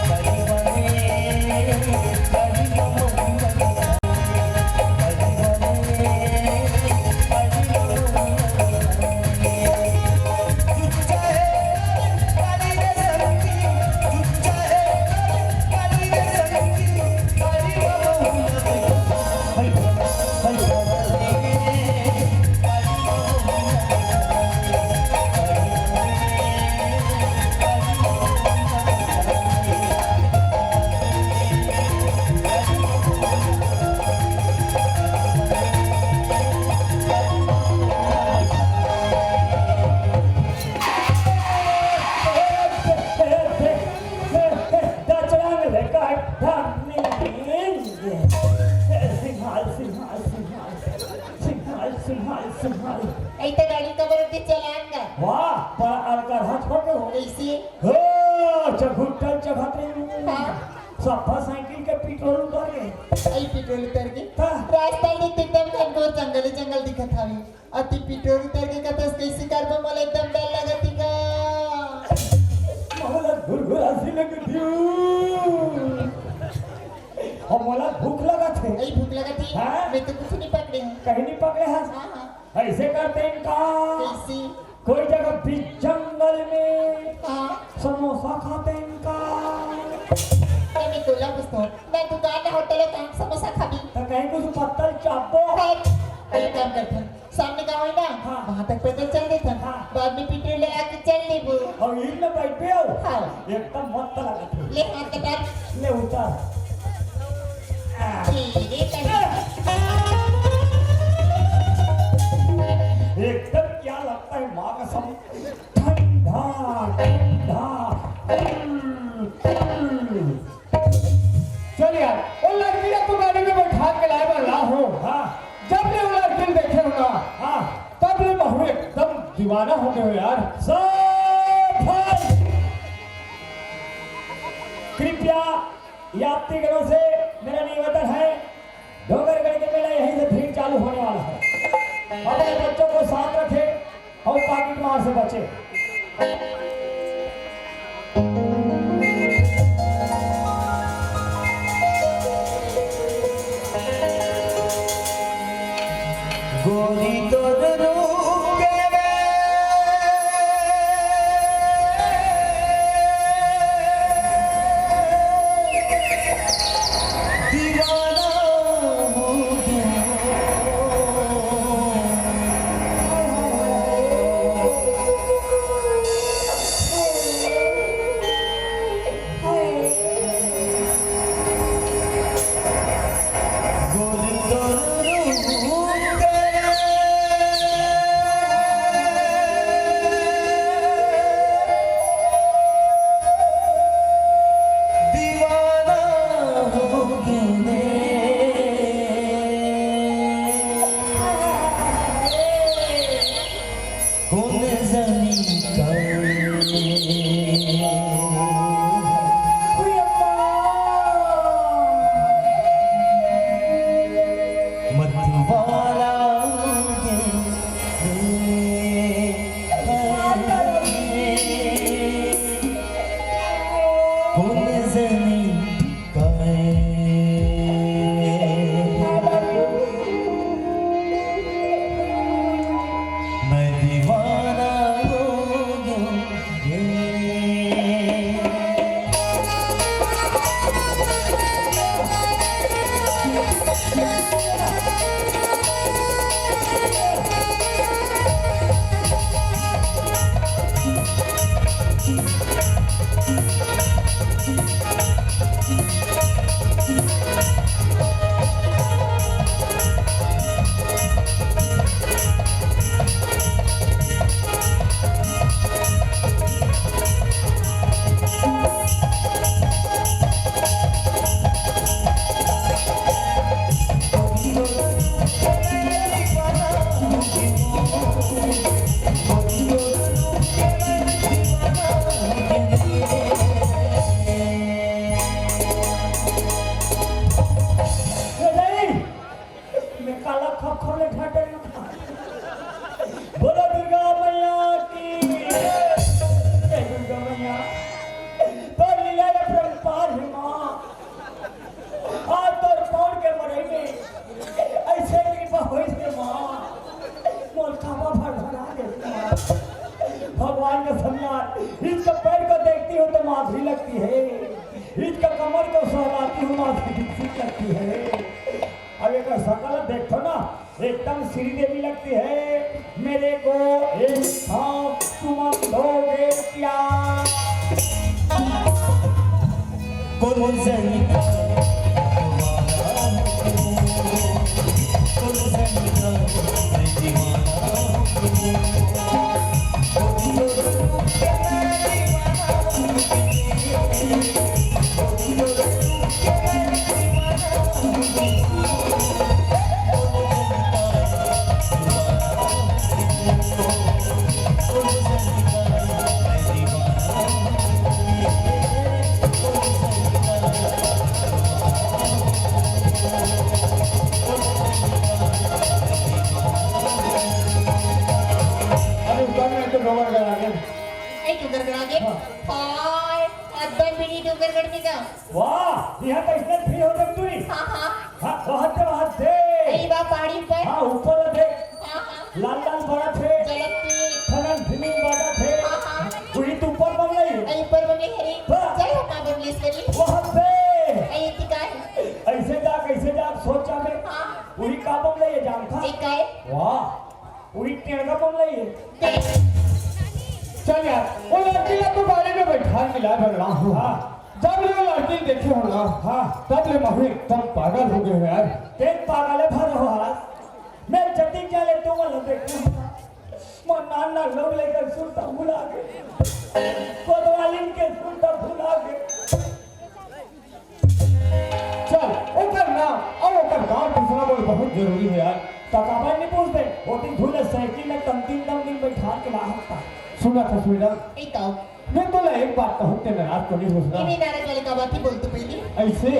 गाड़ी वाले, गाड़ी में मोहन। त घुट्टल चघत रहे। हाँ। सफा साइकिल के पेट्रोल उतर गे। आई पेट्रोल उतर गे। हाँ। रास्ता में तो एकदम घनघोर जंगल ही जंगल दिखत हवे। अति पेट्रोल उतर गे कथस, कैसे करबो? मोला एकदम डर लगत ही का। मोला घुरघुरासी लगत ही। अब मोला भूख लगत हे। आई भूख लगत ही। हाँ? मैं तो कुछ नहीं पकड़े हूँ। कहीं नहीं पकड़े हस? हाँ, हाँ। ऐसे करते हैं का? कैसे? कोई जगह बीच जंगल में हाँ। समोसा खाते हैं का? मैं तोला पूछता हूँ, मैं दुकान में होटल में समोसा खाबी। तो कहीं कुछ पत्तल चापो। हाँ। एक काम करते हैं, सामने गाँव है ना, हाँ। वहाँ तक पैदल चल देते हैं। हाँ। बाद में पेट्रोल लगा के चल लेबो। और ईद में बैठ पे हो? हाँ। एकदम मस्त लगा थे। ले हाथ कटा। ले उतार। आ। धीरे कर। एकदम क्या लगता है माँ कसम, ठंडा, ठंडा। चल यार, वो लड़की ने तू गाड़ी में बैठा के लाए बा, ला हो। हाँ। जब ले वो लड़की देखे हो ना, हाँ। तब ले महू एकदम दीवाना हो गए हो यार। सावधान! कृपया यात्रीगणों से मेरा निवेदन है, डोंगरगढ़ के मेला यहीं से भीड़ चालू होने वाला है। अपने बच्चों को साथ रखें और पॉकेट मार से बचें। गोरी तोर रूप के रे दीवाना हो गया। कोन जनी काय। मतवाला गे। कोन जनी काय। मैं दीवाना हो गया। मैं काला खप खप ले ठाटे। बोलो दुर्गा मैया की। जय दुर्गा मैया। तोर लीला अपरंपार हे माँ। आज तोर पौर के मड़ई में ऐसे कृपा होइस हे माँ। मोर काबा भर भरा दे माँ। भगवान का समझा, इसका पैर को देखती हूँ तो माधुरी लगती है, इसका कमर को सहलाती हूँ माधुरी दीक्षित लगती है। अब एक शकल देखो ना, एकदम श्रीदेवी लगती है। मेरे को एक सांप चुम्मा दोगे क्या? कौन जनी का दीवाना हूँ, कौन जनी का मैं दीवाना हूँ। पीढ़ी डोंगरगढ़ में का? वाह, यहाँ तो इसने भी हो सकती। हाँ, हाँ। हाँ, वहाँ से, वहाँ से। अरे वाह, पहाड़ी पर। हाँ, ऊपर देख। हाँ, हाँ। लाल लाल बड़ा थे। जलत थे। फनन फिनिंग बाजा थे। हाँ, हाँ। वही तो ऊपर बम रही है। अरे ऊपर बम रही है। हाँ। जय हो माँ बमलेश्वरी। वहाँ से। अरे ये क्या है? ऐसे जा, कैसे जा, सोच जा बे। हाँ। वही का बम रही है, जान था? एक का है? वाह। पूरी टेढ़ का मामला ही है। चल यार, वो लड़की ला तू गाड़ी में बैठा के ला, बलराम। हाँ। जब ले वो लड़की देखे हो ना, हाँ। तब ले महू एकदम पागल हो गए हो यार। तेज पागल है भर हो आज। मैं जल्दी क्या ले तू वाला देखे हो ना। मैं नान ना लोग लेकर सुनता भुला गए। कोतवालिन के सुनता भुला गए। चल, ओकर नाम अउ ओकर गांव पूछना मोर बहुत जरूरी हे यार। त काबर नइ पूछते? ओती धुले साइकिल में तमतिन तमतिन बइठार के ला हकता। सुनत हस मैडम, ए का? मैं तोला एक बात कहूं, ते नाराज तो नइ होस ना? ए, नइ नाराज वाले का बात ही बोल तू पहले। अइसे?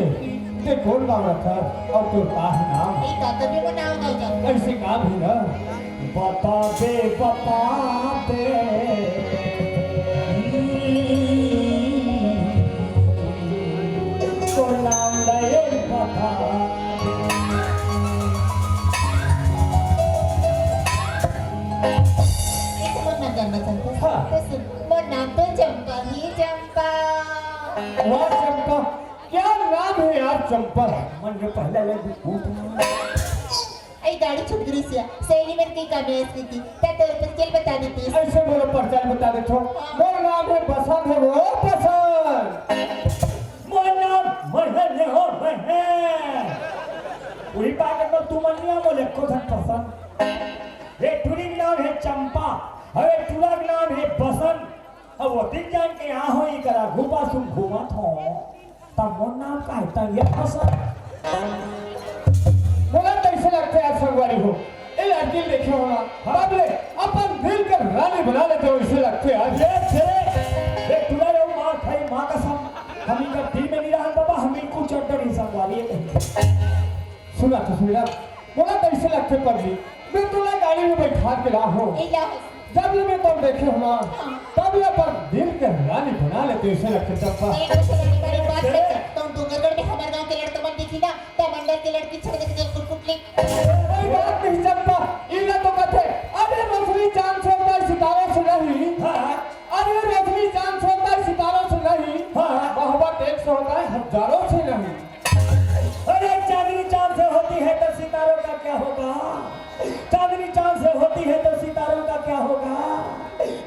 ते कोन गांव रथस अउ तोर का हे नाम? ए का? तभी वो नाम गाँव जाता। अइसे का भी ना? बता दे, बता दे। तोर नाम ला ये बता। एक मोर नाम जानना चाहता हूँ। हाँ। तो सुन, मोर नाम तो चंपा ही चंपा। वाह चंपा, क्या नाम है यार चंपा। मन के पहले ले भी फूट। अई गाड़ी छूट गिस या, सहेली मन के कमी है स्वीटी, त तोर परिचय बता देतीस। अइसे मोर परिचय बता देथों। हाँ। मोर नाम हे बसंत हे वो बसंत। मोर नाम महन हे हो महन। उही पागल में तुमन नइ आव मोला एको झन पसंद। ए टुरी के नाम हे चंपा, अउ ए टुरा के नाम हे बसंत। अब वो दिन जान के यहाँ हो, इकरा घूमा सुम घूमत हो। तब मोर नाम का हे? तब ये फसल। मोला कइसे लगथे यार संगवारी हो, ए लड़की ल देखे हो ना, हाँ। तब ले अपन दिल के रानी बना लेते हो, अइसे लगथे यार। ये थे, ये टुरा रे मार खाई माँ कसम, हम इनका दिल में नइ रहन बाबा, हम इनको चड्डा नइ संगवारी है कहीं। सुनत हस मैडम, मोला कइसे लगथे पगली, मैं तोला गाड़ी में बइठार के ला हों। ए ला। जब ले मैं तोला देखे हों ना, हाँ। तब ले अपन दिल के रानी बना लेते, अइसे लगथे चंपा। ए, कइसे लगथे बड़ी बात हे, तोर डोंगरगढ़ में हमर गाँव के लड़का मन दिखही ना, त मंडल के लड़की छोड़ के चल कुटकुट ले। कोई बात नहीं चंपा, इला तो कथे, अरे रोशनी चांद से होता है सितारों से नहीं। हाँ। अरे रोशनी चांद से होता है सितारों से नहीं। हाँ। मोहब्बत एक से होता है हजारों से नहीं। अरे चांदनी चांद से होती है तो सितारों का क्या होगा? चांदनी चांद से होती है तो सितारों का क्या होगा?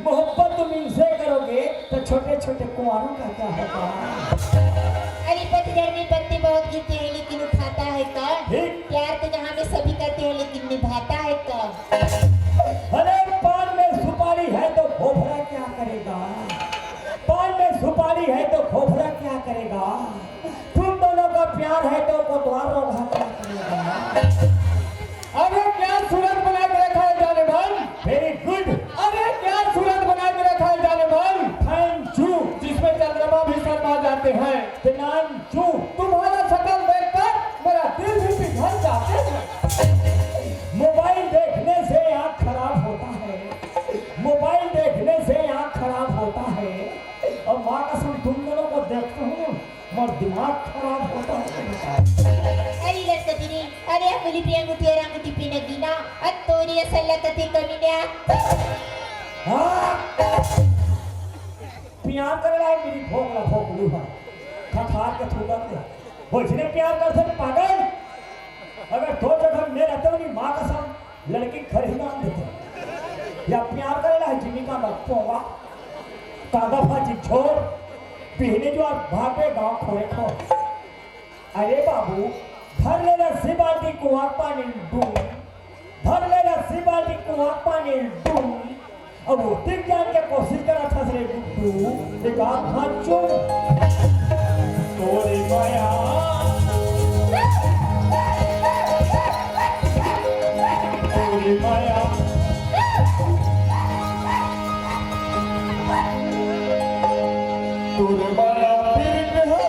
मोहब्बत तुम इनसे करोगे तो छोटे छोटे कुंवारों का क्या होगा? अरे पतझड़ में पत्ते बहुत गिरते हैं लेकिन उठाता है कौन? ठीक। प्यार तो जहाँ में सभी करते हैं लेकिन निभाता है कौन? अरे पान में सुपारी है तो खोपरा क्या करेगा? पान में सुपारी है तो खोपरा क्या करेगा? तुम दोनों का प्यार है तो कोतवाल रोगहा क्या करेगा? अरे क्या सूरत बना के रखा है जाने मन। Very good। अरे क्या सूरत बना के रखा है जाने मन। Thank you। जिसमें चंद्रमा भी शर्मा जाते हैं। Thank you। तुम्हारा शक्ल देखकर मेरा दिल भी पिघल जाते हैं। मोबाइल देखने से आँख खराब होता है। मोबाइल देखने से आँख खराब होता है। अउ माँ कसम तुम दोनों को देखता हूँ, मोर दिमाग खराब होता है। अरे लटकती रे, अरे अंगुली पे अंगूठी अउ अंगूठी पे नगीना, अरे तोरी असल लटकती कमीना। हाँ। प्यार करे ला हे मेरी भोकला भोकलू हा। खखार के थूकत हे। वो जिसने प्यार करथे पागल। अगर दो जगह में रहते हो, मेरी माँ कसम, लड़की घर ही बांध देते। या प्यार करे ला हे जीविका मत पोवा। कांदा भाजी छोड़, पहले जो आप भाग गए गाँव खोए खो। अरे बाबू, भर ले रस्सी बाल्टी कुआं पानी डूब। भर ले रस्सी बाल्टी कुआं पानी डूब। अब वो दिख जान के कोशिश करत हस रे गुड्डू, एक आध हाथ चूम। तोरी माया, तोरी माया, तोरी माया, फिर हर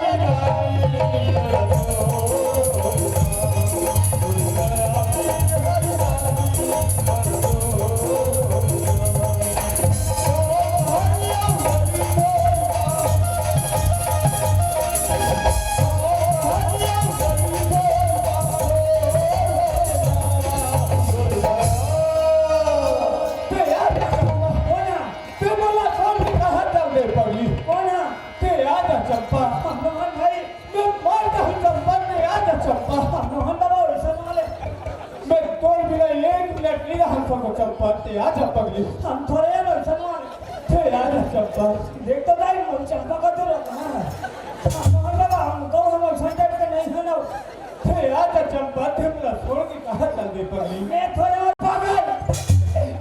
चंपा। हम नोहन भाई, मैं मर जाहूँ चंपा, ते आ जा चंपा। हम नोहन बाबा, वैसा ना ले। मैं तोर बिना एक मिनट नहीं रह सकूँ चंपा, ते आ जा पगली। हम थोड़े हैं वैसा ना ले। ते आ जा चंपा। देख तो भाई, हम चंपा का तो रखना है। हम नोहन बाबा, हमको हम वैसा टाइप के नहीं है ना। ते आ जा चंपा, ते मोला छोड़ के कहाँ चल दे पगली? मैं थोड़े और पागल,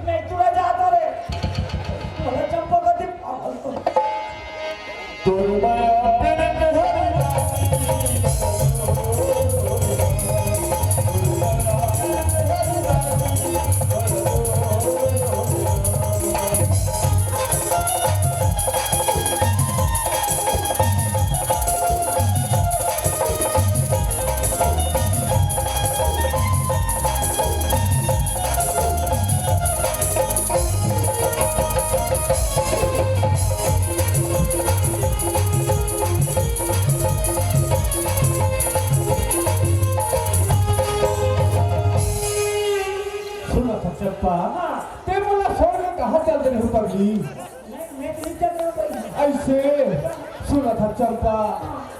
मैं तुरंत जाता रे। मोला चंपा का दिल पागल तो। सुनत हस चंपा, हाँ। ते मोला छोड़ के कहाँ चल दे रहे हो पगली? मैं, मैं तो नहीं चल रहा हूँ भाई। ऐसे सुनत हस चंपा,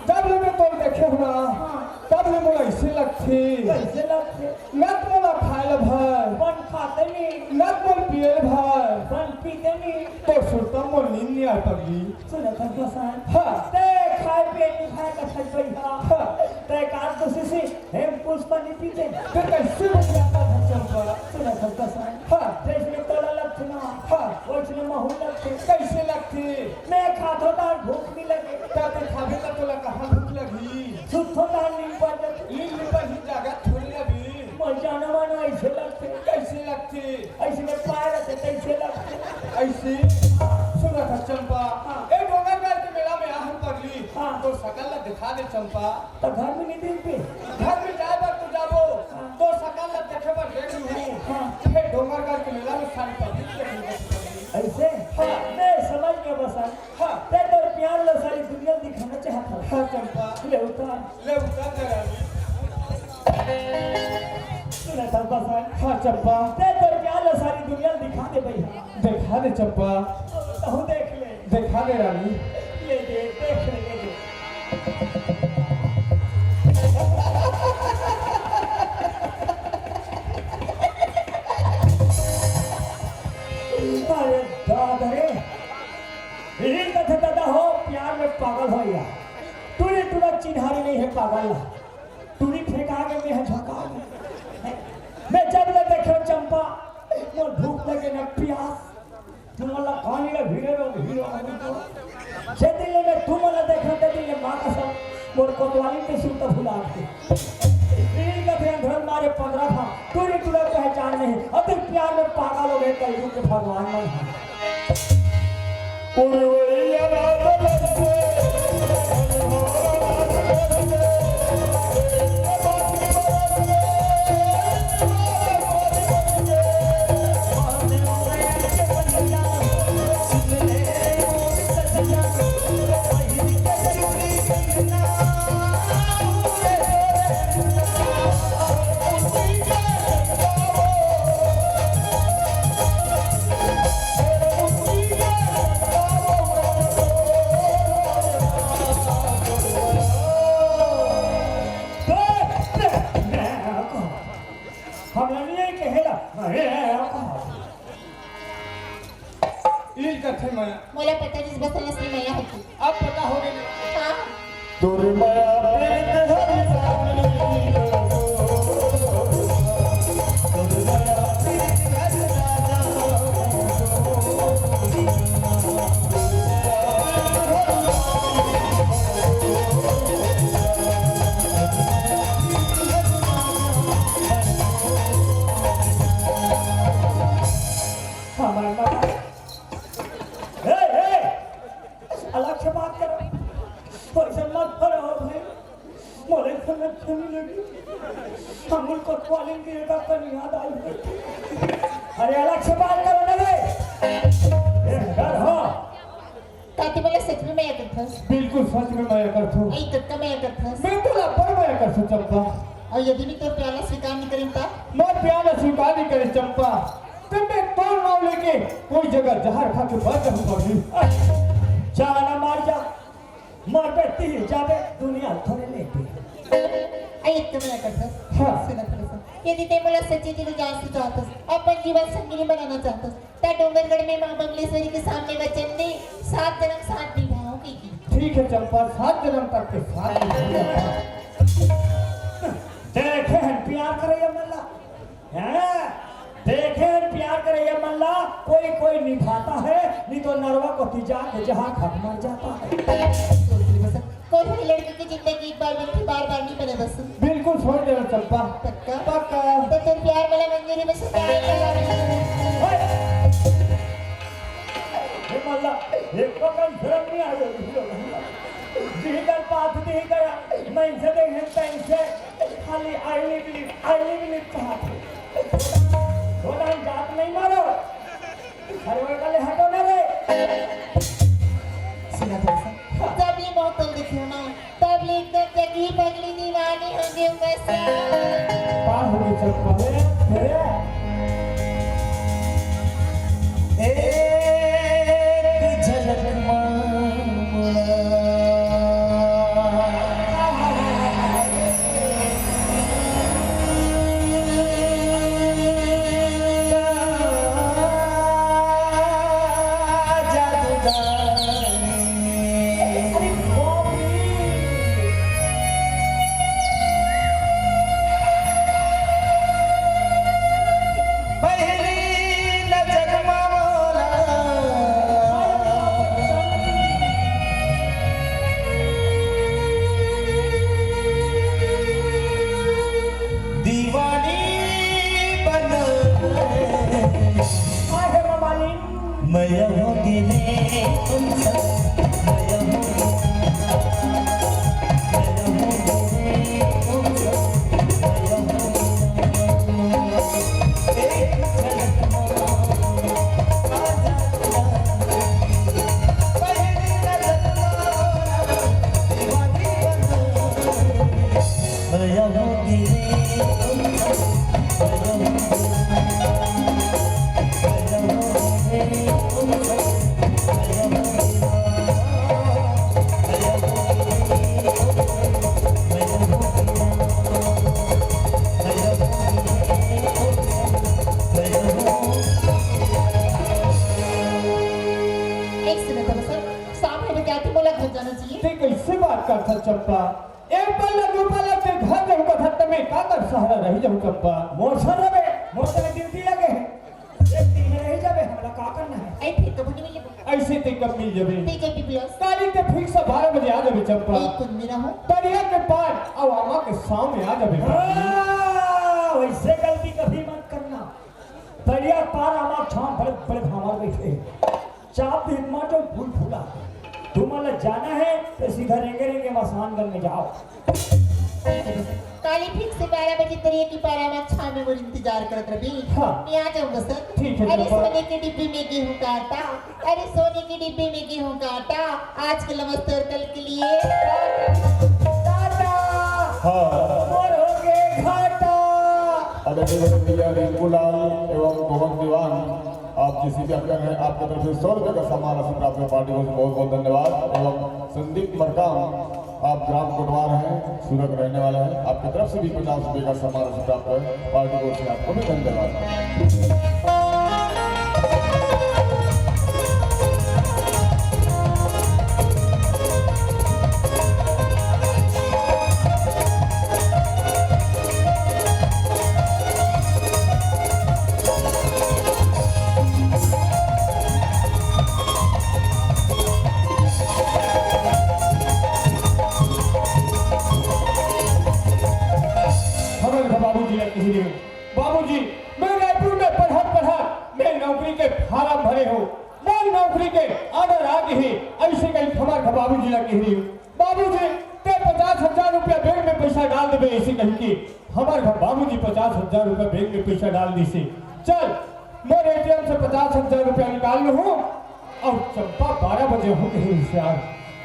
जब ले मैं तोर देखे हूँ ना, हाँ। तब ले मोला ऐसे लगथे। कैसे लगथे? न त मोला खाए ल भाए, बन खाते नहीं। न त मोला पिए ल भाए, बन पीते नहीं। तोर सुरता मोर नींद नहीं आए पगली। सुनत हस गोसाई। हाँ। ते खाए पिए नहीं खाए का छल भैया। हाँ। ते कार तो सिसी हेम पुष्पा नहीं पीते। ते कैसे बतियात हस चंपा? सुनत हस गोसाई। हाँ। जैसे तोला लगथे ना। हाँ। वैसने महू लगथे। कैसे लगथे? मैं खाथो तार भूख नहीं लगे। त ते खाबे त तोला कहाँ भूख लगही? सुत्थो तार नींद पड़ जाथे। नींद नहीं पड़ही, जागा थोड़ी रही। मोर जानवा ना ऐसे लगथे। कैसे लगथे? ऐसे में पाए रहते, कैसे लगथे? ऐसे? सुनत हस चंपा, हाँ। ए डोंगरगढ़ के मेला में आहन पगली, हाँ। तोर सकल ला दिखा दे चंपा। त घर में नहीं देखबे? घर में जाए बर तो जाबो, हाँ। तोर सकल ला देखे बर देख लूँ। हाँ। ए डोंगरगढ़ के मेला में सारी पब्लिक देख लूँ पगली। ऐसे? हाँ। मैं समझ गया बसंत। हाँ। ते तोर प्यार ला सारी दुनिया दिखाना चाहत हस। हाँ चंपा। ले उतार। ले उतार दे रानी। सुनत हस बसंत। हाँ चंपा। ते तोर प्यार ला सारी दुनिया दिखा दे भैया। दिखा दे चंपा। तहूँ देख ले। दिखा दे रानी। ले दे, देख ले, ले दे। अरे दादा रे। इही कथे दादा हो, प्यार में पागल हो या। टूरी टूरा चिन्हारी नहीं है पागल ला। टूरी फेंका के मैं झका के। मैं जब ले देखे चंपा, मोर भूख लगे न प्यास। तुमन ला पानी ला हीरो रो, हीरो रो। जे दिन ले मैं तुमन ला देखे, ते दिन ले माँ कसम, मोर कोतवाली के सुरता भुला के। इही कथे अंधरन मारे पंद्रह था, टूरी टूरा पहचान नहीं। अब तक प्यार में पागल हो गए, कलयुग के भगवान मन। हमला नहीं आई कहेला। अरे, इल कथे मया। मोला पता जिस बस रस में मया होती। अब पता हो गई। हाँ। तोर मया प्रीत हर जानी। हमारे बाबा। ए, ए, अलग से बात करो। वैसे मत करो भाई। मोरे समझ में नहीं लगी। हम उनको कॉलिंग की एक अपन याद आई। अरे अलग से बात करो ना रे। ए, डर हो। का ते मोला सच में मया करथस? बिल्कुल सच में मया करथों। ए, कतका मया करथस? मैं तो लब्बर मया करथों चंपा। अउ यदि मैं तोर प्यार ला स्वीकार नहीं करें ता? मोर प्यार ला स्वीकार नहीं करे चंपा, त मैं तोर नाम लेके कोई जगह जहर खा के मर जाहूं पगली। जा ना मर जा, मर जाबे, दुनिया थोड़े लेबे। अई, एक तो मैं करथस। हाँ। सुन थोड़ा सा। यदि ते मोला सच्ची दिल जान से चाहतस, अपन जीवन संगिनी बनाना चाहतस, त डोंगरगढ़ में माँ बमलेश्वरी के सामने वचन दे, सात जन्म साथ निभाओ कहिके। ठीक है चंपा, सात जन्म तक के साथ निभाऊंगा। देखे हैं प्यार करे ये मल्ला, हैं? देखे हैं प्यार करे ये मल्ला, कोई कोई निभाता है, नहीं तो नरवा को तिजा के जहाँ खप मर जाता है। कोई भी लड़की की जिंदगी एक बार मिलती, बार बार नहीं बने बस। बिल्कुल छोड़ देना चंपा। पक्का? पक्का। तो तेरे प्यार वाला मंजूरी में सुधार कर। हे मल्ला, एक तो कम शर्म नहीं आ रही। जिधर पाथ नहीं गया, मैं इनसे देखे तैसे खाली I live live, I live live कहा थे। थोड़ा जात नहीं मारो। अरे वो कल हटो ना रे। सुना था सर। जब ये बोतल दिखे ना, तब ले एकदम जगी पगली दीवानी हो गई हूँ मैं सर। पार हो गई चल पहले। एक झलक मामला। दीवानी बना। हाय रे मालिन। मैं हूँ गिने तुम सब, मैं हूँ, मैं हूँ गिने तुम सब, मैं हूँ। एक झलक एक सुनो तो सर, सामने में क्या थी, मोला घर जाना चाहिए। ते कैसे बात करथस चंपा? एक पल ला दू पल ला ते घर जाहूं कथस त मैं काकर सहारा रही जाहूं चंपा? मोर सर रबे, मोर तने ड्यूटी लगे हे। एक दिन में रही जाबे, हमला का करना हे? ऐ फिर तो बनी मिले। ऐसे ते कब मिल जाबे? ते जब भी बुलास। काली ते फिक्स बारह बजे आ जाबे चंपा। एक कुंद मेरा हो। तरिया के पार अउ आमा के छांव में आ जाबे। हाँ, वैसे गलती कभी मत करना। तरिया पार आमा छांव बड़े बड़े भामर बैठे। चाप भीत मार जो फूल फूला। तुमन ला जाना हे तो सीधा रेंगे रेंगे मसानगंज में जाओ। काली ठीक से बारह बजे तरिया के पार आमा छांव में मोर इंतजार करत रबे। हाँ। मैं आ जाऊंगा सर। ठीक है, अरे चंपा। सोने के डिब्बे में गेहूं का आटा, अरे सोने के डिब्बे में गेहूं का आटा, आज के नमस्ते और कल के लिए टाटा। हाँ। मोर हो गए घाटा। आदरणीय भैया रिंकू लाल एवं मोहन दीवान, आप जैसे भी अक्कड़ हैं, आपकी तरफ से सौ रुपये का सम्मान राशि प्राप्त है। पार्टी को बहुत बहुत धन्यवाद। एवं संदीप मरकाम, आप ग्राम कोटवार हैं, सूरत रहने वाले हैं, आपकी तरफ से भी पचास रुपये का सम्मान राशि प्राप्त है। पार्टी को से आपको भी धन्यवाद। हमर घर बाबूजी ला कहि रहे हो, बाबूजी, मैं रायपुर में पढ़त पढ़त मैं नौकरी के फार्म भरे हो, मोर नौकरी के ऑर्डर आ गे हे, ऐसे कहि हमर घर बाबूजी ला कहि रहे हो। बाबूजी, ते पचास हजार रुपया बैंक में पैसा डाल देबे, ऐसे कहि के हमर घर बाबूजी पचास हजार रुपया बैंक में पैसा डाल दिसे। चल, मोर एटीएम से पचास हजार रुपया निकाल लूं हूं। अउ चंपा बारह बजे हो गे हे होशियार,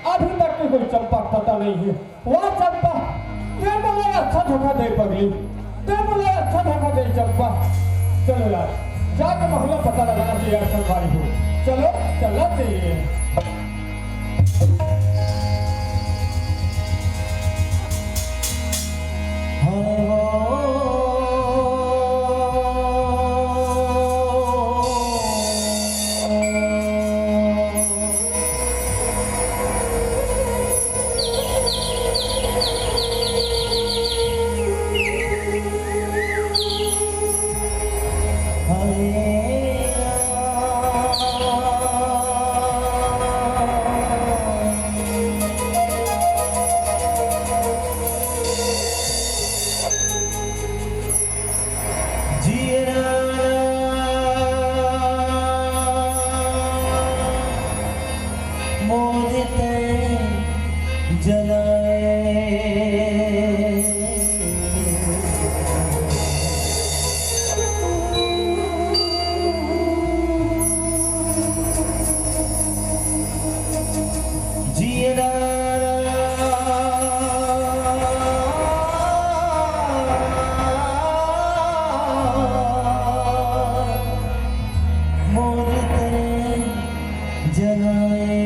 अभी तक के कोई चंपा पता नहीं है। वाह चंपा, ते मोला अच्छा धोखा दे पगली, ते मोला अच्छा धोखा दे चंपा। चलो यार, जाके मोला पता लगाना चाहिए यार संगवारी हो। चलो, चलना चाहिए। जलाए। जियरा मोर तन जलाए।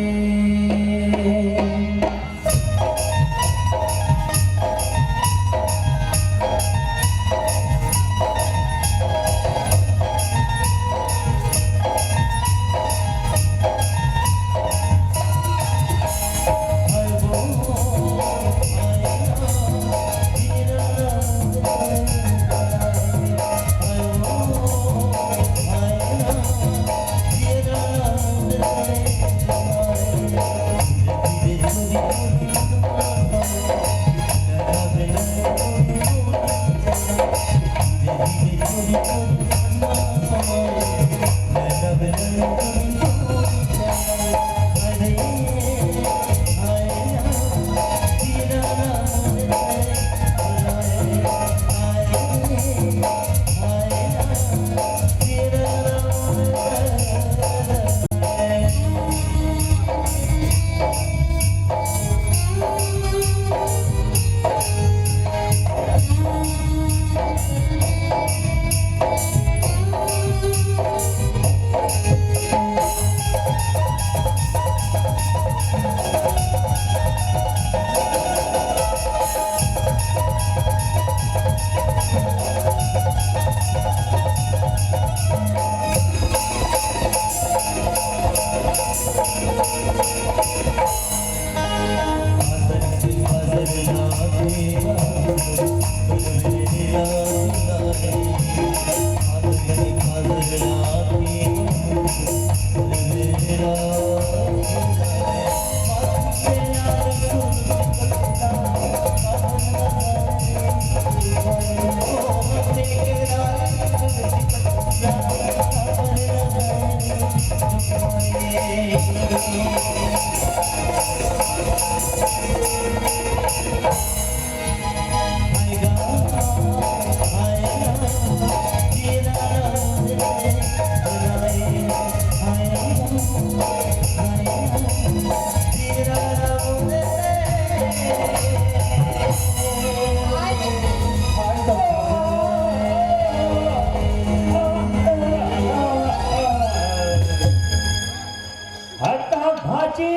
हट, हट, भांची,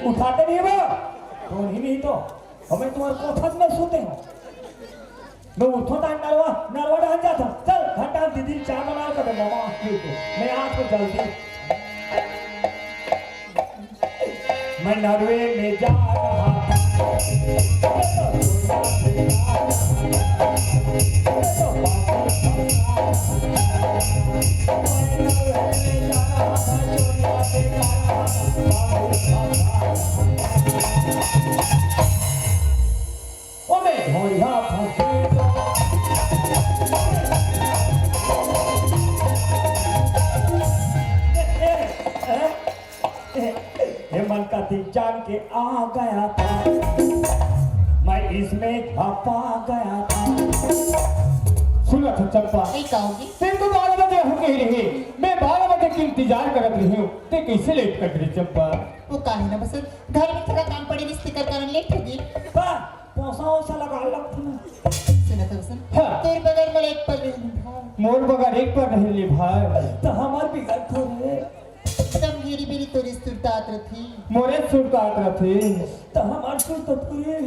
उठाते नहीं वो, कौन ही नहीं तो। हमें तुम्हारे कोठा में सोते हो। मैं उठो तान नरवा, नरवा डाल जाता। चल, घंटा दीदी चाय बना कर दे, मामा, ठीक है। मैं आज को जल्दी, मैं नरवे में जा रहा था। ओमे ढोलिया फंसे। ए, ए, ए, ए, ए, मन का दिल जान के आ गया था, मैं इसमें घपा गया था। सुना था चंपा, नहीं कहोगी? तेरे को बारह बजे हो गई रही, मैं बारह बजे की इंतजार करत रही हूँ, ते कैसे लेट कर रही चंपा? वो काहे ना बसंत, घर में थोड़ा काम पड़े, रिश्ते कर कारण लेट होगी। बा, पोसा ओसा लगा लगथे ना। सुना था बसंत, हाँ। तोर बगैर मोला एक पल नहीं निभाए। मोर बगैर एक पल नहीं निभाए। तो हमार बिगड़ थोड़े। तब मेरी बेरी तोरे सुरतात रथी। मोरे सुरतात रथी। तो हमार सुरतात पूरे।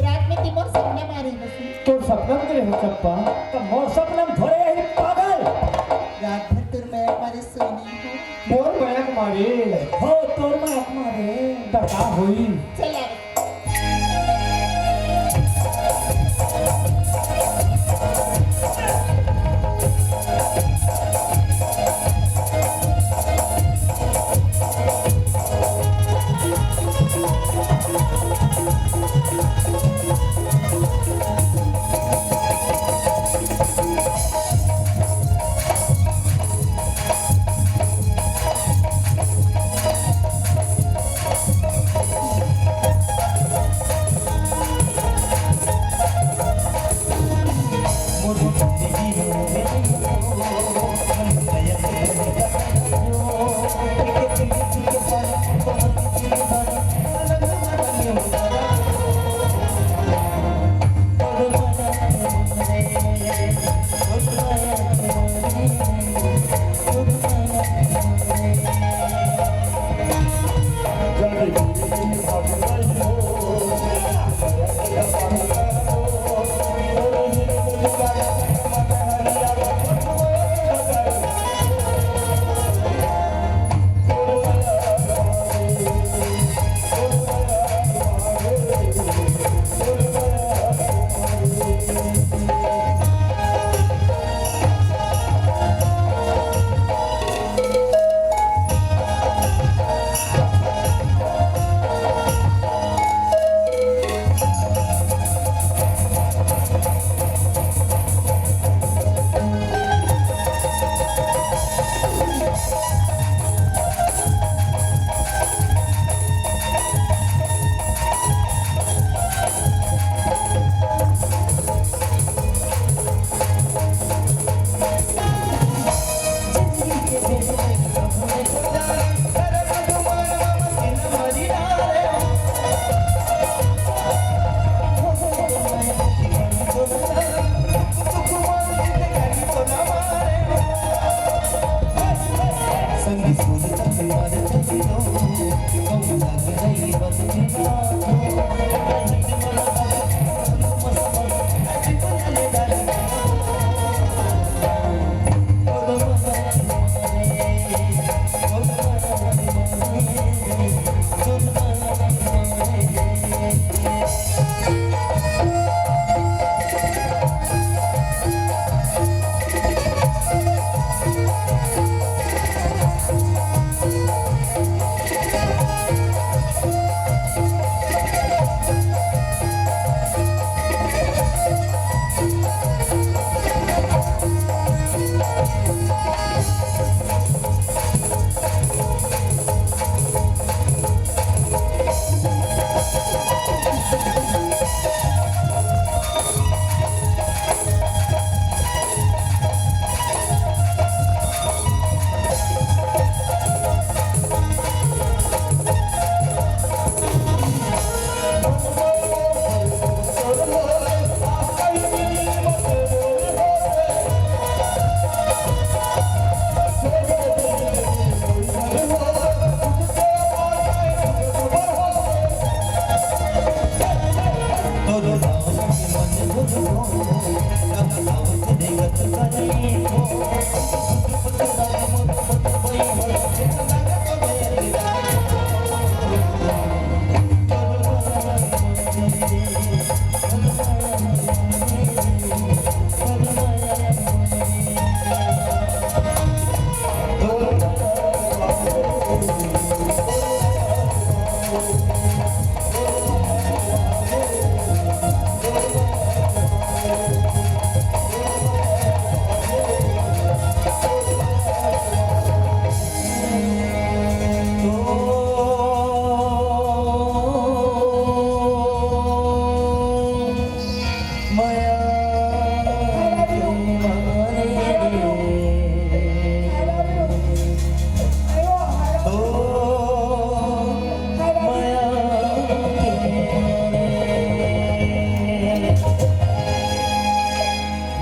रात में ते मोर सपना मारे बसंत। तोर सपना में करे हो चंपा? तो मोर सपना में थोड़े यही पागल। रात भर तोर मया मारे सोनी हो। मोर मया मारे। हो तोर मया मारे। तो का होई? चला।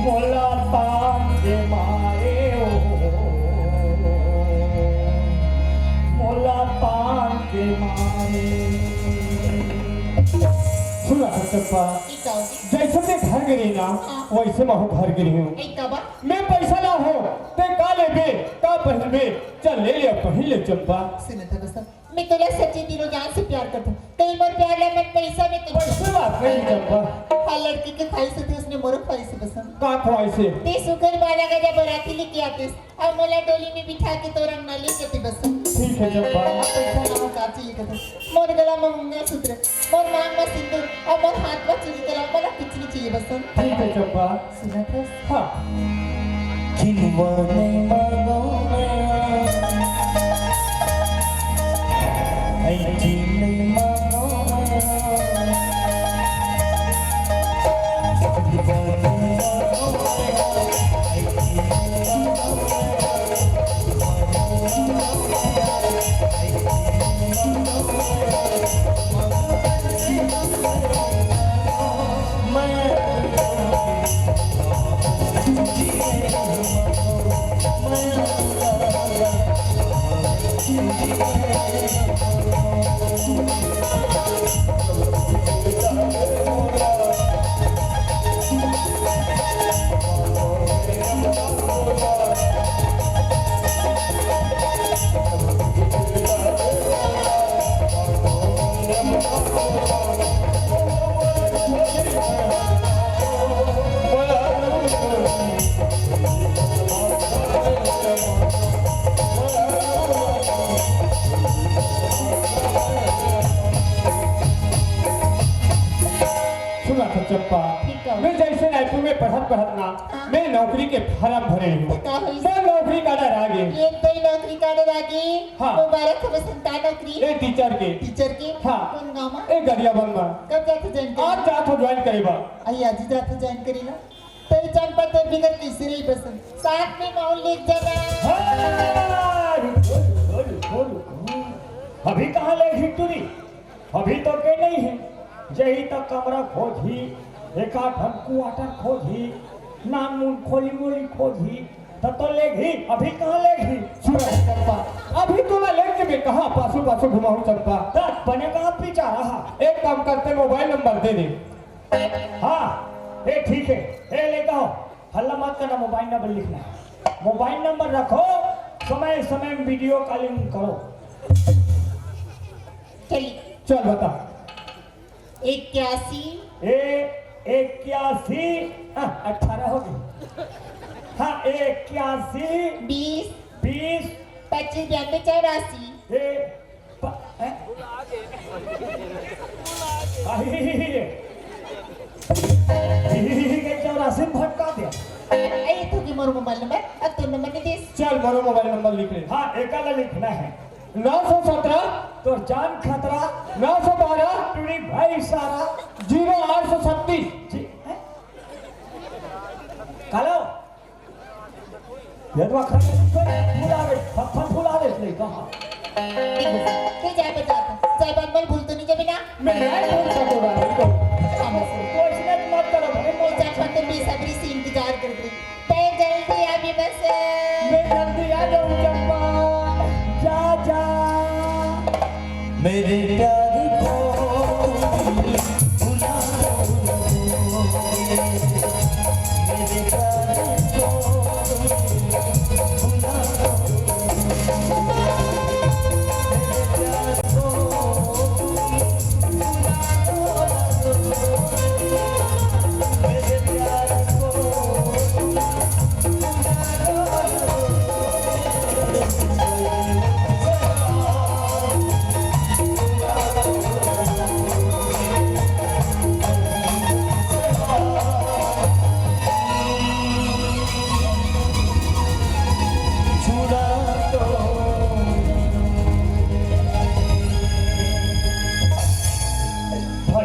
मोला पान के मारे ओ, मोला पान के मारे। सुना चंपा, जैसे ते घर गे रहे ना, हाँ। वैसे मैं घर गे रहे हूँ। मैं पैसा ला हूँ, ते का लेबे, का पहनबे, चल ले ले, पहन ले चंपा। सुन तो बस, मैं तोला सच्चे दिलो जान से प्यार करथों। तैं मोर प्यार ला मन पैसा में तो पैसे बात नहीं चंपा। हर लड़की के ख्वाहिश होथे, उसने मोरो ख्वाहिश हे बसंत। का ख्वाहिश हे? तैं सुघर बाला गजा बराती लेके आतेस, अउ मोला डोली में बिठा के तोर अंगना ले जाते बसंत। ठीक हे चंपा। अब पैसा ना हो, का चाहिए कथे? मोर गला में मंगलसूत्र, मोर मांग में सिंदूर, अउ मोर हाथ में चूड़ी तोला, मोला कुछ नहीं चाहिए बसंत। ठीक हे चंपा। सुनत हस? हाँ। खिलवा नहीं मांगों मैं, ऐ खिल नहीं मांगों मैं। खिलवा नहीं मांगों मैं, ऐ खिल नहीं मांगों मैं। सुना था चंपा, ठीक है। मैं जैसे रायपुर में पढ़त पढ़त ना, हाँ। मैं नौकरी के फार्म भरे हूँ। तो का होइस? मैं नौकरी का डर आ गए। ये तो ही नौकरी का डर आ गई। हाँ। मुबारक हो बसंता नौकरी। ए टीचर के। टीचर के? हाँ। कौन गाँव में? ए गरियाबंद में। कब जाते ज्वाइन करे? आज जात हो ज्वाइन करे बा। आई आज ही जाते ज्वाइन करे ना। तेरे चंपा तेरे बिगड़ कैसे रही बसंत? साथ में माहौल लेके जाना। हाँ, रुको, रुको, रुको, रुको। अभी कहाँ ले घिट्टू दी? अभी तो के नहीं है, यही तो कमरा खोजी, एक आध हम क्वार्टर खोजी, नान मुन खोली मोली खोजी, त तो लेगही, अभी कहाँ लेगही? सुन चंपा, अभी तोला लेके मैं कहाँ पासू पासू घुमाऊं चंपा? त बने कहाँ पीछा रहा? एक काम करते, मोबाइल नंबर दे दे। हाँ, ए ठीक है, ए ले कहो, हल्ला मत करना, मोबाइल नंबर लिखना है, मोबाइल नंबर रखो, समय समय में वीडियो कॉलिंग करो। चलिए। चल बता। इक्यासी। ए, इक्यासी, हाँ, अठारह हो गई। हाँ, इक्यासी। बीस। बीस। पच्चीस बयानबे चौरासी। ए, प-, हैं? अही, ही, ही, ही, ही, ही, ही, चौरासी में भटका दिया। ए, तो की मोर मोबाइल नंबर, अब तो नंबर नहीं दे। चल, मोरो मोबाइल नंबर लिख ले। हाँ, एकाला लिखना है। नौ सौ सत्रह। तोर जान खतरा। नौ सौ बारह। टूरी भाई सारा। जीरो आठ सौ छत्तीस। जी, हैं? कालो। ये तो अखरा में फूल आ गई, फफन फूल आ गई, नहीं कहा। ठीक है, जाए बता, जाए बात मल भूल तो नहीं जबी ना? मैं नहीं भूल सकूंगा, नहीं तो। हाँ, बस। कोई इसने मत करो, भाई, ये मत। जा, छोटे बेसब्री से इंतजार कर रही। तय जल्दी आ भी बस। मैं जल्दी आ जाऊं चंपा। जा, जा। मेरे प्यार को भुला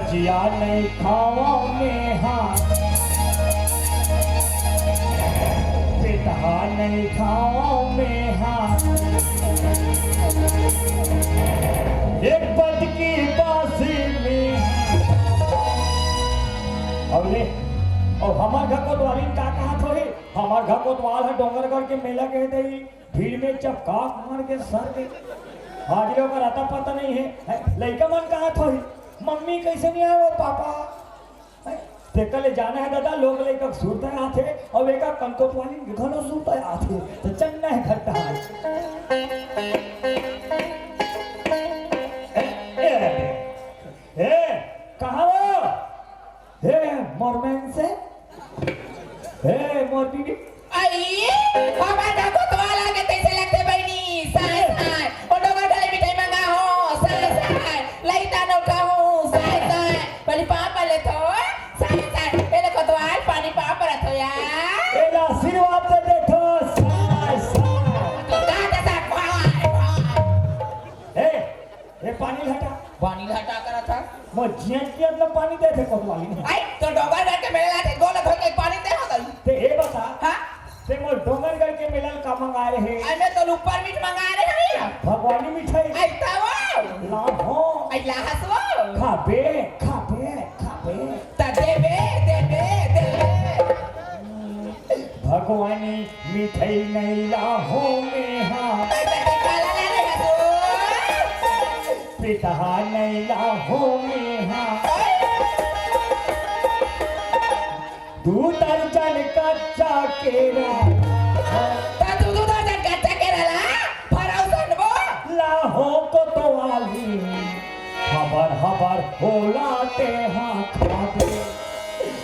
जिया नहीं खावा में हा, पेटहा नहीं खावा में हा, एक पद की बासी में। अउ ले, अउ हमर घर कोतवालिन का कहत होही? हमर घर कोतवाल ह डोंगरगढ़ के मेला के दई भीड़ में चपका मार के सर के। आज ले ओकर अता पता नहीं है। हैं? लइका मन कहत होही, "मम्मी कैसे नहीं आए वो पापा?" हैं? तेकर ले जाना है दादा, लोग लइका के सुरता आथे, अउ एका कन कोतवालिन के घलो सुरता आथे। त चलना है घर टहल। ए, ए, ए, कहाँ हो? हे मोर मन से, हे मोर बीबी। आई, हमर घर कोतवाल आगे तइसे लगथे बहिनी। साय, साय, ओ डोंगरगढ़ ले मिठाई मंगा हो। साय, साय, लइता नोखा हो। साय, साय, पानी पाँव पर लेथो। साय, साय, ए ले कोतवाल पानी पाँव परत हो यार। ए ला आशीर्वाद दे देथो। साय, साय। तो दादा साय, भाई, भाई। ए, ए, पानी ल हटा। पानी ल हटा करत ह। मोर जियत जियत ल पानी देथे कोतवालिन। आई, तो डोंगरगढ़ के मेला आथे, गोड़ धोए के पानी दे हो गई। ते ए बता, हाँ? ते मोर डोंगरगढ़ के मेला ल का मंगाए रहे? आई, मैं तो ऊपर मीठ मंगाए रहे हूँ। भगवानी मिठाई। आई, तब वो। ला हो। आई, लाहस वो। खाबे, खाबे, खाबे। त देबे, देबे, देबे। भगवानी मिठाई नहीं लाहो में हा। पितहा नहीं लाहो में हा। दू दर्जन कच्चा केरा। त दू दू दर्जन कच्चा केरा ला, फरौसन वो। लाहो कोतवाली। हबर हबर होला तेहा खाबे,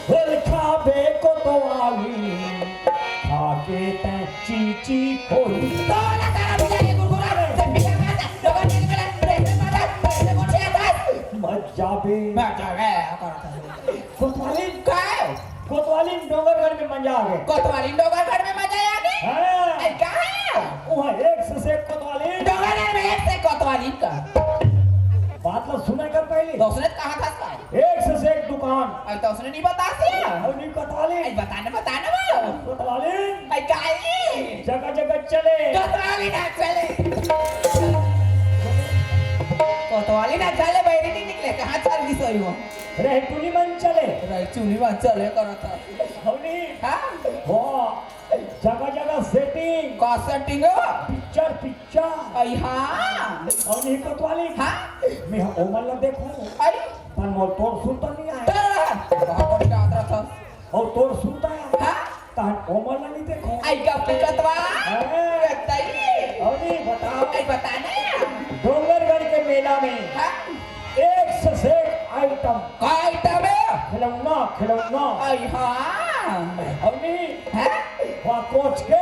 होल खाबे कोतवाली, खाके तैं चीची होई। तोला सारा बुझाए गुरगुरा, से पिया का था, लोगन के निकला, से माता, से मोछे आकाश। मत जाबे। मत जाबे, करता है। कोतवाली। काय? कोतवाली डोंगरगढ़ में मंजा आ गए। कोतवाली डोंगरगढ़ में मंजा आ गए? हाँ। अरे कहाँ? वहाँ एक से एक कोतवाली। डोंगरगढ़ में एक से एक कोतवाली का। बात ला सुना कर पहले। तो उसने कहा था काय? एक से एक दुकान। अरे तो उसने नहीं बता दिया। और नहीं कोतवाली। अरे बताना, बताना वो। कोतवाली। अरे काय? जगह जगह चले। कोतवाली ना चले। कोतवाली ना चले, बैरी नहीं निकले। कहाँ चल गई सोई वो? रहे टूली मन चले। रहे टूली मन चले करत है। हमनी। हाँ? हो। जगह जगह सेटिंग। का सेटिंग? Picture, picture. आई हाँ। और ये कोतवाली। हाँ? मैं ओमन ला देखो। आई? तन मोर तोर सुनता नहीं आया। तेरा। बहुत बढ़िया आता था। और तोर सुनता है। हाँ? तन ओमन ला नहीं देखो। आई का पिकतवा? हाँ। बताइए। और नहीं बताओ। आई बताना। डोंगरगढ़ के मेला में। हाँ? एक से एक आइटम। का आइटम है? खिलौना, खिलौना। आई हाँ। अवनी। हैं? वहाँ कोच के।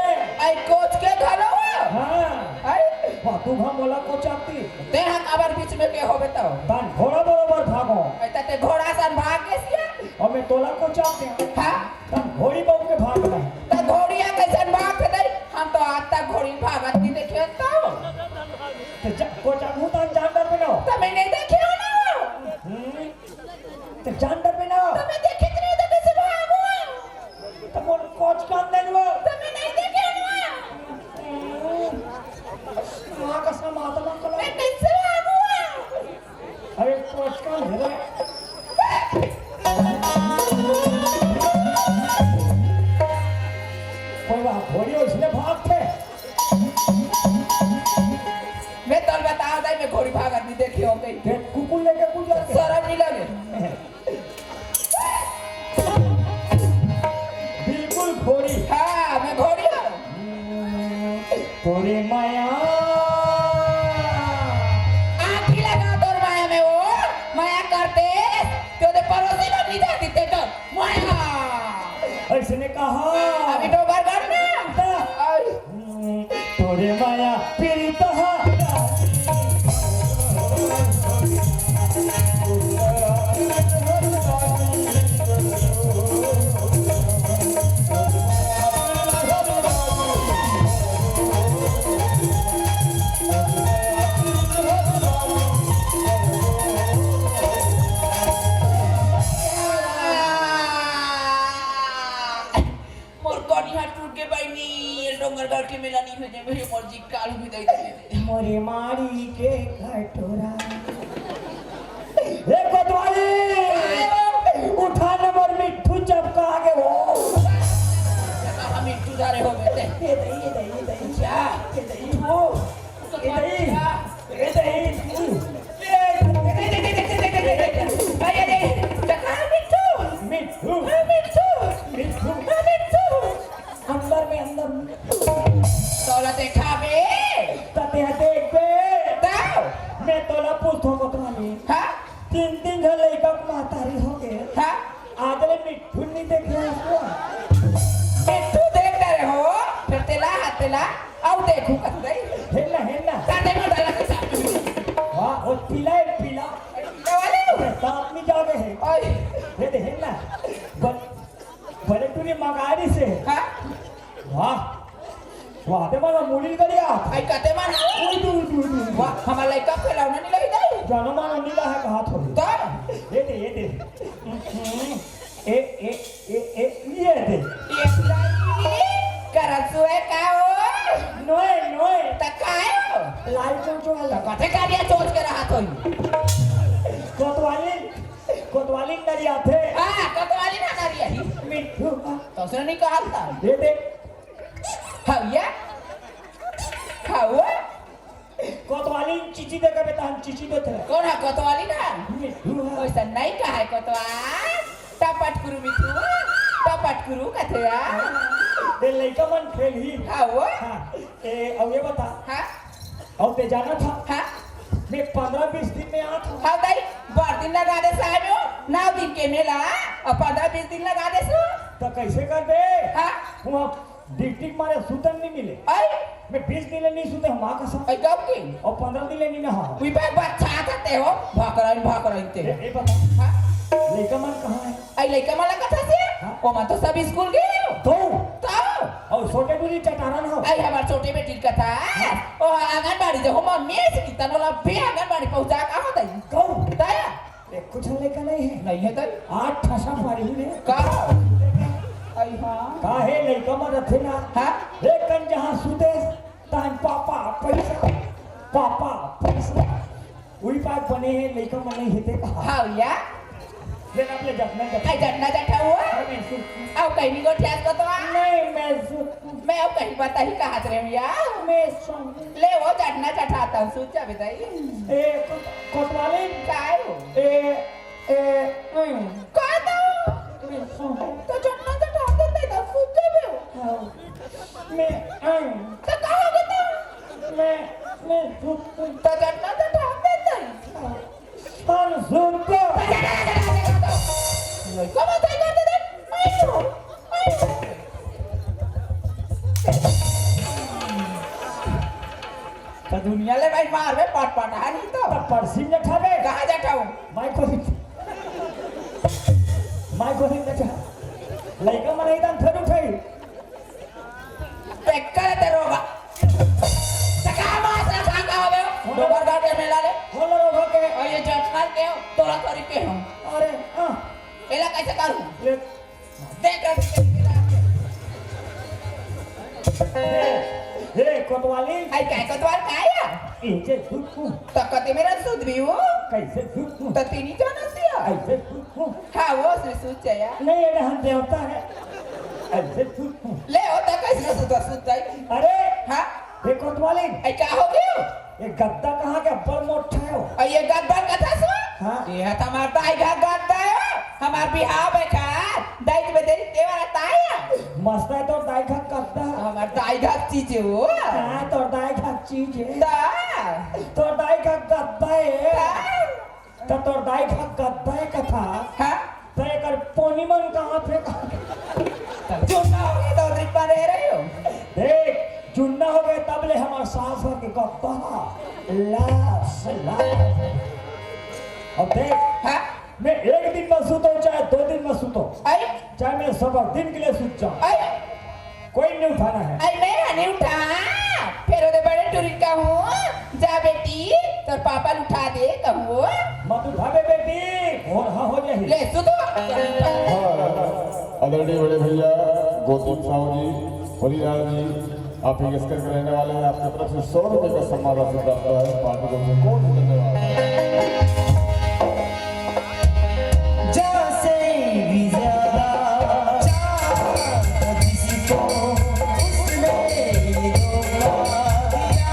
आई कोच के घलो? हाँ। आई? वहाँ तू हम बोला कोच आती। ते हम अबर बीच में के होबे तो? दान घोड़ा बरोबर भागो। आई त ते घोड़ा सन भाग के सिया? और मैं तोला कोच आते हैं। हाँ? तब घोड़ी बहू के भाग रहे। त घोड़िया कैसन भाग थे? हम तो आज तक घोड़ी भागत नहीं देखे तो। तो जा-, कोच आगू तो हम जानवर में ना हो। तो मैं नहीं देखे हो ना। हम्म। तो जानवर में ना हो। तो मैं देखे तो नहीं तो कैसे भागो? तो मोर कोच कान देन वो। तो मैं नहीं देखे हो ना। हम्म। वहाँ का समाधान करो। मैं कैसे भागो? अरे, कोचकन है रे। कोई बात, घोड़ी उसने भाग थे। मैं तल बताओ दाई, मैं घोड़ी भागत नहीं देखी हो गई। देख, कुकुर लेके कुछ जाते। शर्म नहीं लगे। बिल्कुल घोड़ी। हाँ, मैं घोड़ी हूँ। तोरे माया। आँखी लगा तोर माया में वो, माया करते, तो दे पड़ोसी लोग नहीं जाती ते तो, माया। ऐसे ने कहा। अभी तो घर घर में। हाँ। और तोरे माया पीड़ित हा। जी कालू भी दे दे। मोरे मारी के कटोरा। ए कोतवाली, उठा न मोर मिट्ठू चपका गे हो। हम मिट्ठू धारे हो गए थे। ये दे, ये दे, ये दे। क्या? ये दे। ओ, ए दे। ए दे। ए दे। भाई, ए दे। चपका मिट्ठू। मिट्ठू। हाँ, मिट्ठू। मिट्ठू। हाँ, मिट्ठू। अंदर में, अंदर में। तोला देखा बे। त तेहा देख बे। तब? मैं तोला पूछथों कोतवाली। हाँ? तीन, तीन झन लइका के महतारी हो गे। हाँ? आज ले मिट्ठू नहीं देखे हस। मिट्ठू देख डरे हो, फिर तेला, हाँ, तेला, अउ देखहूँ कस दई। हेन्ना, हेन्ना। ताते में डाला के साथ। वाह, वो पीला है, पीला। पीला वाले? अरे, दांत नहीं जागे है। ओए। ये दे, हेन्ना। बल-, बड़े टूरी मगारी से। हाँ? वाह। वाह, ते मारा मुड़ी गलिया। आई कते मन? उई, उई, उई, उई, उई। वाह, हमार लइका खेलौना नहीं लई दई। जानो मानो नीला है कहा थोड़ी। तो? ये दे, ये दे। हम्म, ए, ए, ए, ए, ये दे। ये लाई, करत सुए का हो? नोए, नोए। त का हो? लाई चोचो वाला। त कथे कारिया चोच के रहा थोई? कोतवाली, कोतवाली नरिया थे। हाँ, कोतवाली ना नरिया ही। मिट्ठू का। तो उसने नहीं कहा था। ये दे। हाँ, ये? हाँ, वो? कोतवाली चीची दे के बेटा, हम चीची देते हैं। कौन है कोतवाली ना? मिट्ठू है। वैसा नहीं कहा है कोतवाल। टपट कुरु मिट्ठू, टपट कुरु कथे आ। ये लइका मन खेल ही। हाँ, वो? हाँ। ए, अब ये बता। हाँ? अब ते जाना था? हाँ? मैं पंद्रह बीस दिन में आता। हाँ, दाई, बारह दिन लगा दे साहब, नौ दिन के मेला, और पंद्रह बीस दिन लगा दे सो। तो कैसे कर दे? हाँ? वहाँ डिग डिग मारे सुतन नहीं मिले। आई? मैं बीस दिन ले नहीं सुते, माँ कसम। आई कब की? और पंद्रह दिन ले नहीं नहा। वी पे बच्चा करते हो, भाकराइन, भाकराइन ते। ए, ए बता। हाँ? लइका मन कहाँ है? आई लइका मन ला कथा से? हाँ? ओ मन तो सब स्कूल गए हो। तो? तो? और छोटे टूरी चटारन हो। आई हमार छोटे बेटी कथा। हाँ? ओ आंगनबाड़ी जो हो, मम्मी से कितना ला बे आंगनबाड़ी पहुँचा का हो दई? तो? दया? ए, कुछ लइका नहीं है। नहीं है तब? आठ ठसा मारी ने। का? आई हाँ। का है लइका मन रथे ना? हाँ? एक कन जहाँ सुते, तान पापा पैसा, पापा पैसा। उही बात बने है, लइका मन नहीं हेते कहा। हाँ भैया। ले ना अपने जटना जटा। आई जटना जटा हुआ? अरे मैं सुन। आओ कहीं नहीं गोठियास को तो आ। नहीं, मैं सुन। मैं अब कहीं पता ही कहा थे भैया। मैं सुन। ले वो जटना जटा आता हूँ, सूझ जा बताइए। ए, को-, कोतवाली। काय हो? ए, ए, अं। काय तो? मैं सुन। तो जटना जटा आते थे तो सूझ जा बे। हाँ। मैं, अं। तो कहाँ गए तो? मैं, मैं सुन। तो जटना जटा आते थे। हाँ। अरे सुन तो। लड़का मत आई करते थे। तो दुनिया ले भाई मार बे, पट पट, हाँ नहीं तो। तो परसिम जठाबे। कहाँ जठाऊँ? माई को, माई को नहीं जठा। लइका मन एकदम फेर उठाई। पेक्कर ते रोगा। त का मास रखा का होवे? डोंगरगढ़ के मेला ले। होला रोगा के। और ये जटना के हो, तोरा तोरी के हो। अरे, हाँ। एला कैसे करूँ? ले। देख रहा हे, कोतवाली। आई काय कोतवाल काय या? ए, जे सुत हूँ। त कते मेरा सुध भी हो? कैसे सुत हूँ? त तीनी जन सिया। ऐसे सुत हूँ। हाँ, वो उसने सूझ जाया। नहीं, ये हम देवता है। ऐसे सूत हूँ। ले, होता कैसे सूता, सूत जाए? अरे, हाँ? ये कोतवाली। ऐ, का हो गयो? ये गद्दा कहाँ के अब्बड़ मोटा है वो? और ये गद्दा कथा सो? हाँ। ये है तो हमार दाई घर गद्दा है। हमार बिहाव है खा। दाई तुम्हें दे, दे वाला ताई है। मस्त है तो दाई घर गद्दा। हमार दाई घर चीज है वो। हाँ, तो दाई घर चीज है। दा। तो दाई घर गद्दा है। दा। त तोर दाई खा गद्दा हे कथा। हाँ? त एकर पोनी मन कहाँ फेंका? जुन्ना हो गए तो रिप्पा दे रहे हो। देख, जुन्ना हो गए तब ले हमार सास हो के गद्दा। लास, लास। अब देख, हाँ? मैं एक दिन में सुतो, चाहे दो दिन में सुतो, आई? चाहे मैं सब दिन के लिए सुत जाऊँ, आई? कोई नहीं उठाना है। अरे मैं नहीं उठा, फिर ओदे बड़े टुरी कहूँ, जा बेटी, तोर पापा ल उठा दे कहूँ। मत उठाबे बेटी, भोरहा हो जाही। ले सुतो। हाँ, आदरणीय बड़े भैया गौतम साहू जी, हरिलाल जी, आप ही इसके रहने वाले हैं, आपकी तरफ से सौ रुपए का सम्मान राशि प्राप्त है। पार्टी को कौन धन्यवाद। जहाँ से भी ज्यादा चाहा था जिसको, उसने ही धोखा दिया।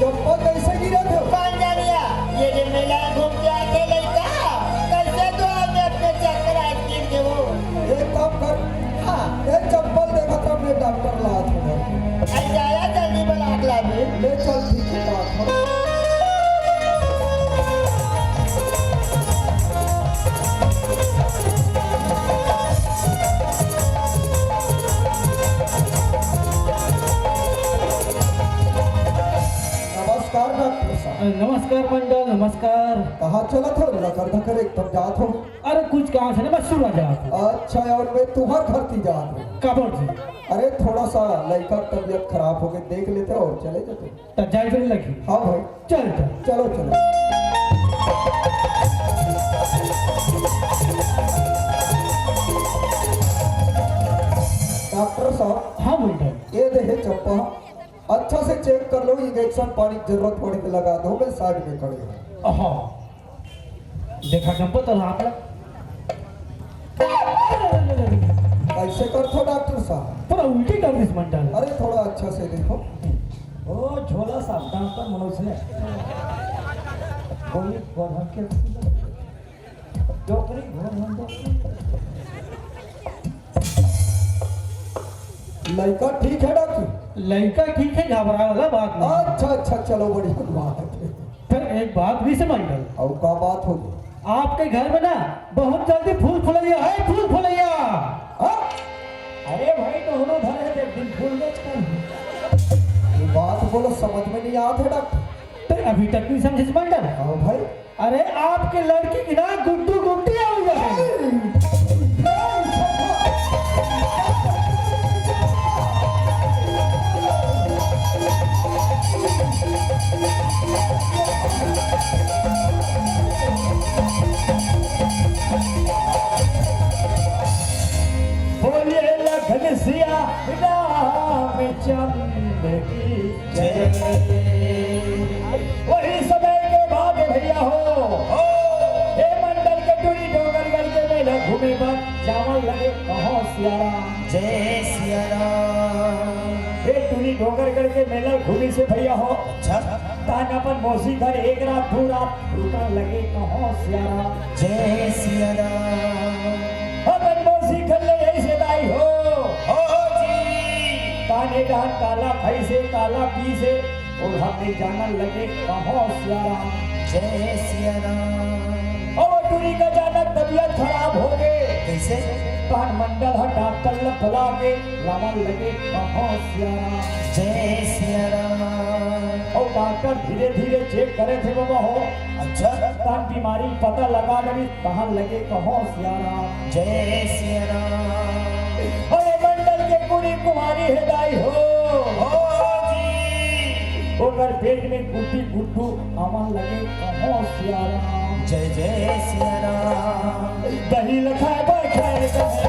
चप्पल कैसे गिरा था? ये जे मेला घूम के आथे लइका, कैसे तो आदमी अपने चक्कर आए गिर के वो। एक काम कर, हाँ, एक चप्पल देखा था, मैं डॉक्टर ला था। आई जाया जल्दी बलाक ला भी। ले चल, ठीक है, बात हो। नमस्कार डॉक्टर साहब। नमस्कार मंडल, नमस्कार। कहाँ चलत हो? लकर धकर एकदम जात हो। अरे कुछ काम से ना, मैं सुरा जात हूँ। अच्छा, और मैं तुम्हार घर ती जात हूँ। काबर जी? अरे थोड़ा सा लड़का तबीयत खराब हो गई, देख लेते और चले जाते। तो जाए चले लगी। हाँ भाई। चल चल। चलो चलो। डॉक्टर साहब। हाँ मंडल। ये देहे चप्पा, अच्छा से चेक कर लो, इंजेक्शन पानी जरूरत पड़े तो लगा दो, मैं साइड में खड़े हूँ। हाँ, देखा चंपा तो आप ला। कैसे करथो डॉक्टर साहब? पूरा उल्टी कर दिस मंडल। अरे थोड़ा अच्छा से देखो। ओ झोला साहब, डॉक्टर मनोज ने कोई बढ़ा के डोकरी घोर हम तो। लड़का ठीक है डॉक्टर? लड़का ठीक है, घबराए वाला बात नहीं। अच्छा अच्छा, चलो बढ़िया बात है। फिर एक बात भी से मंडल। और का बात हो गई? आपके घर में ना बहुत जल्दी फूल फुलैया है, फूल फुलैया। हाँ? अरे भाई, दोनों घर है, एक दिन फूल बेच कर। ये बात बोलो, समझ में नहीं आत है डॉक्टर। तो अभी तक नहीं समझे मंडल? हाँ भाई। अरे, आपके लड़की की ना गुड्डू गुड्डी हो गई। बोलिए लखन सिया रामचंद्र की जय। वही समय के बात है भैया हो। हो। हे मंडल के टूरी डोंगरगढ़ के मेला घूमे बर जावन लगे कहो सिया राम। जय सिया राम। हे टूरी डोंगरगढ़ के मेला घूमी से भैया हो। अच्छा। तान अपन मौसी घर एक रात दू रात रुकन लगे कहो सिया राम। जय सिया राम। अपन मौसी घर ले ऐसे दाई हो। हो जी। ताने डान काला खाई से काला पी से और हमने जानन लगे कहो सिया राम। जय सिया राम। और टूरी का अचानक तबीयत खराब हो गए। कैसे? तान मंडल ह डॉक्टर ल बुला के लावन लगे कहो सिया राम। जय सिया राम। और डॉक्टर धीरे धीरे चेक करे थे बाबा हो। अच्छा। तान बीमारी पता लगा डरी तहन लगे कहो सिया राम। जय सिया राम। अरे मंडल के कुड़ी कुमारी है दाई हो। हो जी। ओकर पेट में गुड्डी गुड्डू आवन लगे कहो सिया राम। जय जय सिया राम। दही ल खाए बर खाए कहे।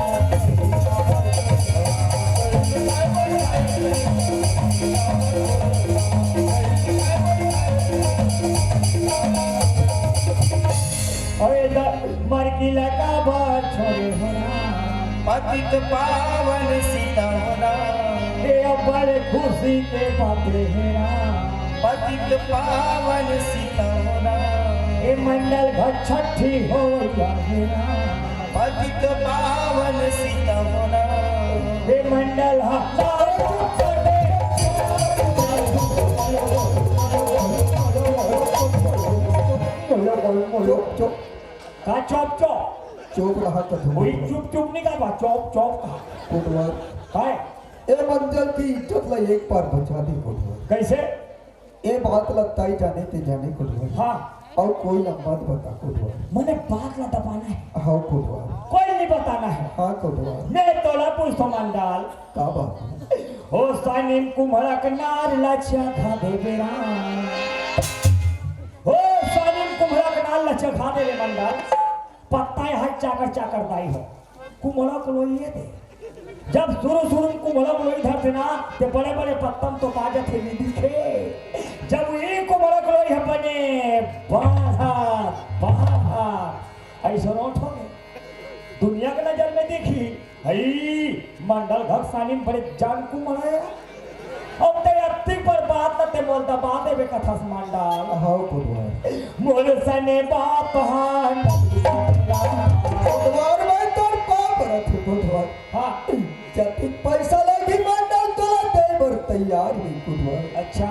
अरे द-, मर की लगा बात छोड़े हो राम। पतित पावन सीता हो राम। ये बड़े खुशी के बात हे राम। पतित पावन सितौरा। ए मंडल घर छठी होवइया हे राम। पतित पावन सितौरा। ए मंडल ह चुप, चुप। का चुप, चुप? चुप रहा तो धुआं। वही चुप, चुप नहीं कहा, चुप, चुप कहा। कोटवार। काय? ए मंडल की इज्जत ला एक बार बचा दे कोटवार। कैसे? ए बात ला ताई जाने ते जाने कोटवार। हाँ। अउ कोई ला मत बता कोटवार। मने बात ला दबाना हे। हाँ कोटवार। कोई नहीं बताना हे। हाँ कोटवार। मैं तोला पूछथों मंडल। का बात? ओ सानिम कुम्हड़ा के नार ला चखा देबे राम। ओ सानिम कुम्हड़ा के नार ला चखा देबे मंडल। पत्ता हे चाकर चाकर दाई हो। कुम्हड़ा के लोई हे दे। जब शुरू शुरू में कुम्हड़ा के लोई धरथे ना, ते बड़े बड़े पत्ता में तो ताजा थे नहीं दिखे। जब ये कुम्हड़ा के लोई हे बने, बाहर, बाहर, ऐसा नोट हो गए। दुनिया के नजर में देखी, हई, मंडल घर सानिम बड़े जान कुम्हड़ा हे। अब ते अत्ती पर बात न ते मोल दबा देबे कथस मंडल। हाँ, कोटवार। मोर सने बाप हान। कोटवार, मैं तोर पाँव परत हँव, कोटवार। हाँ। जतिक पैसा लगही मंडल तोला दे बर तैयार हँव, कोटवार। अच्छा।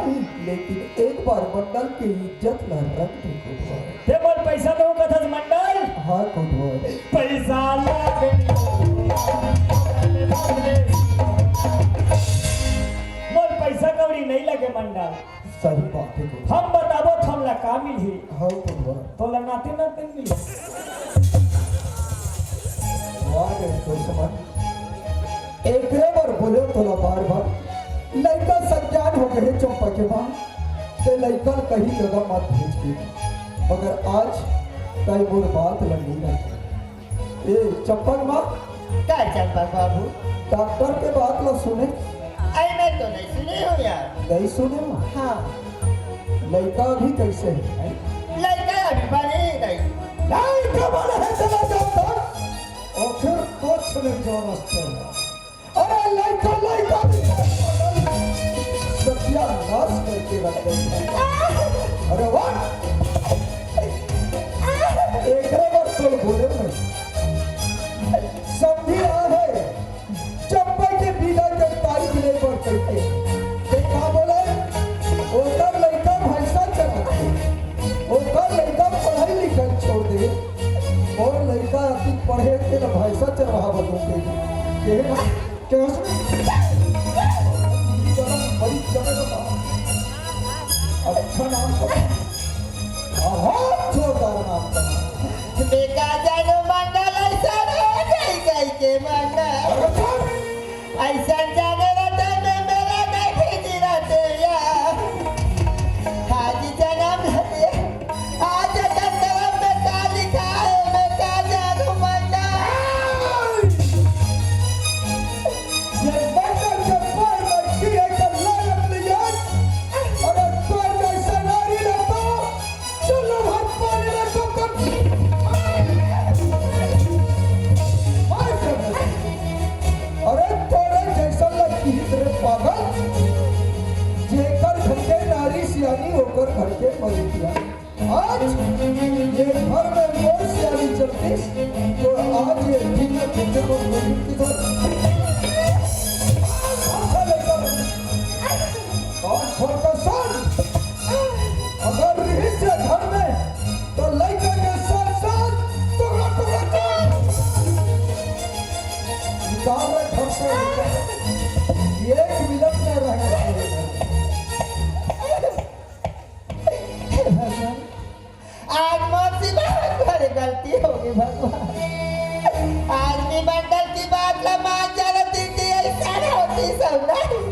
लेकिन एक बार मंडल के इज्जत ला रख दे, कोटवार। ते मोर पैसा दो कथस मंडल। हाँ, कोटवार। पैसा लगे। मोर पैसा कौड़ी नहीं लगे मंडल। सही बात हे, कोटवार। हम बताबो त हमला का मिलही? हाँ, कोटवार। तोला नाते नाते मिलही। वाह रे दुश्मन। एकरे बर बोले तोला बार बार, लइका सज्ञान हो गए चंपा के माँ, ते लइका ल कहीं जगह मत भेज के। मगर आज तय मोर बात ल नहीं रखे। ए चंपा के माँ, का चंपा बाबू? डॉक्टर के बात ल सुने। अरे मैं तो नहीं सुने हँव यार। नहीं सुने हो? हाँ। लइका अभी कैसे हे? लइका अभी बने नहीं। लइका बने हे चला जाता। आखिर कुछ नहीं जानत हे। अरे लइका, लइका भी सत्यानाश करके रख दे। अरे वाह! एकरे बर तो बोले मैं। समधी आ हे, चंपा के बिदा के तारीख ले बर कहिथे। ते का बोले? ओकर लइका भैंसा चराथे। ओकर लइका पढ़ाई लिखाई छोड़ दे। अउ लइका अति पढ़े के न भैंसा चरवाहा बदल दे। के, के उसमें? बड़ी जगह का अच्छा नाम था। बहुत जोरदार नाम था। बेटा जानो मंडल ऐसा रह गई, गई के मंडल। अरे चुप! अइसन जाने रतन में मेरा नहीं खींची रहते या। आज जन्म धन्य, आज जन्म में का लिखा है, मैं का जानू मंडल। ये मंडल के पैर में गिरे के लायक नहीं है। अगर तोर जैसा नारी रहता, चलो भाई, पानी में डूब कर। अरे तोरे जैसा लड़की रे पागल, जेकर घर के नारी सियानी ओकर घर के मलिकिया। आज ये घर में मोर सियानी चलतीस, तो आज ये दिन में तुझे को कोई की जरूरत। और घर का सुन, अगर रहिस हे घर में, तो लइका के साथ साथ टुकड़ा टुकड़ा कर। निकाल रे घर से, एक मिनट में रहना चाहिए। हे भगवान, आज मोर से बहुत बड़ी गलती हो गई भगवान। आज भी मंडल की बात ला मान जाना दीदी, ऐसा होती सब नहीं।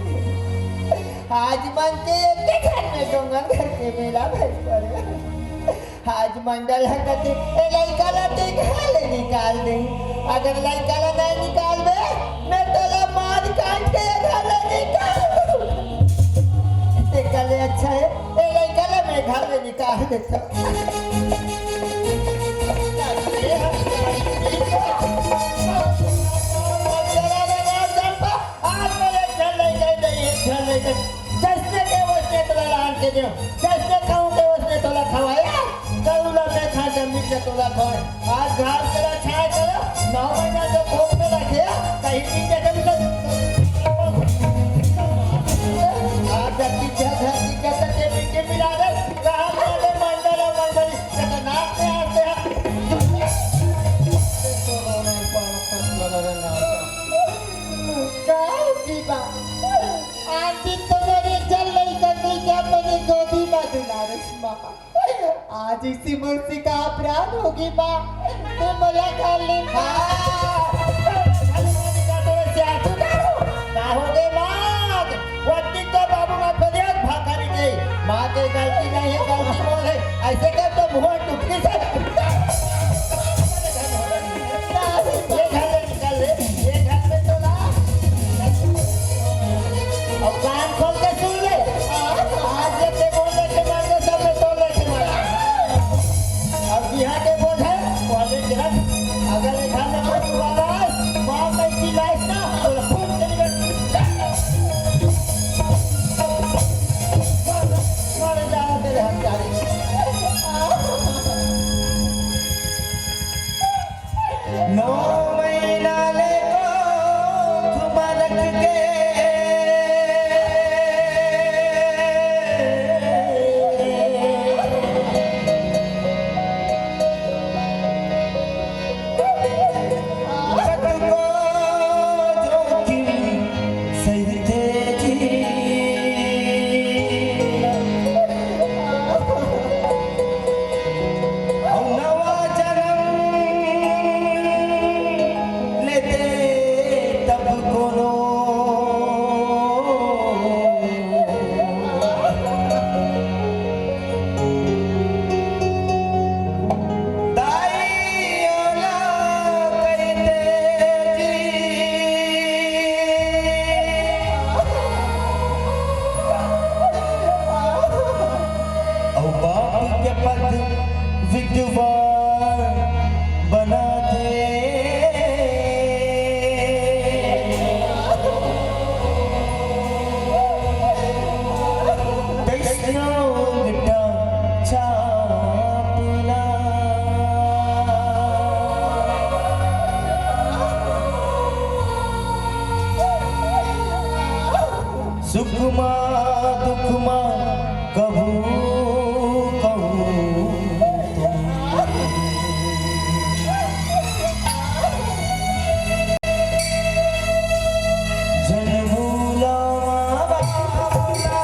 आज मन के एक ही घर में डोंगन घर के मेला भइस पड़े। आज मंडल ह कथे, ए लइका ला ते घर ले निकाल दे। अगर लइका ला नहीं निकालबे, मैं तोला मार काट के घर ले निकाल दूँ। ते कले अच्छा है, ए लइका ला मैं घर ले निकाल देता। आज मेरे घर ले गए तू मोला काली खा। खाली खाली काटे से आंसू डालो। का हो गे माँ? वत्ती तो बाबू माँ को दिया भाखा नहीं गई। माँ के गलती नहीं है, गलती बोल है। ऐसे कर तो मुंह टुकड़ी से। ये घर में निकल ले, ये घर में तो ला। अब कान खोल के सुन ले। आज ये ते बोल दे के मार दे, सब में तोड़ ले के मार। अब बिहार के बोल है, कॉलेज के रख। अगर एक हाथ में कोई वाला है, मार नहीं की लाइफ ना, तो फूट के निकल। मर जाओ तेरे हत्यारे। नौ महीना ले कोख म रख के कतको जोखिम सहिथे जी। अउ नवा जनम लेते तब कोनो दाई ओला कहिथे जी। अउ बाप के पद विद्वान बनाथे। तइसनो बेटा छापला। सुख मा दुख मा कभू कहूँ तुम। जन भूला माँ बाप ना।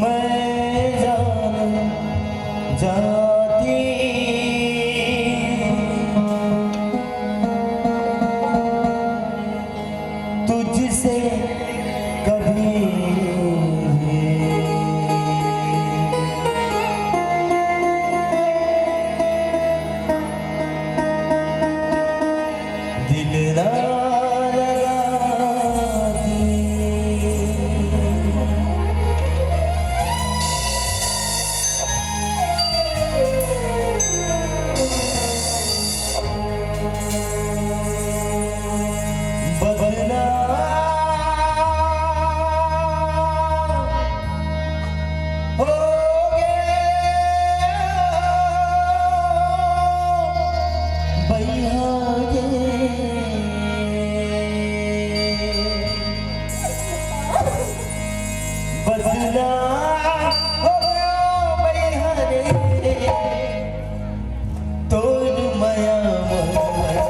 मैं जान जाती तुझसे कभी भी। दिल ना लगाती। बदनाम हो गए भैया ये। बदनाम हो गया भैया रे। तोर मया मोर मया।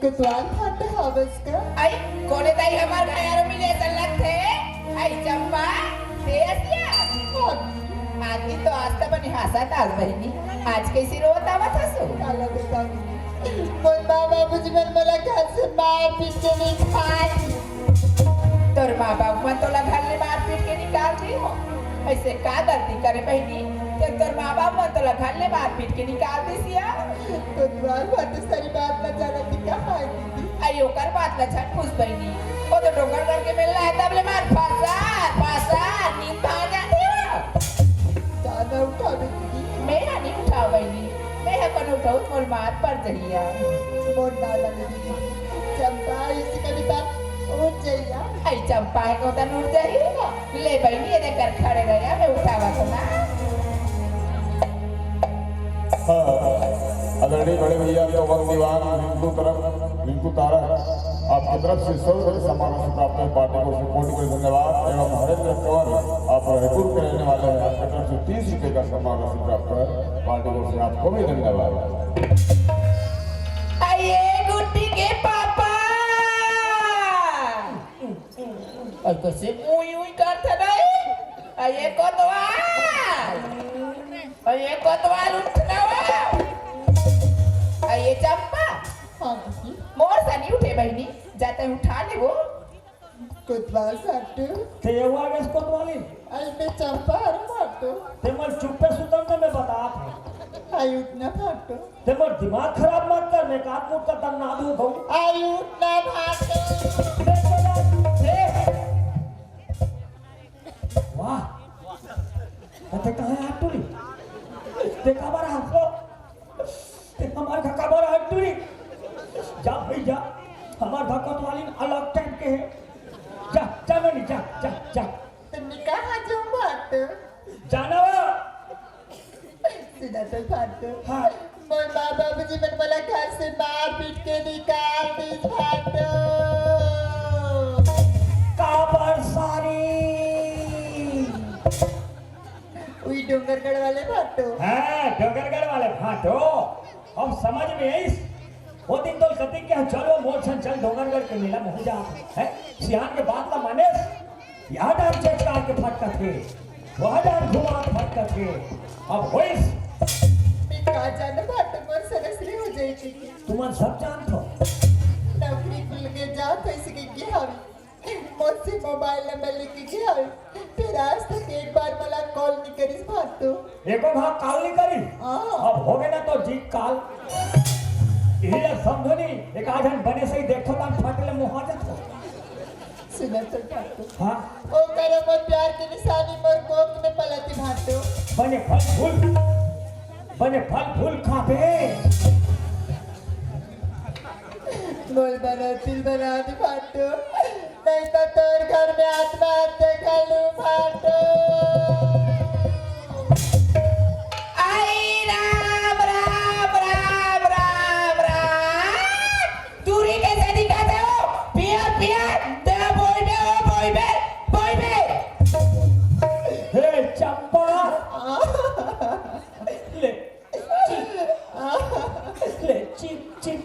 कोतवाल भाटो हवस का? आई, कोने दाई हमार घर आरो मिले असन लगथे। आई चंपा, दे असिया। आदमी तो आज तक बने हंसत आस बहिनी, आज कैसे रोवत आवत हसो? काला बताऊं, मोर माँ बाबूजी मन मोला घर से मार पीट के निकाल दिस। तोर माँ बाबू मन तोला घर ले मार पीट के निकाल दिस हो? ऐसे का गलती करे बहिनी, जब तोर माँ बाबू मन तोला घर ले मार पीट के निकाल दिस या? कोतवाल भाटो सारी बात ला जानत हे का? आई ओकर बात ला झट पूछ बहिनी। वो तो डोंगरगढ़ के मेला हे, तब ले मार फसार, फसार, नींद भाग जाथे हो। ज्यादा उठावे दीदी। मैं हा नहीं उठाओ बहिनी, मैं हा कोनो उठाऊ, मोर मार पर जहिया। मोर नाला में दीदी, चंपा इसी कभी बात उठ जइया। आई चंपा हे को तन उठ जही। ले बहिनी, ये देख कर खड़े रह जा, मैं उठावत हूँ ना। हाँ, आदरणीय बड़े भैया, तो वक्त दीवान रिंकू तरफ, रिंकू तारक, आपकी तरफ से सौ रुपये का सम्मान राशि प्राप्त है। पार्टी को सपोर्ट के लिए धन्यवाद। एवं हरेंद्र कंवर, आप रायपुर के रहने वाले हैं, आपकी तरफ से तीस रुपये का सम्मान राशि प्राप्त है। पार्टी को से आपको भी धन्यवाद। आइए गुड्डी के पापा। अउ कइसे मुई उई करत हे नहीं? अउ ये कोतवाल, अउ ये कोतवाल उठ ना वो। अउ ये चंपा, हाँ दीदी। मोर से नहीं उठे बहिनी, जाते उठा ले वो। कोतवाल साटू। ते ये हुआ गैस कोतवाली? अरे मैं चंपा हूँ भाटो। ते मन चुप्पे सुतन तो मैं बतात हूँ। आई उठ ना भाटो। ते मोर दिमाग खराब मत कर, मैं काट कूट कर तन्ना दूँ कहूँ। आई उठ ना भाटो। देख तो जा, देख। वाह। ते कहाँ है हाथ टूरी? ते काबर हाथ लो? ते हमार घर काबर हाथ टूरी? जा भाई जा। हमार घर कोतवालिन अलग टाइप के हे। जा, जा ननी, जा, जा, जा। तुमने कहाँ जाऊँ भाटो? जाना वो। सुना तो भाटो। हाँ। मोर माँ बाबूजी मन मोला घर से मार पीट के निकाल दिस भाटो। काबर सारी? उई डोंगरगढ़ वाले भाटो। हाँ, डोंगरगढ़ वाले भाटो। अब समझ में आइस। वो दिन तो कति के चलो मोर संग चल डोंगरगढ़ के मेला में हो जा। है? सियान के बात ला मानेस। या डाल चेचका के फटकत हे, वह डाल घुमा के फटकत हे। अब होइस। मैं का जाने भाटो मोर सरसरी हो जाई थी। तुमन सब जानत हो। नौकरी खुल के जात हो इसी के गे हवे। मोर से मोबाइल नंबर लेके गे हवे। फिर आज तक एक बार मोला कॉल नहीं करिस भाटो। एको भाग काल नहीं करी। हाँ। अब हो गए ना तो जीत काल। इही ला समझो नहीं, एक आध जन बने सही देखो तान फट ले मुँह आ जात हो। सुना तो भाटो। हाँ। ओ करे मोर प्यार के निशानी मोर कोख में पलती भाटो। बने फल फूल, बने फल फूल खाबे। मोर बना दिल बना दे भाटो, नहीं तो तोर घर में आत्महत्या कर लूं भाटो। आई राम, राम, राम, राम, राम। दूरी कैसे दिखाते हो? पियर, पियर, तेरा बोइबे, ओ बोइबे, बोइबे। हे चंपा। ले, चिप। ले, चिप, चिप।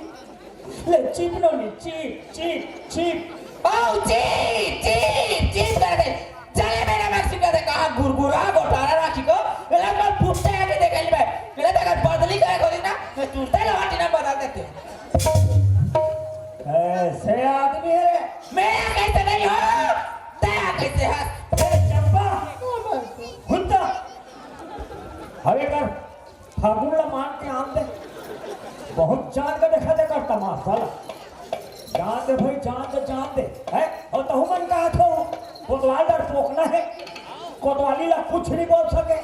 ले, चिप नो नी, चिप, चिप, चिप। ओ, चिप, चिप, चिप कर दे। चले मेरा मैक्सिको दे, कहाँ गुरगुरा, गोटारा राखी को। मेरा कल फुटते आके देखा ली भाई। मेरा तो अगर बदली करे खोली ना, मैं तुरते लवाटी ना बदल देते। ऐसे आदमी है। मैं कैसे नहीं हूँ, तेरा कैसे हंस। ए, चंपा, कुत्ता। हवे कर। फागुन ला मान के आन दे। बहुत जान के देखा दे कर तमाशा ला। जान दे भाई, जान दे, जान दे। हैं? अउ तहु मन का हाथ हो? कोतवाल डर पोकना है। कोतवाली ला कुछ नहीं बोल सके।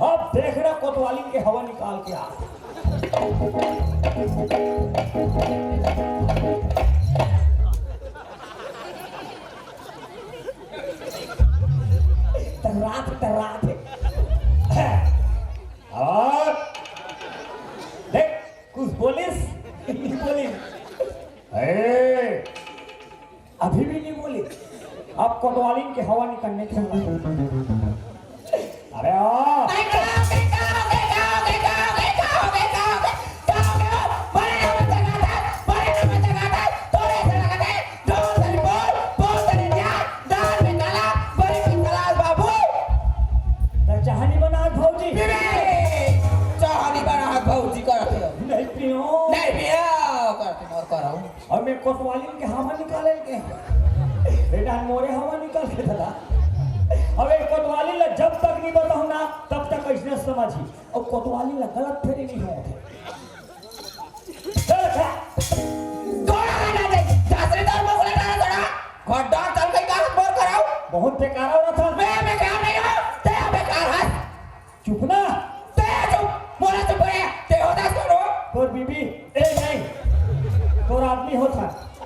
अब देखना कोतवाली के हवा निकाल के आ। तर्रात, तर्रात। अउ देख, कुछ बोलिस? नहीं बोलिस। ए, अभी भी नहीं बोलिस। अब कोतवालिन के हवा निकलने के। अरे ओ। अरे का हो गए, का हो गए, का हो गए, का हो गए, का हो गए, का हो गए, का हो गए? बड़े ना मत जगा था, बड़े ना मत भौजी करत हे। नहीं पियो। नहीं पियो, करत हे मोर करऊ। अउ मैं कोतवालिन के हवा निकाले के। बेटा मोरे हवा निकाल के दादा। अउ एक कोतवालिन ला जब तक नहीं बताहूं ना, तब तक अइसने समझही। अउ कोतवालिन ला गलत फेरी नहीं होत हे। चल खा। कोन आ रहा है? सासरी दार में बोला रहा थोड़ा। घोड़ा चल गई का मोर करऊ? बहुत बेकार हो रहा था। मैं बेकार नहीं हूं, ते बेकार है। चुप ना। ते चुप, मोला चुप रे, ते होता सुनो। तोर बीबी, ए नहीं, तोर आदमी होता।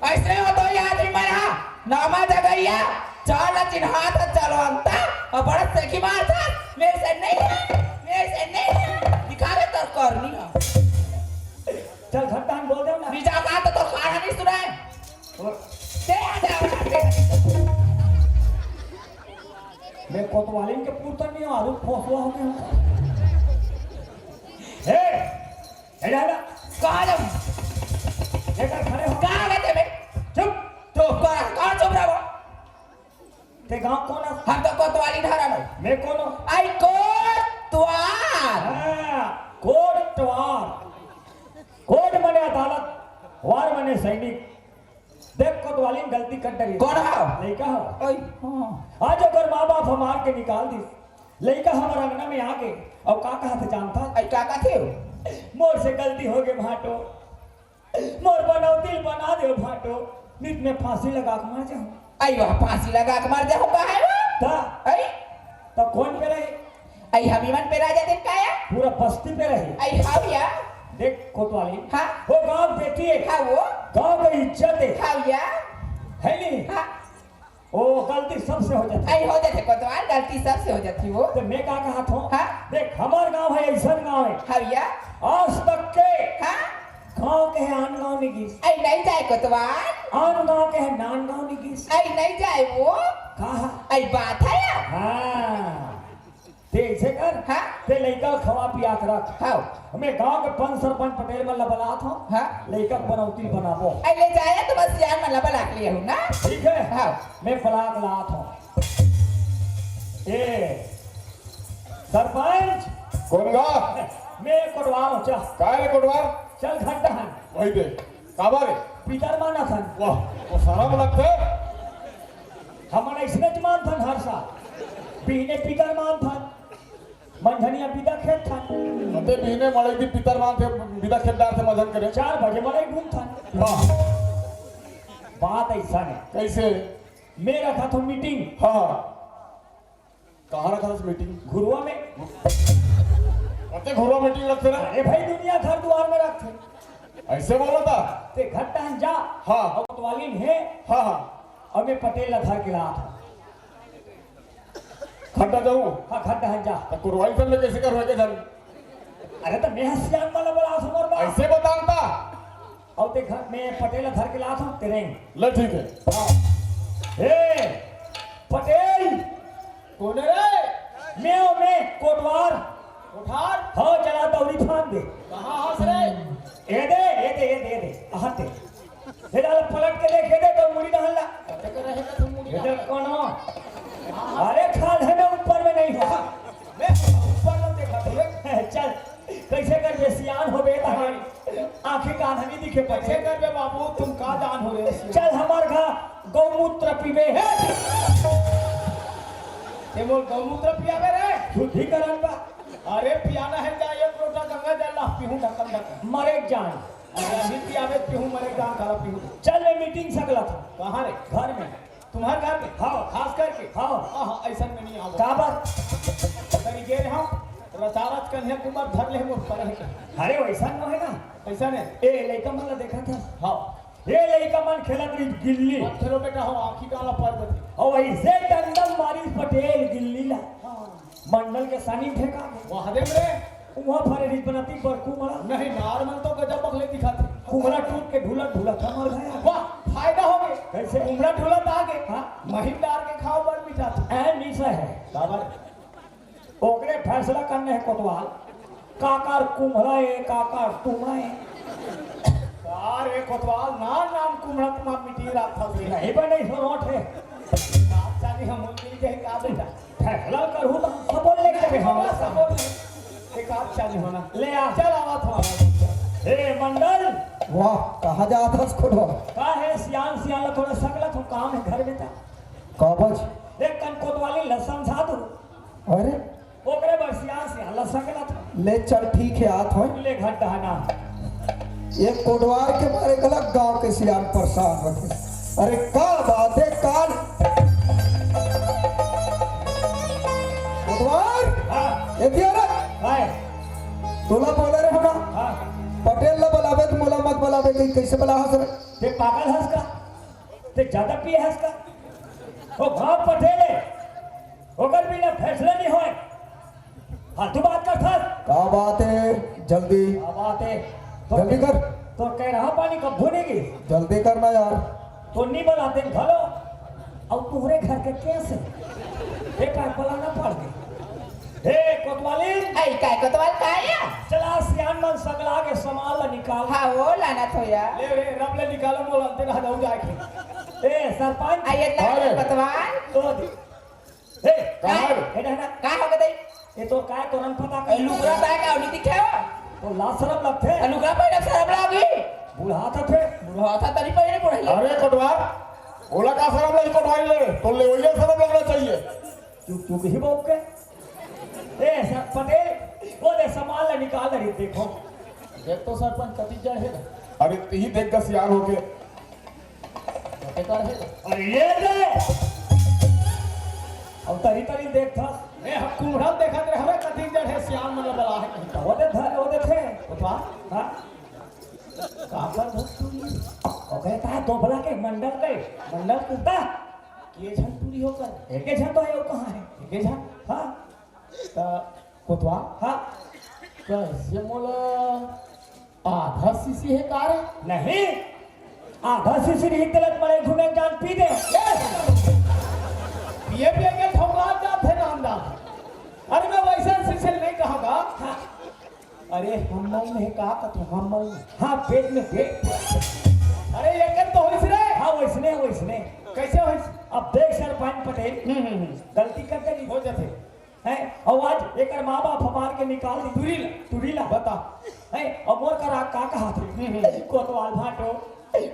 अइसने हो तो ये आदमी मन हा, नामा जगैया, चाल चिन्हात चलवंता, अउ बड़ा सेखी मारता, मेरे से नहीं है, मेरे से नहीं है, दिखा दे तोर करनी है। चल घट्टा हम बोल दे ना। निजा का तो तोर कहानी सुनाए। ते आ जा। मैं कोतवालिन के पुरता नहीं हूं, आलू फोसवा हो गया हूं। हे, हे दादा, कहाँ जाऊं? लेकर खड़े हो। कहाँ गए थे बे? चुप। तो कहाँ, कहाँ चुप रहा वो? ते गांव कौन है? हम तो कोतवाली धारा में। मैं कौन हूँ? आई कोतवाल। हाँ, कोतवाल। कोट मने अदालत, वार मने सैनिक। देख कोतवालिन गलती कर डरी। कौन हो? लइका हो। ओए, हाँ। आज ओकर माँ बाप ह मार के निकाल दिस। लइका हमर अंगना में आ गे, अउ का कहा थे जानता? आई का कहा थे? मोर से गलती हो गे भाटो, मोर बनौती ल बना दे भाटो, नित में फांसी लगा के मर जाऊं। आई वाह, फांसी लगा के मर जाऊं, का है वो? ता? आई? तो कौन पे रहे? आई हमी मन पे राजा दिन का या? पूरा बस्ती पे रहे। आई हाव या? देख कोतवाली। हाँ। वो गांव बेटी है। हाँ वो? गांव का इज्जत है। हाव या? है नहीं? हाँ। ओ गलती सबसे हो जाती। आई हो जाते कोतवाल, गलती सबसे हो जाती वो। तो मैं का कहा था? हाँ। देख हमार गांव है, ऐसा गांव है। हाव या? आज तक के हाँ। गांव के है आन गांव नहीं गिस। आई नहीं जाए कोतवाल। आन गांव के है नान गांव नहीं गिस। आई नहीं जाए वो। कहा? आई बात है या? हाँ। ते ऐसे कर, हाँ। ते लइका ल खवा पिया के रख। हाँ। मैं गांव के पंच सरपंच पटेल मन ला बलात हूँ। हाँ। लइका के बनौती बनाबो। आई ले जाए तो बस यार मन ला बला के लिए हूँ ना। ठीक है। हाँ। मैं बला के लात हूँ। ए, सरपंच। कौन गा? मैं कोटवार हूँ, चल। काय रे कोटवार? चल घट्टा हन। वही दे। काबर? पितर मानत हन। वाह, वो सारा में लगता है। हमन अइसने च मानथन हर साल। बिहने पितर मानथन, मंझनिया बिदा खेदथन। अते बिहने मड़ई दिन पितर मानथे, बिदा खेद डारथे मझन करे। चार बजे मड़ई घूमथन। वाह। बात अइसा है। कैसे? मैं रखा था मीटिंग। हाँ। कहाँ रखा था मीटिंग? घुरुआ में। अते घुरुआ मीटिंग रखते ना? अरे भाई, दुनिया घर दुआर में रखते। ऐसे बोला था? ते घर टहन जा। हाँ। अउ कोतवालिन हे। हाँ, हाँ। अउ मैं पटेल ला धर के लात हूँ। खड्डा जाऊँ? हाँ, घर टहन जा। तो कुरवाई कर ले, कैसे करवा के जाऊँ? अरे तो मैं हसियान वाला बड़ा असमर बा। ऐसे बताऊँ था? अउ ते घर में पटेल ला धर के लात हूँ, तेरे। ले ठीक है। हाँ। ए, पटेल। कोन रे? मैं ओ मैं, कोटवार। कोठार? हो, चला दौरी फान दे। कहाँ हस रे? ए दे, ए दे, ए दे, ए दे। आहते। ए डाल पलट के देख, ए दे तो मुड़ी डाल ला। कते के रहे का तू मुड़ी ए दे डाल? कौन हो? अरे खाल है ना, ऊपर में नहीं हो। मैं ऊपर में देखा था। चल, कैसे कर बे सियान हो बे तहान? आँखी कान हमी दिखे कैसे पड़े। कर बे बाबू, तुम का जान हो रे सियान? चल हमार घर गौमूत्र पीबे हे। ते मोर गौमूत्र पियाबे रे? शुद्धिकरण बा। अरे पियाना है जा, एक लोटा गंगा जल ला पीहूं ढकन ढकन। मरे जान। अरे अभी पियाबे पीहूं, मरे जान काला पीहूं। चल मैं मीटिंग सकला था। कहाँ रे? घर में। तुम्हार घर में? हाँ। खास करके? हाँ। हाँ, हाँ, ऐसा में नहीं आवो। काबर? करी गे रहा, रचारच कन्हैया कुमार धर ले मोर पर है। अरे वैसा न है ना। ऐसा नहीं। ए लइका मन ला देखा था। हाँ। ए लइका मन खेलत रही गिल्ली। मत खेलो बेटा, हो आँखी काला पड़ जाती। और वैसे डंडम मारी पटेल गिल्ली ला। हाँ। मंडल के सानी फेंका। वाह रे रे। वहाँ फरे रिज बनाती बड़कू मड़ा। नहीं, नार मन तो गजब बखले दिखाते। कुमड़ा टूट के ढूलत ढूलत हमर घर आ गया। वाह, फायदा हो गए। कैसे? कुमड़ा ढूलत आ गए। हाँ। महीन डार के खाओ, बड़ मीठा था। ऐ निशा है। बाबा रे। ओकरे फैसला करने है कोतवाल। काकर कुम्हड़ा है, काकर तुम्हड़ा है। अरे कोतवाल, नान नान कुम्हड़ा तुम्हार मिट्टी रात फंस गई। नहीं बने, सो रोट है। बात चाली हम मिल गए का बेटा? फैसला करूँ तो हम सब बोल लेके अरे हम बाबा, सब बोल रहे। एक आध चाली होना। ले आ। चल आवा था। हे मंडल। वाह, कहाँ जात हस कोटवार? का हे, सियान सियान ला थोड़ा सकला तो काम हे घर में था। काबर? एक कन कोटवाली ला समझा दो। अरे, ओकरे बर सियान सियान ला सकला था। ले चल, ठीक हे, आत हों। ले घट डहाना। ये कोटवार के मारे गलत गांव के सियान परेशान रखे। अरे का बात हे कान? कोटवार? हाँ। ये दिया रे? काय? तोला बोले रे हमा? हाँ। पटेल ला बलाबे त मोला मत बलाबे, कहीं कइसे बलाहस रे? ते पागल हस का? ते ज्यादा पिए हस का? ओ गांव पटेल हे, ओकर बिना फैसला नहीं होय। फालतू बात करथस। का बात हे? जल्दी। का बात हे? तो जल्दी कर। तो कह रहा पानी कब्बो नहीं गिस। जल्दी करना यार। तो नहीं बलाते घलो। अब तुम्हारे घर के केस हे। ए पाइप वाला ना पड़ गए। हे कोतवाली। आई काय कोतवाल काय या? चला सियान मन सगला के सामान ला निकाल। हाँ, वो लाना थो यार। ले रे, रब ले निकालो, मोला अंते रह जाऊ जाके। ए सरपंच। आई ये अरे। कोतवाल। तो दे। हे, कहाँ रे? हे, हे, हे। का हो गए? ये तो काय तोरन पता ए, कर। लुगरा ताय का नहीं दिखे हो? तो लाज शरम लगथे। ए, लुगरा पहने शरम लागी। बुढ़ा था थे। बुढ़ा था तरी पहने बुढ़ा। अरे कोटवार, ओला का शरम लगी कोटवारी ले? तो ले वही शरम लगना चाहिए। चुप चुप ही बोल के। ए, सर पटेल, वो दे सामान ले निकाल दे, देखो। देख तो सरपंच कति जड़ हे ना। अरे, तिही देख गा सियान होके। कते कर हे? अरे ये दे। अब तरी तरी देख था। ए, हम कुम्हड़ा देखत रहे, हमें कथी जड़ हे, सियान मन बला हे कहीं। वो दे धर, वो दे थे। बता। हाँ? का कर धर तू ये? ओके, ता दोबला के मंडल के, मंडल कुत्ता। के झन टूरी होकर? एके झन तो हे, वो कहाँ हे? एके झन? हाँ। ता कोतवा? हाँ। कैसे मोला आधा शीशी हे का रे? नहीं, आधा शीशी नहीं, गलत मड़े घूमे जान पी दे। ये पिए पिए के ठौका जात हे नांदा। अरे मैं वैसे शीशी नहीं कहा गा। हाँ। अरे हमल में का कथो, हमल में। हाँ, पेट में, पेट। अरे ये कर तो होइस रे। हाँ, वैसने, वैसने। कैसे होइस? अब देख सरपंच पटेल, हम्म, हम्म, हम्म। गलती करते नहीं। हो जाते। हैं? अउ आज एकर माँ बाप हमार के निकाल दी टूरी ला। टूरी ला। बता। हैं? अउ मोर करा का कहा थे? हम्म, हम्म। कोतवाल भाटो,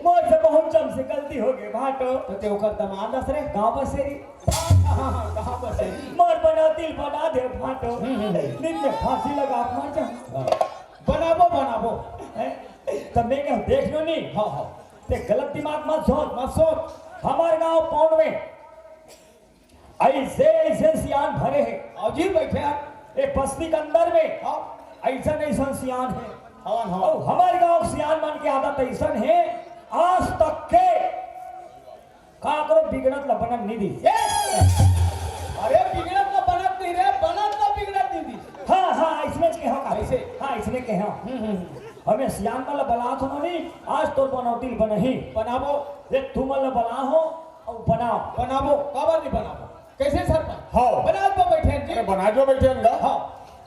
मोर से बहुत जम से गलती हो गई भाटो। तो ते ओकर दमाद अस रे? गाँव बसेरी। हाँ, हाँ, हाँ, गाँव बसेरी। मोर बनौती बना दे भाटो। हम्म, हम्म, हम्म। दिन में फांसी लगा के मर जा। हाँ। बनाबो, बनाबो। हैं? तब मैं क्या देख लो नहीं? हाँ, हाँ। ते गलत दिमाग मत सोच। मत सोच। हमारे गाँव पौंड में ऐसे ऐसे सियान भरे हे। आओ जी, बैठे आप। ए बस्ती के अंदर में हाँ। ऐसन ऐसन सियान हे। हवन, हवन। अउ हमर गांव के सियान मन के आदत ऐसन हे, आज तक के काकरो बिगड़त ला बनन नहीं दी। ये! अरे बिगड़त ला बनत नहीं रे, बनत ला बिगड़त नहीं दी। हाँ, हाँ, इसने के हाँ का? ऐसे? हाँ, इसने के हाँ। हम्म, हम्म, हम्म। हमें सियान मन ला बलात हो नहीं, आज तोर बनौती बनही। बनाबो। ये तू मन ला बला हो, अउ बनाओ। बनाबो, काबर नहीं बनाबो? कैसे सरपंच? हाँ। बनाए तो बैठे हैं जी। अरे बनाए तो बैठे हैं ना। हाँ।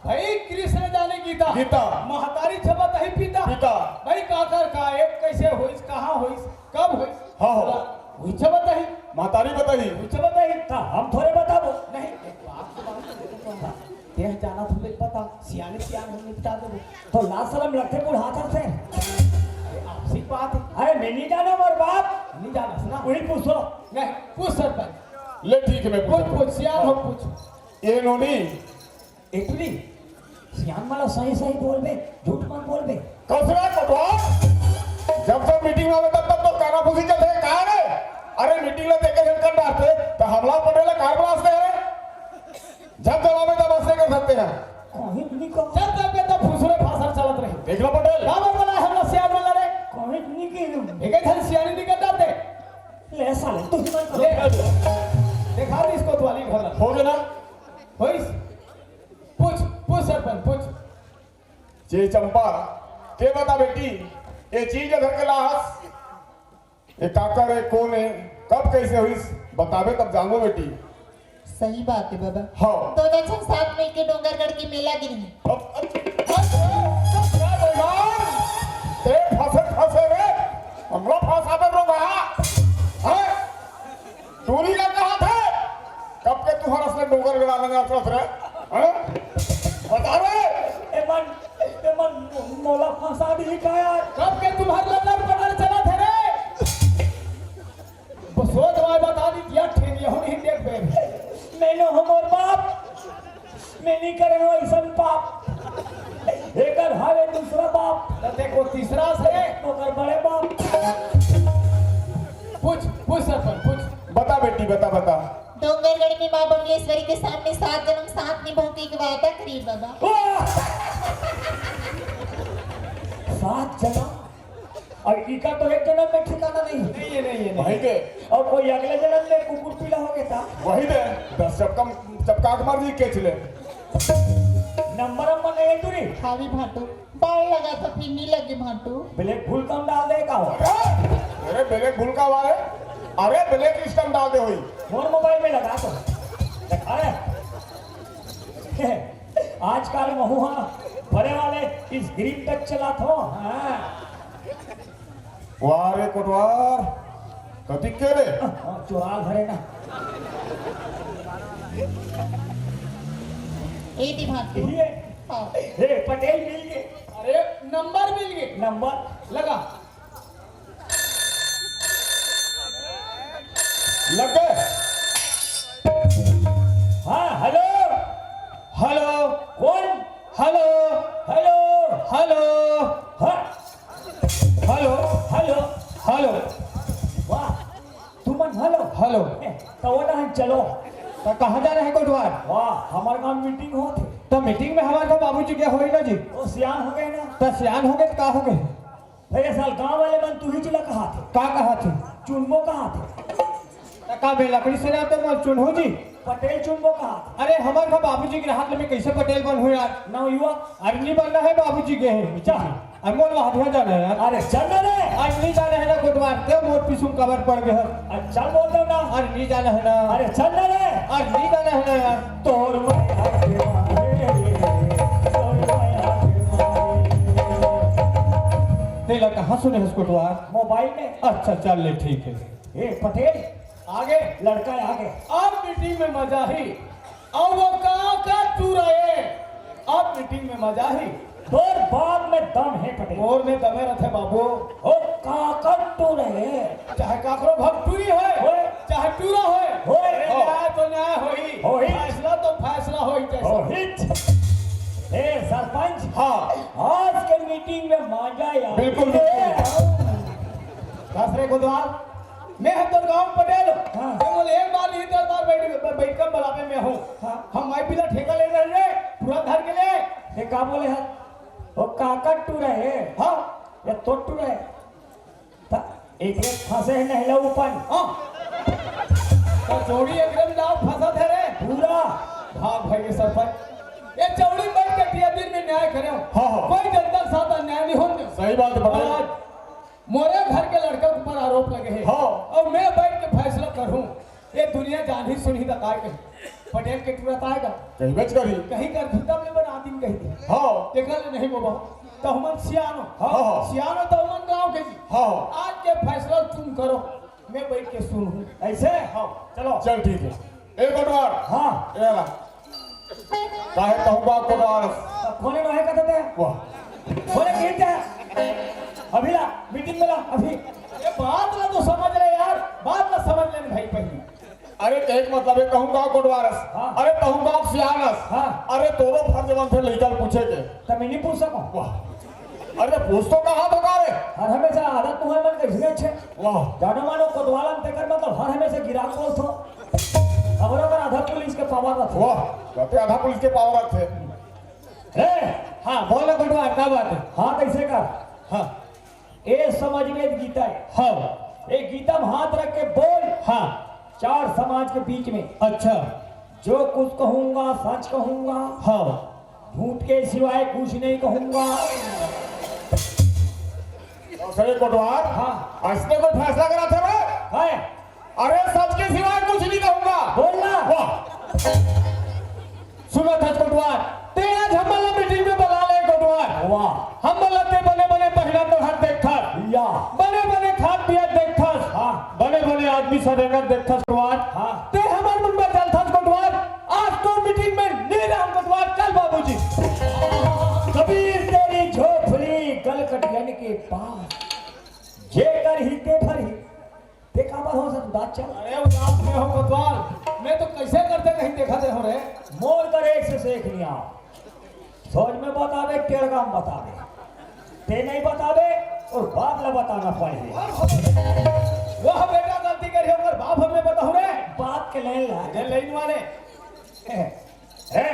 भाई कृष्ण जाने गीता। गीता। महतारी छपत ही पिता। पिता। भाई काकर का एक कैसे होइस, कहाँ होइस, कब होइस? हाँ, हाँ। वही छपत ही। महतारी बताही। वही छपत ही। ता हम थोड़े बताबो। नहीं, एक बात तो बात। तेह जाना थोड़े पता, सियाने सियान हम निपटा देबो। तो लाज शरम लगथे बुढ़ाथन से। अरे, आपसी बात हे। अरे, मैं नहीं जाना मोर बाप। नहीं जाना सुना। वही पूछो। नहीं, पूछ सरपंच। ले ठीक हे, मैं पूछ, पूछूं। पूछ, सियान हो पूछ। ये नोनी। एटली, सियान मन ला सही सही बोलबे, झूठ मत बोलबे। कौशला कोटवार, जब जब मीटिंग आवे तब तब तो काना फूसी चलथे, का रे? अरे मीटिंग ला देखे झन कर डारथे, तो हमला पटेल ला कार ब्लास्ट दे रे। जब जब आवे तब ऐसे कर सकते हैं। कहीं नहीं कर। जब तक के तब फुसरे फासर चलत रही। देख लो पटेल। का बोल रहा है हमला सियान वाला रे? कहीं नहीं के। एक एक धन सियानी निकल जाते। ले साले, तू ही मत ले। देखा दे इसको तो वाली घर। हो गया ना? होइस? पूछ, पूछ सरपंच, पूछ। जे चंपा, के बता बेटी, ये चीज घर के लाहस? ये काकर हे, कोन हे, कब कैसे होइस, बताबे तब जानबो बेटी। सही बात हे बाबा। हाँ। दोनों झन साथ मिलके डोंगरगढ़ के मेला गे रहे। अब, अब, अब, अब, क्या बेईमान? ते फंसे, फंसे रे, हमला फंसाबे रोगा। हैं? टूरी ला कहा थे? कब के तुहर असले डोंगरगढ़ आने का सोच रहे? हैं? बता रे। ए मन, ए मन, मोला फंसा दिही का यार? कब के तुम्हर लल्लर पटर चलत हे रे? सोच वाय बता दी, या ठेरिया हो नहीं देख बे। मैं नो हमर बाप, मैं नहीं करे हो ऐसन पाप। एकर हावे दूसरा बाप। त देखो तीसरा से। ओकर बड़े बाप। पूछ, पूछ सरपंच, पूछ। बता बेटी, बता, बता। डोंगरगढ़ में माँ बमलेश्वरी के सामने सात जन्म साथ निभाने के वादा करी बाबा। वाह! सात जन्म? और इका तो एक जन्म में ठिकाना नहीं है। नहीं है, नहीं है, नहीं। वही दे। और कोई अगले जन्म में कुकुर पीला हो गया था? वही दे। दस चपका, चपका के मार दी केच ले। नंबर नंबर नहीं है तू रे। खावी भाटू। बाल लगा था, फिर नहीं लगे भाटू। ब्लैक भूल कम डाल दे का हो? अरे, अरे, ब्लैक भूल का वाले? अरे, ब्लैक स्टम्प डाल दे हुई। मोर मोबाइल में लगा तो। देख, अरे। आजकल महुआ बड़े वाले स्क्रीन टच चलात हो। हाँ। वाह रे कोटवार, कतिक के रे? हाँ, चोराल हरे ना। ए दिमाग। ये। हाँ। ए, पटेल मिल गए। अरे, नंबर मिल गए। नंबर? लगा। लग गए। हाँ, हेलो। हेलो। कौन? हेलो। हेलो। हेलो। हाँ। हेलो। हेलो। हेलो। वाह, तुमन हेलो। हेलो। ए, त वो ना चलो। त कहाँ जाना है कोटवार? वाह, हमारे गाँव मीटिंग होत हे। त मीटिंग में हमारे तो बाबूजी के होई ना जी। वो सियान हो गए ना। त सियान हो गए त का हो गए? भैया साल गांव वाले मन तू ही जिला कहा थे। का कहा थे? चुनबो कहा थे। त का बे लकड़ी से ना तो मैं चुनहू जी? पटेल चुनबो कहा थे। अरे हमार का बाबूजी के हाथ में कैसे पटेल बन हो यार? ना युवा। अरे नहीं बनना है बाबूजी के है। जा। अरे मोर वहाँ ध्यान जाना है यार। अरे चल ना रे। अरे नहीं जाना है ना कोटवार, ते मोर पीछू कबर पड़ गए है। अरे चल बोल दो ना। अरे नहीं जाना है ना। अरे चल ना रे। अरे नहीं जाना है ना यार। तोर माया के मारे, तोर माया के मारे। तेला कहाँ सुने हस कोटवार? मोबाइल में। अच्छा, चल ले, ठीक है। ए, पटेल, आगे। लड़का आगे। अब मीटिंग में मजा ही। अब वो का का तू रहे? अब मीटिंग में मजा ही। तोर बाप में दम है पटेल। मोर में दमे रथे बाबू। ओ काकट टूरे। चाहे काकरो भग टूरी होय, होय। चाहे टूरा होय। होय। अरे हाँ। न्याय तो न्याय होही। होही। फैसला तो फैसला होही जैसे। होही। ए सरपंच। हाँ। आज के मीटिंग में मजा यार। बिल्कुल, बिल्कुल। ए, हाँ। दस रे कोतवाल, मैं हम तो गांव पटेल। हाँ। मैं बोले एक बार नहीं दस बार बैठ, बैठ कर बलावे में हूँ। हाँ। हम माई पीला ठेका ले रहे रे, पूरा घर के लिए। ये का बोले है? वो काकट टूरे। हाँ। ये तो टूरे। त एक एक फंसे है नहला ऊपर। हाँ। तो जोड़ी एक में दाव फंसा थे रे। पूरा। भाग भाई के सरपंच। ये चौड़ी बैठ के टिया दिन में न्याय करे हो। हाँ, हाँ। कोई जनता के साथ अन्याय नहीं होने। सही बात है, पटेल। आज मोरे घर के लड़का के ऊपर आरोप लगे है। हाँ। और मैं बैठ के फैसला करूँ। ये दुनिया जान ही सुन ही बताए कहीं। पटेल के तुरंत आएगा। कहीं बच करी। कहीं कर धुंधा में बना दिन कहीं दे। हाँ। देखा ले नहीं बाबा। तो हमन सियानो। हाँ, हाँ। सियानो तो हमन गाँव के जी। हाँ। आज के फैसला तुम करो, मैं बैठ के सुनहूँ। ऐसे? हाँ। चलो। चल ठीक है। ए कोटवार। हाँ। ए ला। काहे कहूँ बा कोटवार? खोले नहीं कहते थे। वाह। खोले कहीं थे। अभी ला, मीटिंग में ला, अभी। ये बात ला तो समझ ले यार, बात ला समझ ले भाई पहली। अरे, कहे के मतलब है, कहूँ गाँव कोटवारस। हाँ। अरे, कहूँ गाँव सियानस। हाँ। अरे, तोरो फर्ज बनथे लइका ल पूछे के। त मैं नहीं पूछ सकूँ। वाह। अरे, पूछ तो कहा तो का रे? हर हमेशा आदत तुम्हारे मन कैसे अच्छे? वाह। जानो मानो कोटवारन तेकर मतलब हर हमेशा गिराक बोलथो। हमरो कर आधा पुलिस के पावर रखो। वाह, कहते आधा पुलिस के पावर रखते। ए, हाँ, बोल ना कोटवार, का बात है? हाँ, कैसे कर? हाँ। ए समाज में एक गीता है। हाँ। एक गीता में हाथ रख के बोल। हाँ। चार समाज के बीच में। अच्छा। जो कुछ कहूंगा, सच कहूंगा। हाँ। झूठ के सिवाय कुछ नहीं कहूंगा। सही कोटवार। हाँ। असने कोई फैसला करा था ना? है। अरे, सच के सिवाय कुछ नहीं कहूंगा। बोल ना। वाह। सुनत हस कोटवार, ते आज हमन ला मीटिंग में बला ले कोटवार। वाह। हमन ला ते बने बने पहिरत ओढ़त देखथस। या। बने बने खात पियत देखथस। हाँ। बने बने आदमी से रेंगत देखथस कोटवार। हाँ। ते हमर मन में जलथस कोटवार। आज तो मीटिंग में नहीं रहम कोटवार, चल बाबूजी। कबीर तेरी झोपड़ी बाप, जे करही ते भरही। ते काबर हो सन उदास चल? अरे उदास मैं हो कोतवाल, मैं तो कैसे करते नहीं देखा दे हो रे। मोर कर एक से सीख लिया। सोच में बताबे, टेड़गा में बताबे। ते नहीं बताबे, और बाप ला बताना पड़ही। वाह बेटा, गलती करी ओकर बाप हमें बताहू रे। बाप के लाइन ला। अरे लाइन वाले। ए, ए,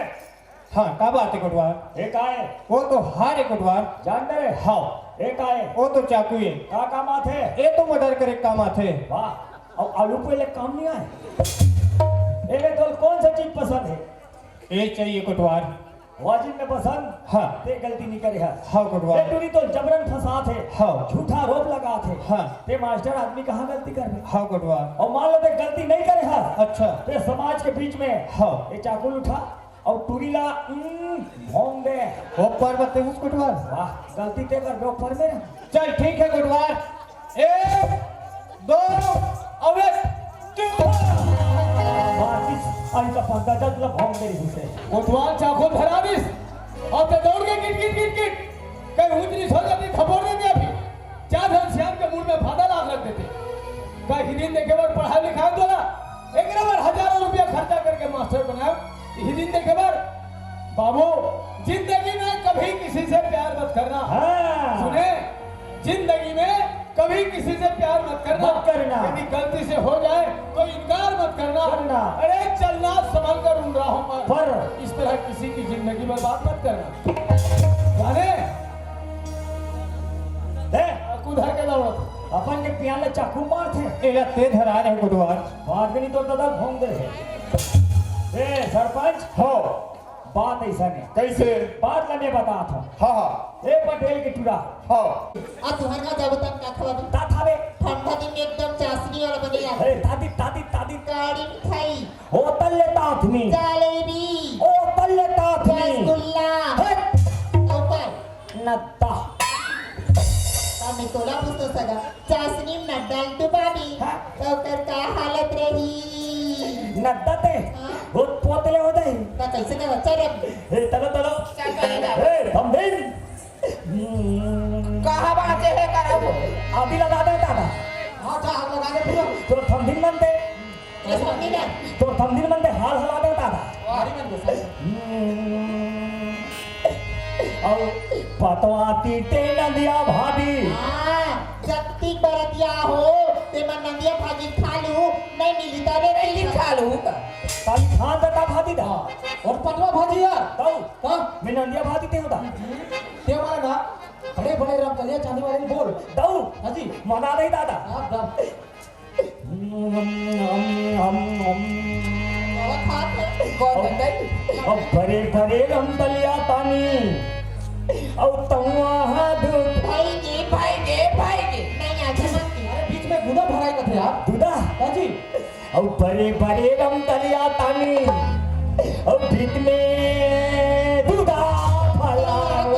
हाँ, का बात है कोटवार? ए, का है? वो तो हार है कोटवार। जान दे रे। हाँ। ए, का है? वो तो चाकू है। का काम आथे? ये तो मर्डर करे काम आथे। वाह, अब आलू को ले काम नहीं आए। ए, ले तो कौन सा चीज पसंद है? ये चाहिए कोटवार। वाजिब में पसंद? हाँ। ते गलती नहीं करे है। हाँ कोटवार। ते टूरी तो जबरन फंसात है। हाँ। झूठा आरोप लगात है। हाँ। ते मास्टर आदमी कहाँ गलती कर रहे? हाँ कोटवार। और मान लो ते गलती नहीं करे है। अच्छा। ते समाज के बीच में हाँ। ये चाकू उठा और टूरी ला, हम्म, भोंग दे। ऊपर मत देखो कोटवार। वाह, गलती ते कर दो ऊपर में। चल ठीक है कोटवार। एक, दो, अब एक। बारिश आई का पंखा जब लग भोंग दे रही से। कोटवार चाकू धरा दिस। और ते दौड़ के किट किट किट किट। कहीं ऊंच नीच हो जाती, थपोड़ देते अभी। चार जन सियान के मुंह में फादा लाग लग देते। कहीं दिन देखे बर पढ़ाई लिखाई वाला, एक बार हजारों रुपया खर्चा करके मास्टर बनाया। यही दिन देखे बर बाबू, जिंदगी में कभी किसी से प्यार मत करना। हाँ। सुने, जिंदगी में कभी किसी से प्यार मत करना। मत करना। यदि गलती से हो जाए तो इनकार मत करना। करना। अरे चलना संभल कर उन राहों पर। पर। इस तरह किसी की जिंदगी बर्बाद मत करना। जाने? दे। कुधर के दौड़त? अपन के पियान ले चाकू मारथे। एला ते धरा रहे कोटवार। बाद में नहीं तो दादा भोंग दे है। ए सरपंच। हो। बात ऐसा नहीं। कैसे? बात ला मैं बतात हूँ। हाँ, हाँ। ए पटेल के टूरा। हाँ। आ तुहर का जब तक का खवा दू? तात हवे। ठंडा दिन में एकदम चाशनी वाला बने यार। ए तादी, तादी, तादी। गाड़ी मिठाई। होटल ले तात मी। जलेबी। होटल ले तात मी। रसगुल्ला। हट। ऊपर। नद्दा। अब मैं तोला पूछतो सगा, चाशनी में नद्दा ल डुबाबी, हाँ। तो ओकर का हालत रही? नद्दा ते? हाँ। होत पोतले हो जाई। तो कैसे का बच्चा रे? ए, तलो, तलो। चल, चल, चल। ए, हम दिन। कहाँ बाजे है करा वो? अभी लगा दे दादा। हाँ, जा, आग लगा दे भैया। तो हम दिन मनते। ये सब नहीं है। तो हम दिन मनते हाल हला दे दादा। अरे मन को सही। हम्म। अउ पतवा तीते नंदिया भाभी। हाँ, जत्ती बरतिया हो, ते मन नंदिया भाजी खा लू, नहीं मिली तबे नहीं खा लू का। ताली खान दता भाजी दा। हाँ, और पतवा भाजी यार। दऊ। का? मैं नंदिया भाजी ते होता। ते वाला ना, बड़े बड़े रमकलिया चांदी वाले बोल। दऊ। हाँ जी। मना नहीं दादा। हाँ, दम। हम, हम, हम। बाबा खात है। कौन अब, है? अब भरे भरे रमकलिया तानी। अब तहुआ हा दूध। भाई जी, भाई जी, भाई जी। नहीं, ऐसे मत किया। अरे, बीच में गुदा भराई कथे आप। गुदा? हाँ जी। अउ बड़े बड़े रमकलिया तानी, अउ भीत में दूधा फलाओ।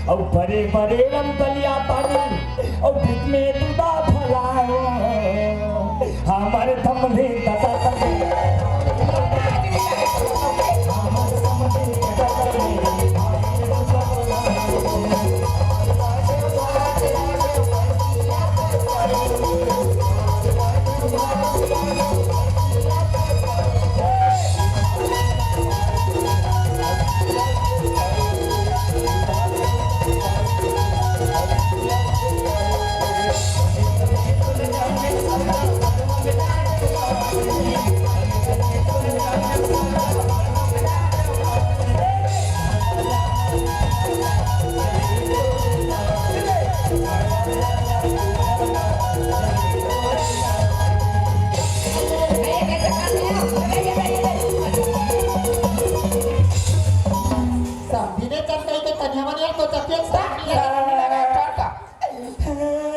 अउ बड़े बड़े रमकलिया तानी, अउ भीत में दूधा फलाओ। हमर धमनी तता तनी। समधी ने चल कही के कन्या मन यार तो चपियन साथ ले।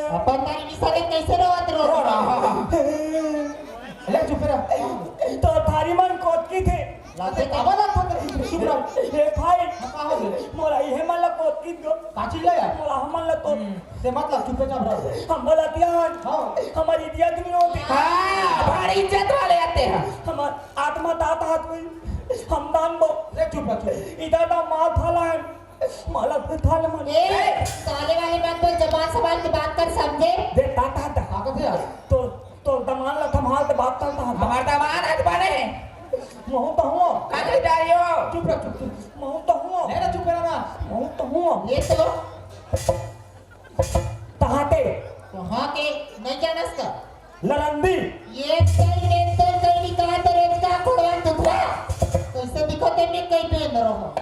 अपन तारी निशाने कैसे रोवत रो? रो रहा। ले चुप रह। तो थारी मन कोतकी थे। लाते काबा ला तो चुप रह। हे भाई, हाँ, का हो गया? मोला इहे मन ला कोतकी दो। का चीज ला यार? मोला हमन ला तो हम्म, ते मतलब चुपचाप रह। हम बोला ध्यान। हाँ। हमारी इज्जत नहीं होती। हाँ, बड़ी इज्जत वाले आते हैं। हमार आत्मा तात हाथ में। हमदान बो। ले चुप रह, चुप। इधर ना माल थाला है। माला थाला मन। ए, साले वाले मत बोल, जबान संभाल के बात कर, समझे? दे, ता, ता, ता। का कथे यार? तो, तो दमान ला थमाल त बात करता है। हमार दमान आज बने। महू तो हूँ। का कही जा रही हो? चुप रह, चुप, चुप। महू तो हूँ। ले ना, चुप रह ना। महू तो हूँ। ये तो। तहाते। तो हाँ के, नहीं जानस का? लरंदी। ये सही ने तो कहीं निकाल तो रोज का कोड़वा तुथरा। कैसे दिखो ते मैं कहीं पे न रहो।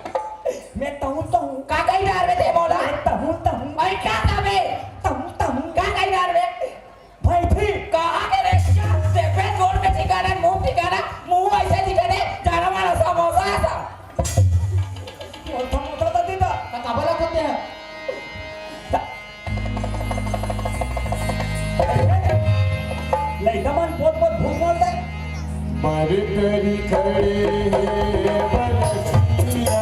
मैं तहूँ तहूँ। का कही डार में थे बोला? मैं तहूँ तहूँ। भाई क्या था बे? तहूँ तहूँ। का कही डार में? भाई थी। कहाँ के रे? क्या? ते पे जोर में ठिकाना, मुंह ठिकाना, मुंह ऐसे ठिकाने, जाना मारा समोसा ऐसा। मोटा मोटा तो दीदा। का काबला करते हैं? लइका मन पोत पोत भूख मर जाए। मर करी खड़े हैं बरसिया।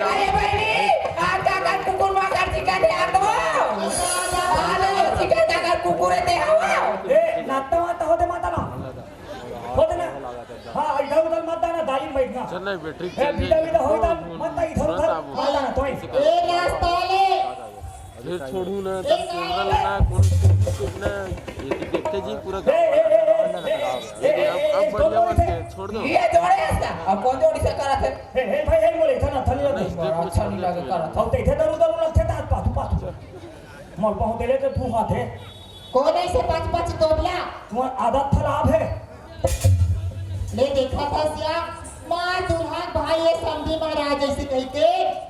अरे बहिनी, आज का कर कुकुर माकर चिकन है, आ तो। आ तो चिकन का कर कुकुर है, ते हवा। ए, नाता वाता होते माता ना। होते ना। हाँ, इधर उधर मत जाना, दाई बैठना। चल नहीं, बैटरी ए, चल बीदा, जाएगी। बीदा होई तो मत इधर उधर तुरंत आबू। मत जाना, तो ही। ए, नाश्ता ले। फिर छोड़ू ना, ए, तब कैमरा लेना, कौन चीज ना, ये तो देखते जी पूरा ए, ए, ए, गाँव ए, ए, ए, अब, अब ए, बढ़िया दोनों बात इधर। है, छोड़ दो। ये जोड़े इसका, अब कौन जोड़ी से करा थे? हे, हे, भाई, हे, मोरे, इतना थली नहीं, नहीं। बड़ा अच्छा नहीं लगे करा था। अब तो इधर उधर लगते थे, पाछू, पाछू। मोर बहुत देले तो तू हाथ है। कौन ऐसे पाँच पाँच तोबला? तुम्हारा आदत खराब है। ले देखा था सिया, माँ दुल्हन भाई ये समधी महाराज ऐसे कह के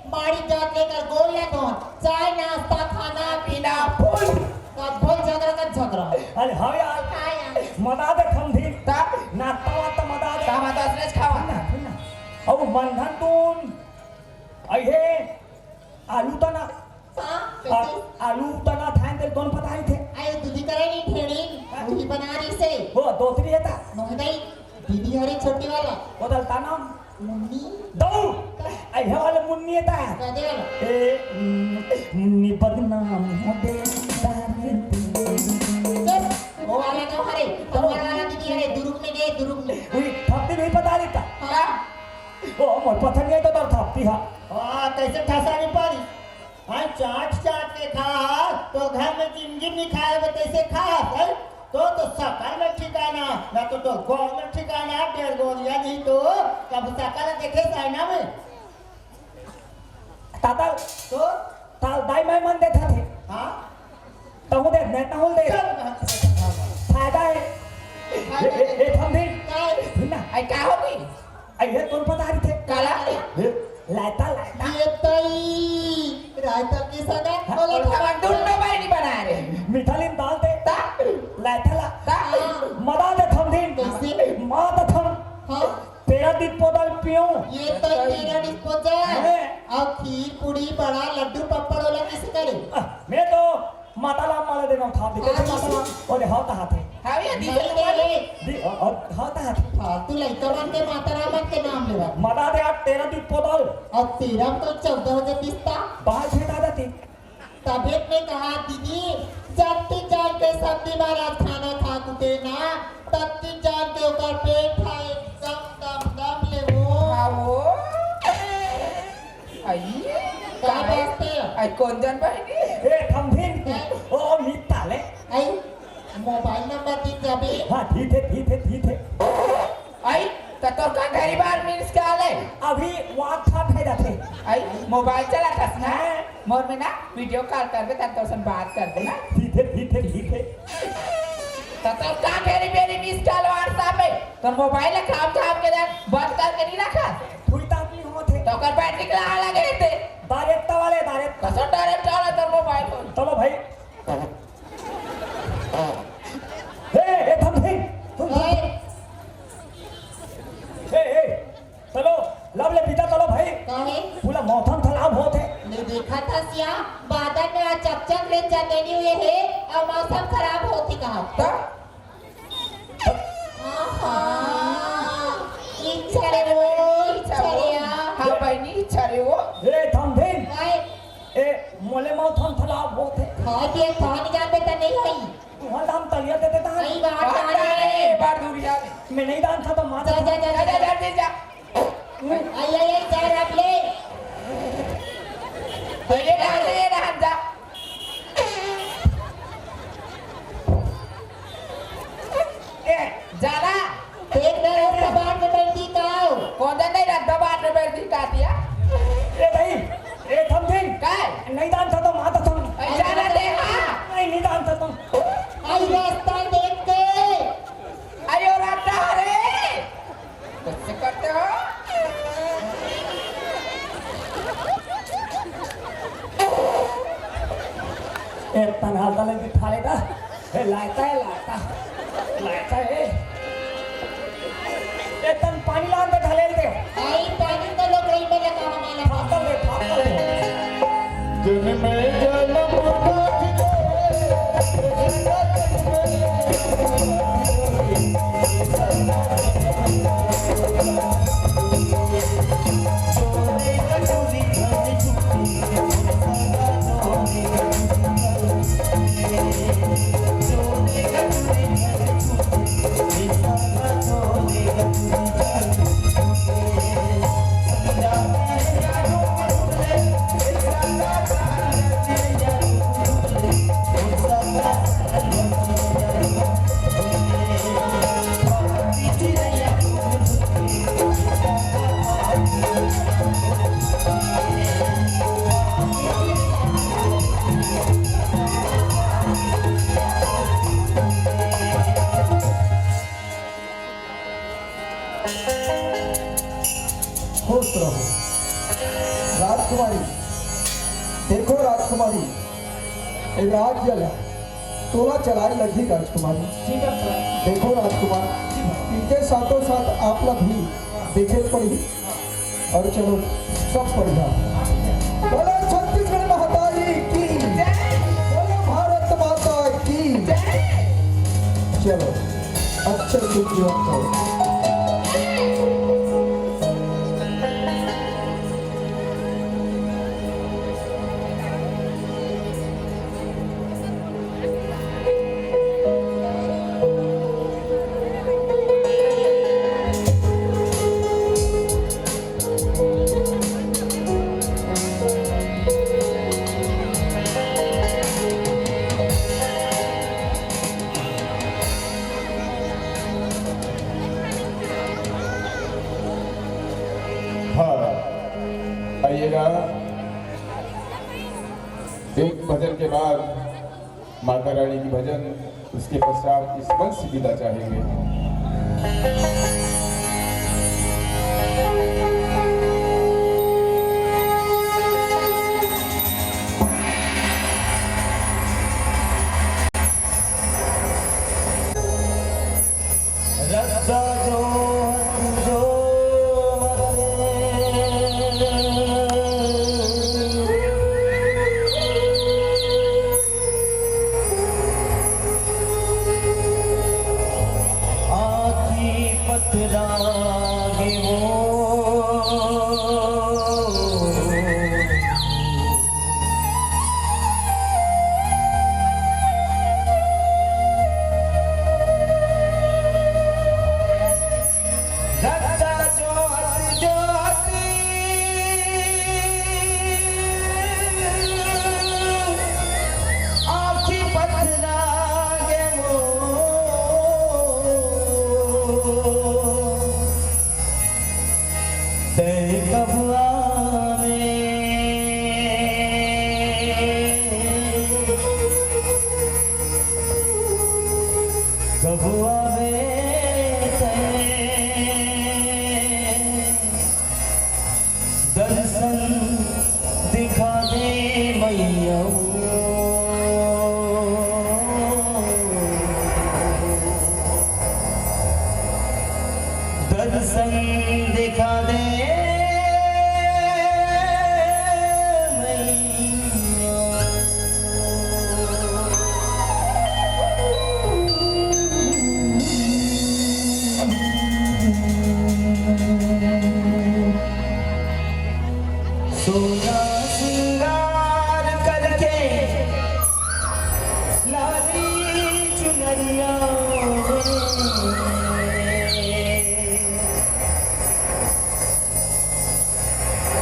मारी जात लेकर गोल या धोन, चाय नाश्ता खाना पीना फुल। का बोल झगड़ा का झगड़ा। अरे हाँ यार। हाँ यार। मना दे समधी। ता? नाश्ता वास्ता मना दे। ता मना दे, खावा। ना, ना। अब मंधन तुम, अहे, आलू तना। हाँ, आ-, कैसे? आलू तना थान तेल कौन पता है थे? आए दूधी करे नहीं ठेड़ी, हाँ। वही बना रही से। वो दोतरी है ता? नहीं नहीं, दीदी हरी छोटी वाला। वो दल तना? मुन्नी। दऊ। का? अहे वाले मुन्नी है ता? कदे वाला? ए, मुन्नी बदनाम हो दे, दारू दे। चुप, वो वाला ना हरे, हमारा वाला दीदी हरे, दुरुग में गए, दुरुग में। वही, थपती नहीं पता रहता। हाँ। ओ, मोर पत्थर नहीं तो दर थपती हा। हाँ, कैसे ठसा नहीं पारी? हाँ, चाट चाट के खा, तो घर में जिंदगी नहीं खाए, वो कैसे खा, है? तो, तो सकल में ठिकाना, ना तो, तो गौ में ठिकाना, डेढ़ गोलियां नहीं तो, कब सकल देखे साइना में? ताता, तो? ताल दाई मैं मन देता थे। हाँ? तहु दे, मैं तहु दे। चल, फायदा है। फायदा ए, ए, है। ए, हम भी। का है? ना। आई का हो गई? आई है, कौन पता रही थे? काला? ए, लायता, लायता। ये तई, रायता के सगा, हाँ। बोला और था। हमार दूध में भाई नहीं बना रहे। मीठा लीन दाल दे। ता? लायता ला। ता? हाँ। मदा दे थम दिन। कैसे? माँ तो थम। हाँ। तेरा disposal पियो। ये तो तेरा disposal। हैं? अउ खीर, पूड़ी, बड़ा, लड्डू, पप्पड़ वाला किसे करे? आ, मैं तो माता ला माला देना था, देखो हाँ, माता ला, और हाथ हाथ है। हाँ, ये नहीं, दीदी नहीं, नहीं। दी-, और, और हाथ हाथ। फालतू लइका मन के माता राम के नाम लेवा। माता दे आज तेरा disposal। अउ तेरा तो चौदह बजे दिसता। बाहर भेटा देती। तबे मैं कहा, दीदी, जब तक जान के समधी महाराज खाना खा कुटे ना, तब तक जान के ओकर पेट खाए, दम, दम, दम ले वो। हाँ वो। आई। का बात है? आई कौन जान पाएगी? ए, थमथिन। हैं? ओ, मित्ता ले। आई, mobile number दी जाबे। हाँ, ठीक है, ठीक है, ठीक है। आई, त तोर का घरी बार miss call है? अभी WhatsApp है जाते। आई, mobile चलाथस ना? हाँ। मोर में ना video call करबे, तब तोर सन बात करबे ना। ठीक है, ठीक है, ठीक है। त तोर का घरी बेरी miss call WhatsApp है? तोर mobile है, काम धाम के जान बंद करके नहीं रखा। थोड़ी ताप नहीं होत है। तो तोर बैटरी के लाहा लगे हे ते। डायरेक्ट वाले, डायरेक्ट। कसो डायरेक्ट वाला तोर मोबाइल हो? चलो भाई। हे, हे, थम, थम, थम, थम। ओए। हे, हे, चलो, लब ले पीता चलो भाई। काहे? पूरा मौसम खराब होत हे। नहीं देखा था सिया, बादल में आज चकचक ले चंदनी हुए हे और मौसम खराब होत हे कहा। त? आहा, इच्छा रे वो, इच्छा रे आ। हाँ बहिनी, इच्छा रे वो। ए, थम भिन। काय? ए, मोले मौत हम थलाव होत हे। खाए पिए खान जान पे त नहीं होई। तुहर दाम तलिया दे देता है। सही बात बात जाने। ए, बार दूर यार। मैं नहीं दान था तो मार जा, जा, जा, जा, जा, जा। जा, जा, जा। आई, आई, आई, जा, रख ले। ये रहा, ये रहा, जा। ए, जाला। देख ना, रस्ता बांट में बैठ गई का हो? कौन सा नहीं रस्ता बांट में बैठ गई का दिया? ए भाई, ए थम दिन। काय? नहीं दान था तो माता थम। ए, जाला दे, हाँ। नहीं, नहीं दान था तो। आई रस्ता देख के। आयो रस्ता रे। कैसे करते हो? ए, तन हालता ले बिठा लेता। ए, लायता है, लायता। लायता है। ए, तन पानी लान दे, ढाले दे। आई पानी तो लोग रही में लगा हमारा। फातल दे, फातल दे। जन्मे जन्म खुश रहो राजकुमारी। देखो राजकुमारी, ए राज्य ला तोला चलाए लगही राजकुमारी। जी बाबा। देखो राजकुमार, जी बाबा। इनके साथों साथ आप ला भी देखे पड़ी। और चलो, सब बढ़िया। बोलो छत्तीसगढ़ महतारी की। जय। बोलो भारत माता की। जय। चलो, अच्छे से जीवन करो। हाँ, आइएगा। एक भजन के बाद माता रानी की भजन, उसके पश्चात इस मंच से विदा चाहेंगे। रद्दा जोहत जोहत आँखी पथरा दर्शन दिखा दे मैया। सोना श्रृंगार करके लाली चुनरिया में।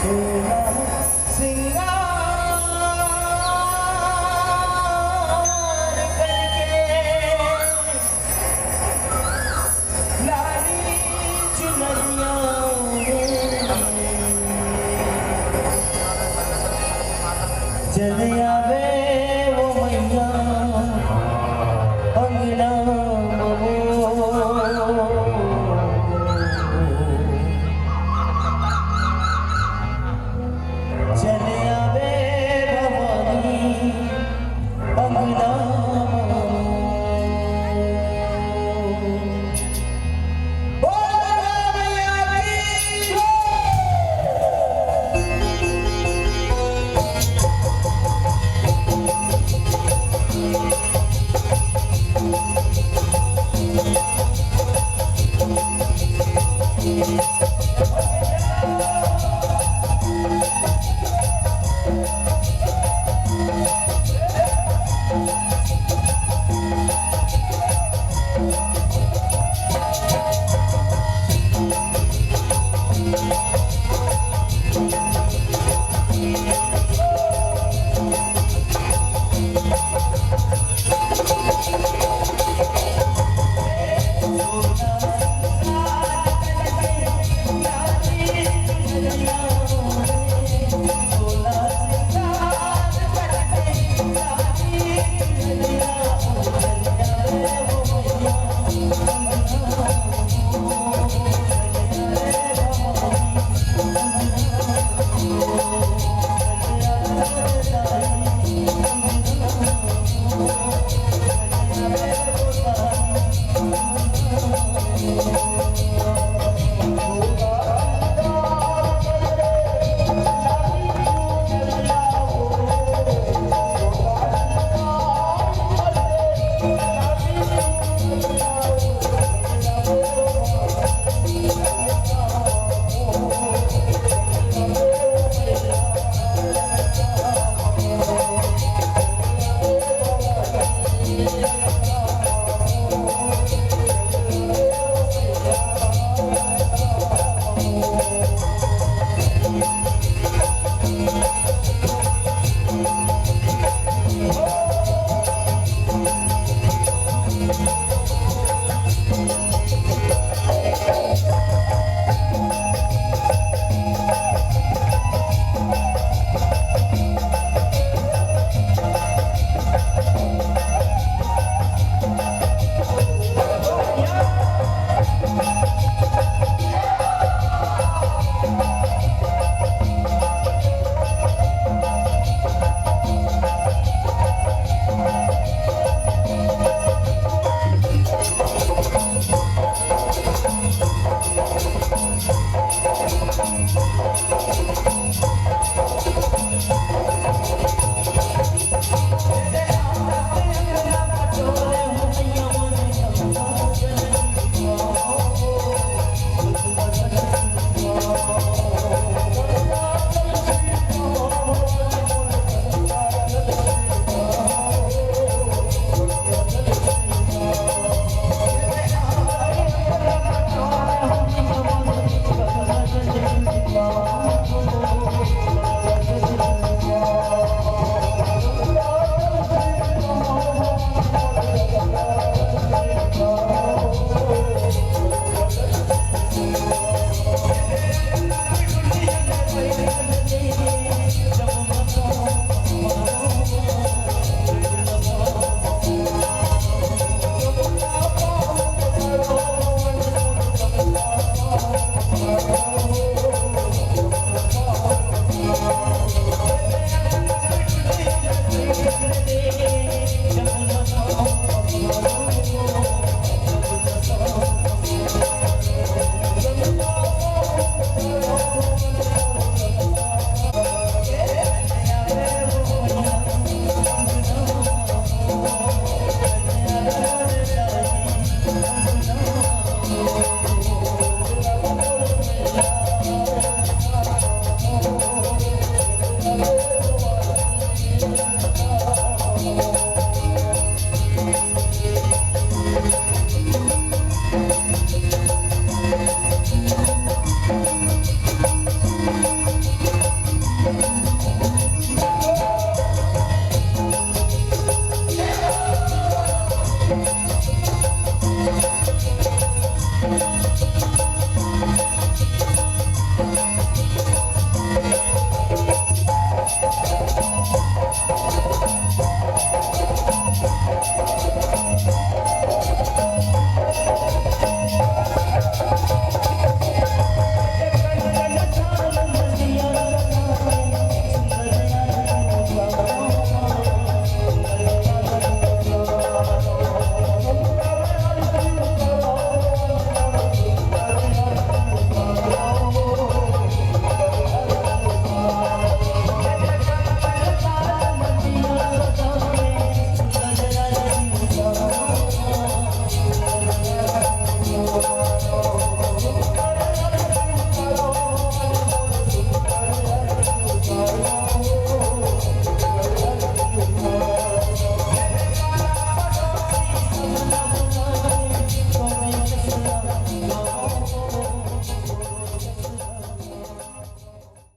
सोना श्रृंगार करके लाली चुनरिया में। चल आवे वो मैया अंगना में। चल आवे भवानी अंगना में। बोल दुर्गा मैया की जय।